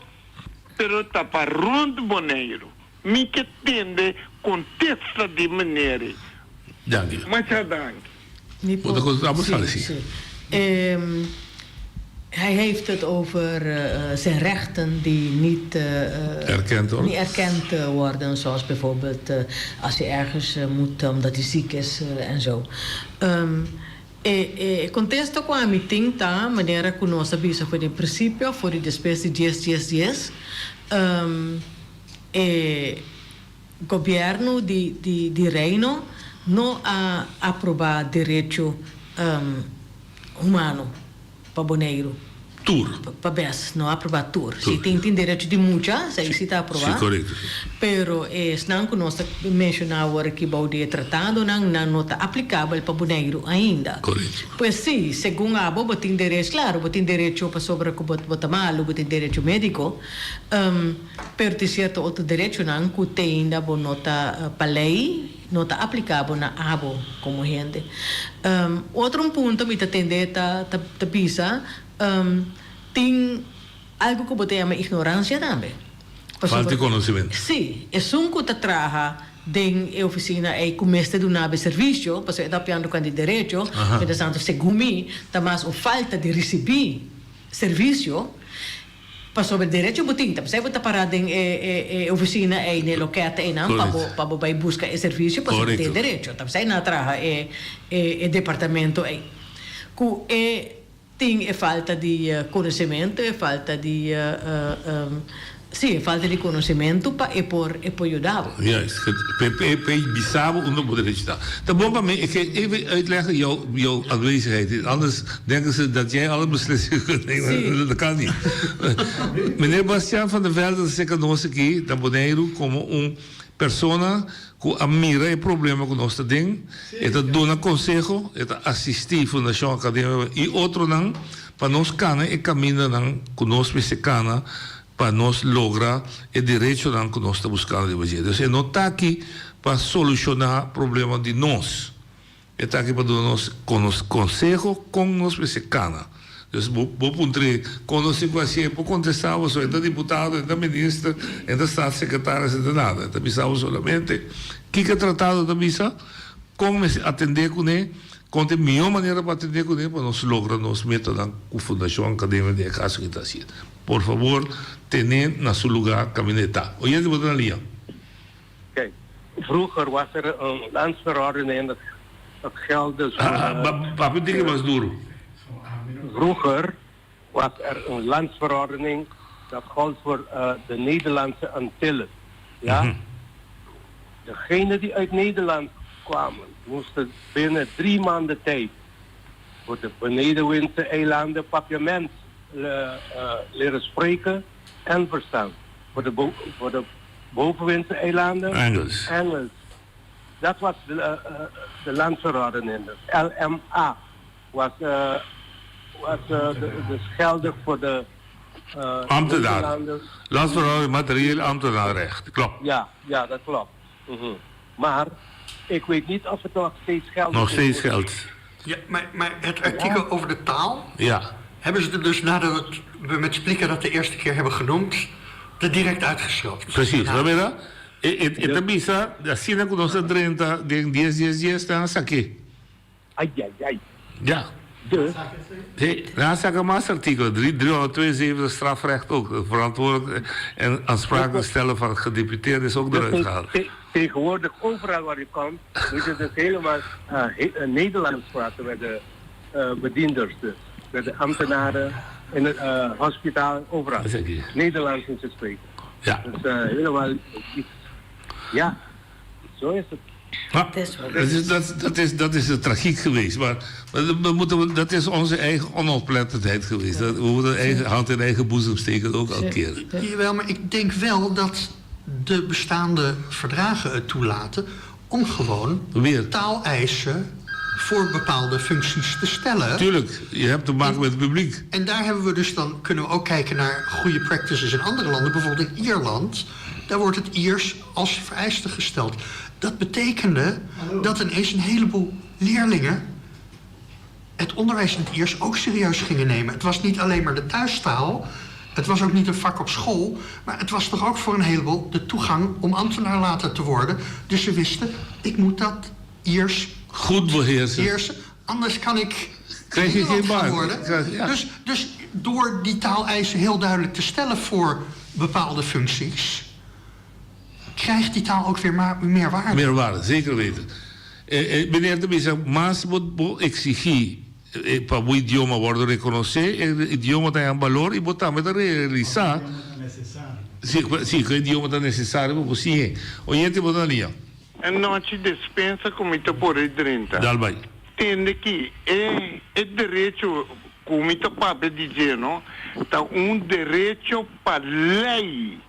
pero ta pa rond Boneiru. Mi ke tende kontesta di meneer ei. Danki. Masha danki. Mi por, Bo ta kontestá bo sí, sali sí. sí. Hij heeft het over zijn rechten die niet, Erkend worden. niet erkend worden, zoals bijvoorbeeld als hij ergens moet omdat hij ziek is en zo. E e contesta cu ami tin ta manera cu nos a bisa for di principio, for di despues di dies dies dies. E gobièrnu di di di Reino no a aprobá derecho humano pa Boneiru. Tur. Pa bes, no a aprobá tur. Si tin tin derecho di mucha, esei si ta aprobá. Si, korekto. Pero esnan ku nos ta menshoná awor aki bou di e tratadonan, nan no ta aplikabel pa Boneiru ainda. Korekto. Pues si, segun abo bo tin derecho, klaro bo tin derecho pasobra ku bo bo ta malu, bo tin derecho médiko, pero tin sierto otro derechonan ku te ainda bo no ta pa lei no ta aplikabel na abo komo hende. Otro un punto mi ta tende ta ta bisa, tin algu ku bo ta yama ignoransia tambe. Falta di konosementu. Sí, esun ku ta traha den e ofisina ei ku mester duna bo e servisio, pasobra e ta apiando ku di derecho, mientrastanto segun mi ta mas un falta di risibí servisio. Pasobra derecho bo tin, ta p'esei bo ta pará den e oficina ei n'e lokèt einan pa bo pa bo bai buska e servisio pasobra bo tin e derecho. Ta p'esei nan a traha e e departamento ei. Ku e tin e falta di konosementu, e falta di sí, e falta di konosementu pa e por e por yuda bo. Juist, p'e p'e bisa bo unda bo derecho ta. Ta bon pa mi, ik ga even uitleggen jouw jouw aanwezigheid, anders denken ze dat jij alle beslissingen kunt nemen, dat kan niet. Meneer Bastiaan van der Velde ta seca nos aki na Boneiru como un persona cu a mira e problema cu nos ta den, e ta duna conseho, e ta asisti Fundacion Academia y otronan pa nos cana e camindanan cu nos mester cana pa nos logra e derechonan ku nos ta buskando riba dje. Dus e no ta aki pa solushoná problema di nos. E ta aki pa duna nos konos konseho kon nos mester kana. Dus bo bo puntr'é kon nos tin ku hasié, e por kontestá bo so. E ta diputado, e ta minister, e ta staatssecretaris, e ta nada. E ta bisa bo solamente kiko e tratado ta bisa, kon mester atendé kuné, kon ta e mihó manera pa atendé kuné pa nos logra nos metanan ku Fundashon Akademia den e kaso ki ta hasié. Por favor, ten'é na su lugá kaminda e ta. Oyente bo ta na lia. Kijk, vroeger was er een landsverordening dat, dat geldde voor... Ah, ah, papia un tiki mas duru. Vroeger was er een landsverordening dat gold voor uh, de Nederlandse Antillen. Ja? Mm -hmm. Degenen die uit Nederland kwamen, moesten binnen drie maanden tijd voor de benedenwindse eilanden papiament leren spreken en verstaan. Voor de, bo voor de bovenwindse eilanden Engels. Engels. Dat was de, uh, de landsverordening. Dus LMA was, uh, was uh, de, dus geldig voor de uh, Ambtenaar. Landsverordening materieel ambtenaarrecht. Klopt. Ja, ja, dat klopt. Mm -hmm. Maar ik weet niet of het nog steeds geldt. Nog steeds geldt. Ja, maar, maar het artikel over de taal... Ja. hebben ze er dus nadat we met Splikker dat de eerste keer hebben genoemd... er direct uitgeschrapt. Precies, ja. Weet je E ta bisa, asina ku nos a drenta den dies dies dies, nan a sak'é. Ai, ai, ai. Ja. Dus? Sí, nan a saka mas artíkulo, 372 strafrecht ook. Verantwoordelijk en aansprakelijk stellen van gedeputeerden is ook eruit gehaald. Tegenwoordig overal waar je komt, moet je dus helemaal uh, Nederlands praten met de uh, bedienders dus. Met de ambtenaren, in het uh, hospitaal, overal. Nederlands moet je spreken. Ja. Dus uh, helemaal iets. Ja, zo is het. Ja, dat, is, dat, dat, is, dat is de tragiek geweest. Maar, maar we moeten, dat is onze eigen onoplettendheid geweest. Dat, we moeten eigen hand in eigen boezem steken ook al keren. Jawel, maar ik denk wel dat de bestaande verdragen het toelaten om gewoon Weer. taaleisen voor bepaalde functies te stellen. Tuurlijk, je hebt te maken met het publiek. En daar hebben we dus dan kunnen we ook kijken naar goede practices in andere landen. Bijvoorbeeld in Ierland, daar wordt het Iers als vereiste gesteld. Dat betekende dat ineens een heleboel leerlingen het onderwijs in het Iers ook serieus gingen nemen. Het was niet alleen maar de thuistaal, het was ook niet een vak op school, maar het was toch ook voor een heleboel de toegang om ambtenaar later te worden. Dus ze wisten, ik moet dat Iers goed beheersen. beheersen anders kan ik Krijg je geen baan. Worden. Ja. Dus, dus door die taaleisen heel duidelijk te stellen voor bepaalde functies, krijgt die taal ook weer meer waarde. Meer waarde, zeker weten. Eh, eh, meneer de Bisa, mas bo, bo exigí eh, pa bo idioma worden rekonosé, e idioma ta en balor i bo tambe ta realisá. Si, si, ku idioma ta nesesario pa bo siñ'é. Oyente bo ta na liña. E nochi despensa ku mi ta por e drenta. Dal bai. Tende ki e e derecho ku mi ta papia di dje no ta un derecho pa lei.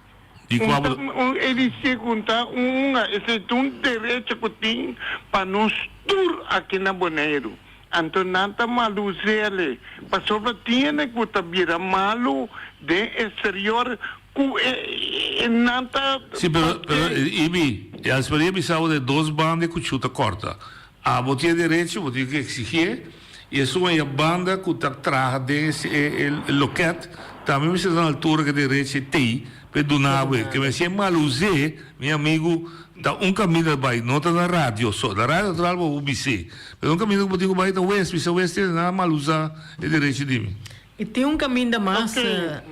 Di Un kua ta bo. un e di si ku ta un hunga esei ta un derecho ku tin pa nos tur aki na Boneiru. Anto nan ta malusele pasobra tiene ku ta bira malu den exterior ku e nan ta Si, pero, pero, Ibi, e Alsmaria bisa bo de dos banda e kuchu ta kòrta. Abo tin e derecho, bo tin ku eksigié, i esun ei a banda ku ta traha den e e lokèt tambe mester ta na altura ku e derecho ei tei pa e duna bo e. Ke mester e malus'é, mi amigu, ta un kaminda bai, no ta na radio so. Na radio natural bo por bis'é, pero un kaminda ku bo tin ku bai ta wes, bisa wes tene nan a malusá e derecho di mi. I tin un kaminda mas,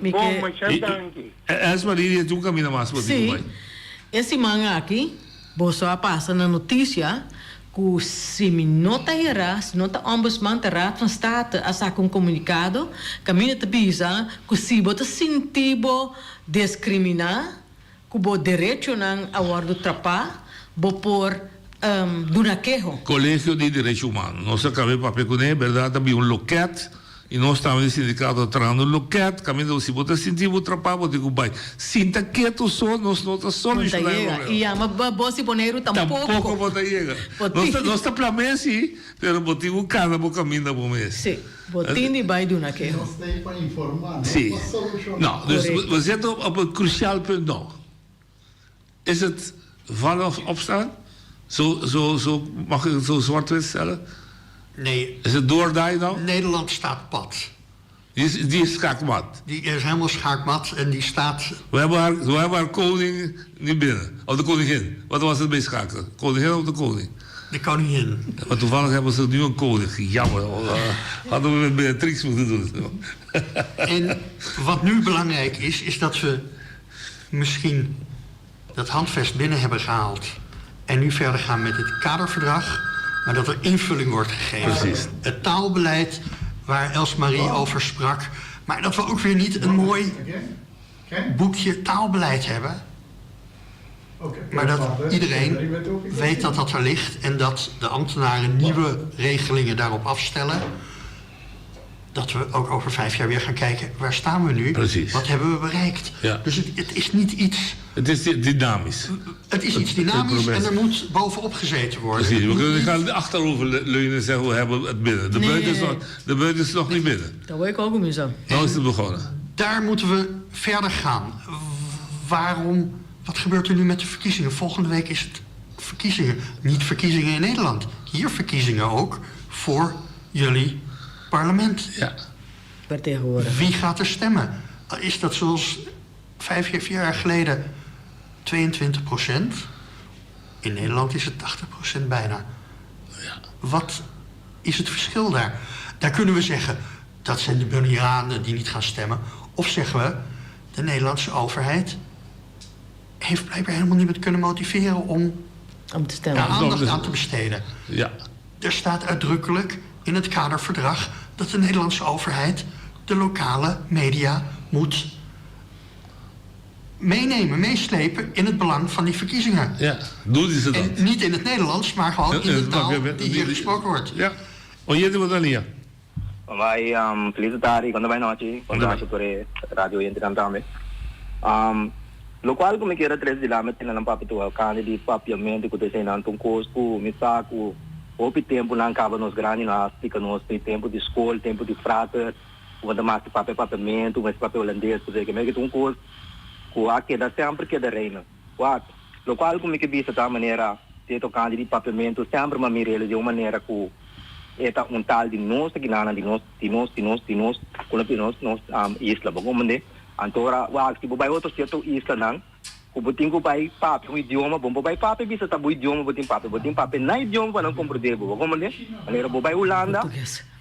mi Bon, ke. masha danki. Esma Lidia tin un kaminda mas bo tin ku Sí, bai. e siman aki boso a pasa na notisia ku si mi no ta hera, si no ta Ombudsman, ta Raad van State a saka un komunikado kaminda ta bisa ku si bo ta sinti bo deskriminá, ku bo derechonan a wòrdu trapá, bo por duna keho. Kolegio di Derecho Humano. Nos a kab'é papia kuné, bèrdat ta bin un lokèt i nos tambe di sindikato ta trahando un lokèt kaminda si bo ta sinti bo trapá bo tin ku bai. Sinta ketu so nos no ta No ta solushoná e yega. problema. I yama Bos di Boneiru tampoko. Tampoko bo ta yega. Bo Nos ta tin. nos ta plam'é si, pero bo tin ku kana bo kaminda bo mes. Sí. Bo tin di bai duna keho. Nos ta ei pa informá, no Sí. pa solushoná. No, dus Correcto. we zitten op een cruciaal punt nou. Is het vallen of opstaan? Zo, zo, zo, mag ik het zo zwart-wit stellen? Nee. Is het do or die nou? Nederland staat pat. Die is, die is schaakmat. Die is helemaal schaakmat en die staat... We hebben haar, we hebben haar koning niet binnen. Of de koningin. Wat was het bij schaken? Koningin of de koning? De koningin. Maar toevallig hebben ze nu een koning. Jammer. Eh, hadden we met Beatrix moeten doen. En wat nu belangrijk is, is dat we misschien dat handvest binnen hebben gehaald. En nu verder gaan met het kaderverdrag. Maar dat er invulling wordt gegeven. Precies. Het taalbeleid waar Elsmarie over sprak. Maar dat we ook weer niet een mooi boekje taalbeleid hebben. Maar dat iedereen weet dat dat er ligt en dat de ambtenaren nieuwe regelingen daarop afstellen. Dat we ook over vijf jaar weer gaan kijken, waar staan we nu? Precies. Wat hebben we bereikt? Ja. Dus het, het is niet iets... Het is dynamisch. Het is iets Het- het dynamisch probleem. en er moet bovenop gezeten worden. Precies. We Het moet kunnen niet- gaan achterover leunen en zeggen we hebben het binnen. De, Nee. buiten is nog, de buiten is nog niet binnen. Dat wil ik ook om zo. Nou is het begonnen. Daar moeten we verder gaan. Waarom, wat gebeurt er nu met de verkiezingen? Volgende week is het verkiezingen. Niet verkiezingen in Nederland. Hier verkiezingen ook voor jullie parlement. Ja. Vertegenwoordiger. Wie gaat er stemmen? Is dat zoals vijf, vier jaar geleden 22 procent? In Nederland is het 80 procent bijna. Wat is het verschil daar? Daar kunnen we zeggen, dat zijn de Bonaireanen die niet gaan stemmen. Of zeggen we, de Nederlandse overheid heeft blijkbaar helemaal niemand kunnen motiveren om, om te stemmen. daar aandacht aan te besteden. Ja. Er staat uitdrukkelijk in het kaderverdrag dat de Nederlandse overheid de lokale media moet meenemen, meeslepen in het belang van die verkiezingen. Ja, doen ze dat. En niet in het Nederlands, maar gewoon in de taal die hier gesproken wordt. Ja. Oyente Botalia. Vai, um, feliz tarde, quando vai noite, quando vai por radio entra tambe. Um, lo qual como quiera tres de la mete na papi tu alcance di papiamento que te nan tum cosco, mi saco, opi tempo nan caba nos grande na fica nos tem tempo de escola, tempo de frater, quando mais papi papiamento, mas papi holandês, que me que um cos, ku a queda sempre queda reina. Wat, lo qual como que vista da maneira te tocando di papiamento sempre ma mirele de uma maneira que eta un tal di nos ginana di nos di nos di nos di nos kuno di nos nos um, isla bo komende antora wa si bo bai outro cierto isla nang ku botin ku bai papi un idioma bom bo bai papi bisa ta bo idioma botin papi botin papi na idioma pa não compreender bo komende manera bo bai Holanda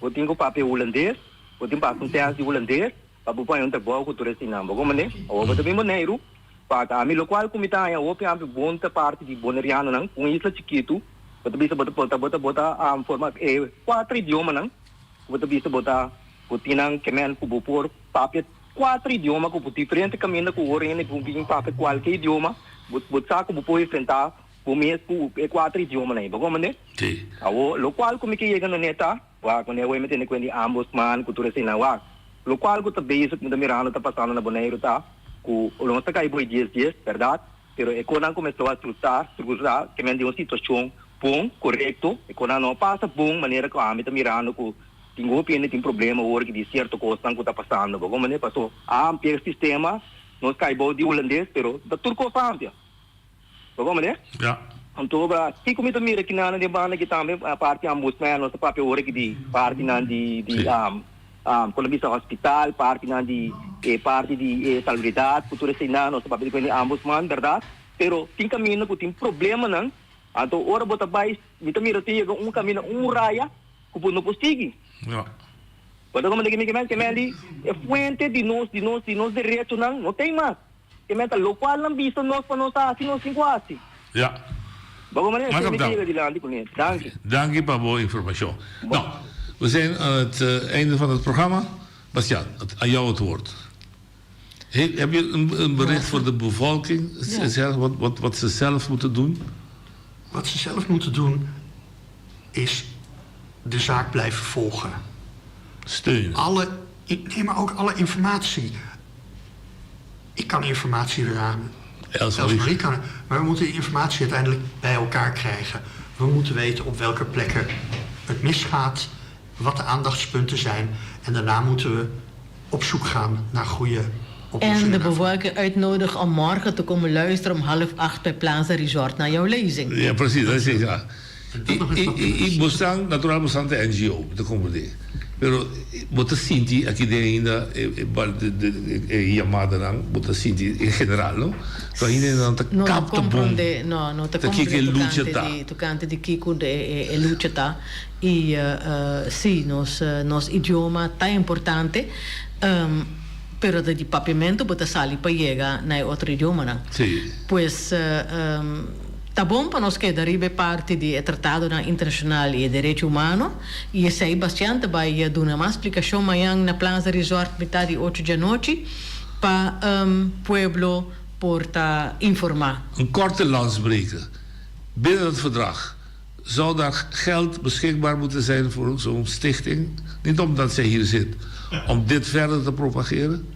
botin ku papi holandês botin papi un test di holandês pa bo pai un trabalho ku turista nang bo komende o bo também Boneiru pa ami lo qual kumita ya opi ampi bonta parte di boneriano nang un isla chiquito bota bisa bota bota bota bota um, forma eh, quatro idioma nang bota bisa bota botinang kemen kubupor papia Kuater idioma ku bo diferente kaminda ku ora hende por bin papia kualke idioma, bo bo sa ku bo por enfrentá bo mes ku e kuater idiomanan ei. Bo komprendé? Sí. Awor, lokual ku mi ke yega na ne ta, wak, manera wei mi tene kuenta di ambos man ku tur eseinan, wak, lokual ku ta bezig ku mi ta mirando ta pasando na Boneiru ta ku nos ta kai boi dies dies, bèrdat? Pero e konan kumesó a strukturá, strukturá, ke men den un situashon bon, korekto, e konan no a pasa bon manera ku ami ta mirando ku Tin hopi hende tin problema awor ki di cierto cosnan cu ta pasando. Bo comprende? Paso a amplia e sistema, nos cay bou di Hulandes, pero ta tur cos a amplia. Bo comprende? Ja. Anto bra, kico mi ta mira kinan den banda aki tambe, parti Ombudsman, nos ta papia awor aki di partinan di, di, con ta bisa hospital, partinan di e parti di e salubridad, cu tur eseinan, nos ta papia di Ombudsman, berdad? Pero tin caminda cu tin problemanan, anto ora bo ta bay, mi ta mira tin yega un caminda, un muraya, ku bo no por sigui. Ja. Bo ta komprende ke mi ke men di e fuente di nos di nos di nos derechonan no tin mas. Ke men ta lokual nan bisa nos pa nos hasi nos tin ku hasi. Ja. Bo komprende? Esei mi ke yega dilanti kuné. Danki. Danki pa bo informashon. Nou, we zijn aan het einde van het programma. Bastiaan, aan jou het woord. Heb je een bericht voor de bevolking? Ja. Wat, wat, wat ze zelf moeten doen? Wat ze zelf moeten doen is de zaak blijven volgen. Steunen. Alle, nee, maar ook alle informatie. Ik kan informatie ramen. Els Marie kan. Maar we moeten die informatie uiteindelijk bij elkaar krijgen. We moeten weten op welke plekken het misgaat, wat de aandachtspunten zijn. En daarna moeten we op zoek gaan naar goede En de bevolking uitnodigen om morgen te komen luisteren om half acht bij Plaza Resort naar jouw lezing. Ja, precies. Dat is, ja. I bosnan, natural bosnan ta NGO, mi ta comprende. Pero bo ta sinti aki den ainda e yamadanan, bo ta sinti en general, no? Cu ainda nan ta capta bon No, no ta ta kiko e comprende lucha tocante ta. di, tocante di kiko e lucha ta. I si, nos, nos idioma ta importante. Pero ta di papiamentu bo ta sali pa yega na e otro idiomanan. Sí. Pues, ta bon pa nos keda riba e parti di e tratadonan internashonal i e derecho humano, i esei Bastiaan ta bai duna mas splikashon mañan na Plaza Resort mitá di ocho djanochi pa pueblo por ta informá. Een korte lans breken binnen het verdrag. Zou daar geld beschikbaar moeten zijn voor zo'n stichting? Niet omdat zij hier zit, om dit verder te propageren?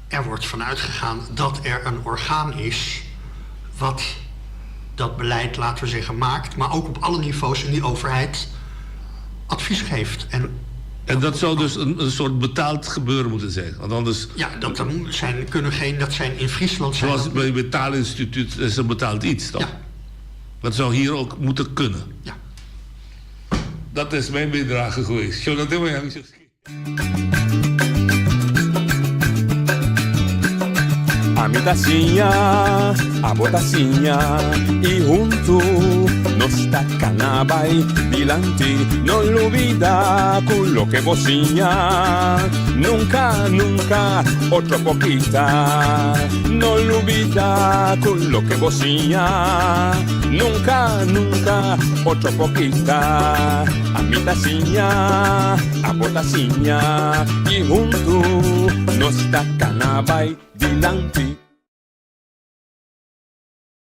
Er wordt vanuit gegaan dat er een orgaan is wat dat beleid, laten we zeggen, maakt, maar ook op alle niveaus in die overheid advies geeft. En en dat zou dus een, een soort betaald gebeuren moeten zijn. Want anders. Ja, dat zijn, kunnen geen. Dat zijn in Friesland. Zijn Zoals bij het betaalinstituut is een betaald iets, toch? Ja. Dat zou hier ook moeten kunnen. Ja. Dat is mijn bijdrage geweest. Ami ta siña, abo ta siña y hunto nos ta cana bay dilanti. No lubida cu loke bo siña nunca, nunca otro por kita. No lubida cu loke bo siña nunca, nunca otro por kita. Ami ta siña, abo ta siña y hunto nos ta cana bay dilanti.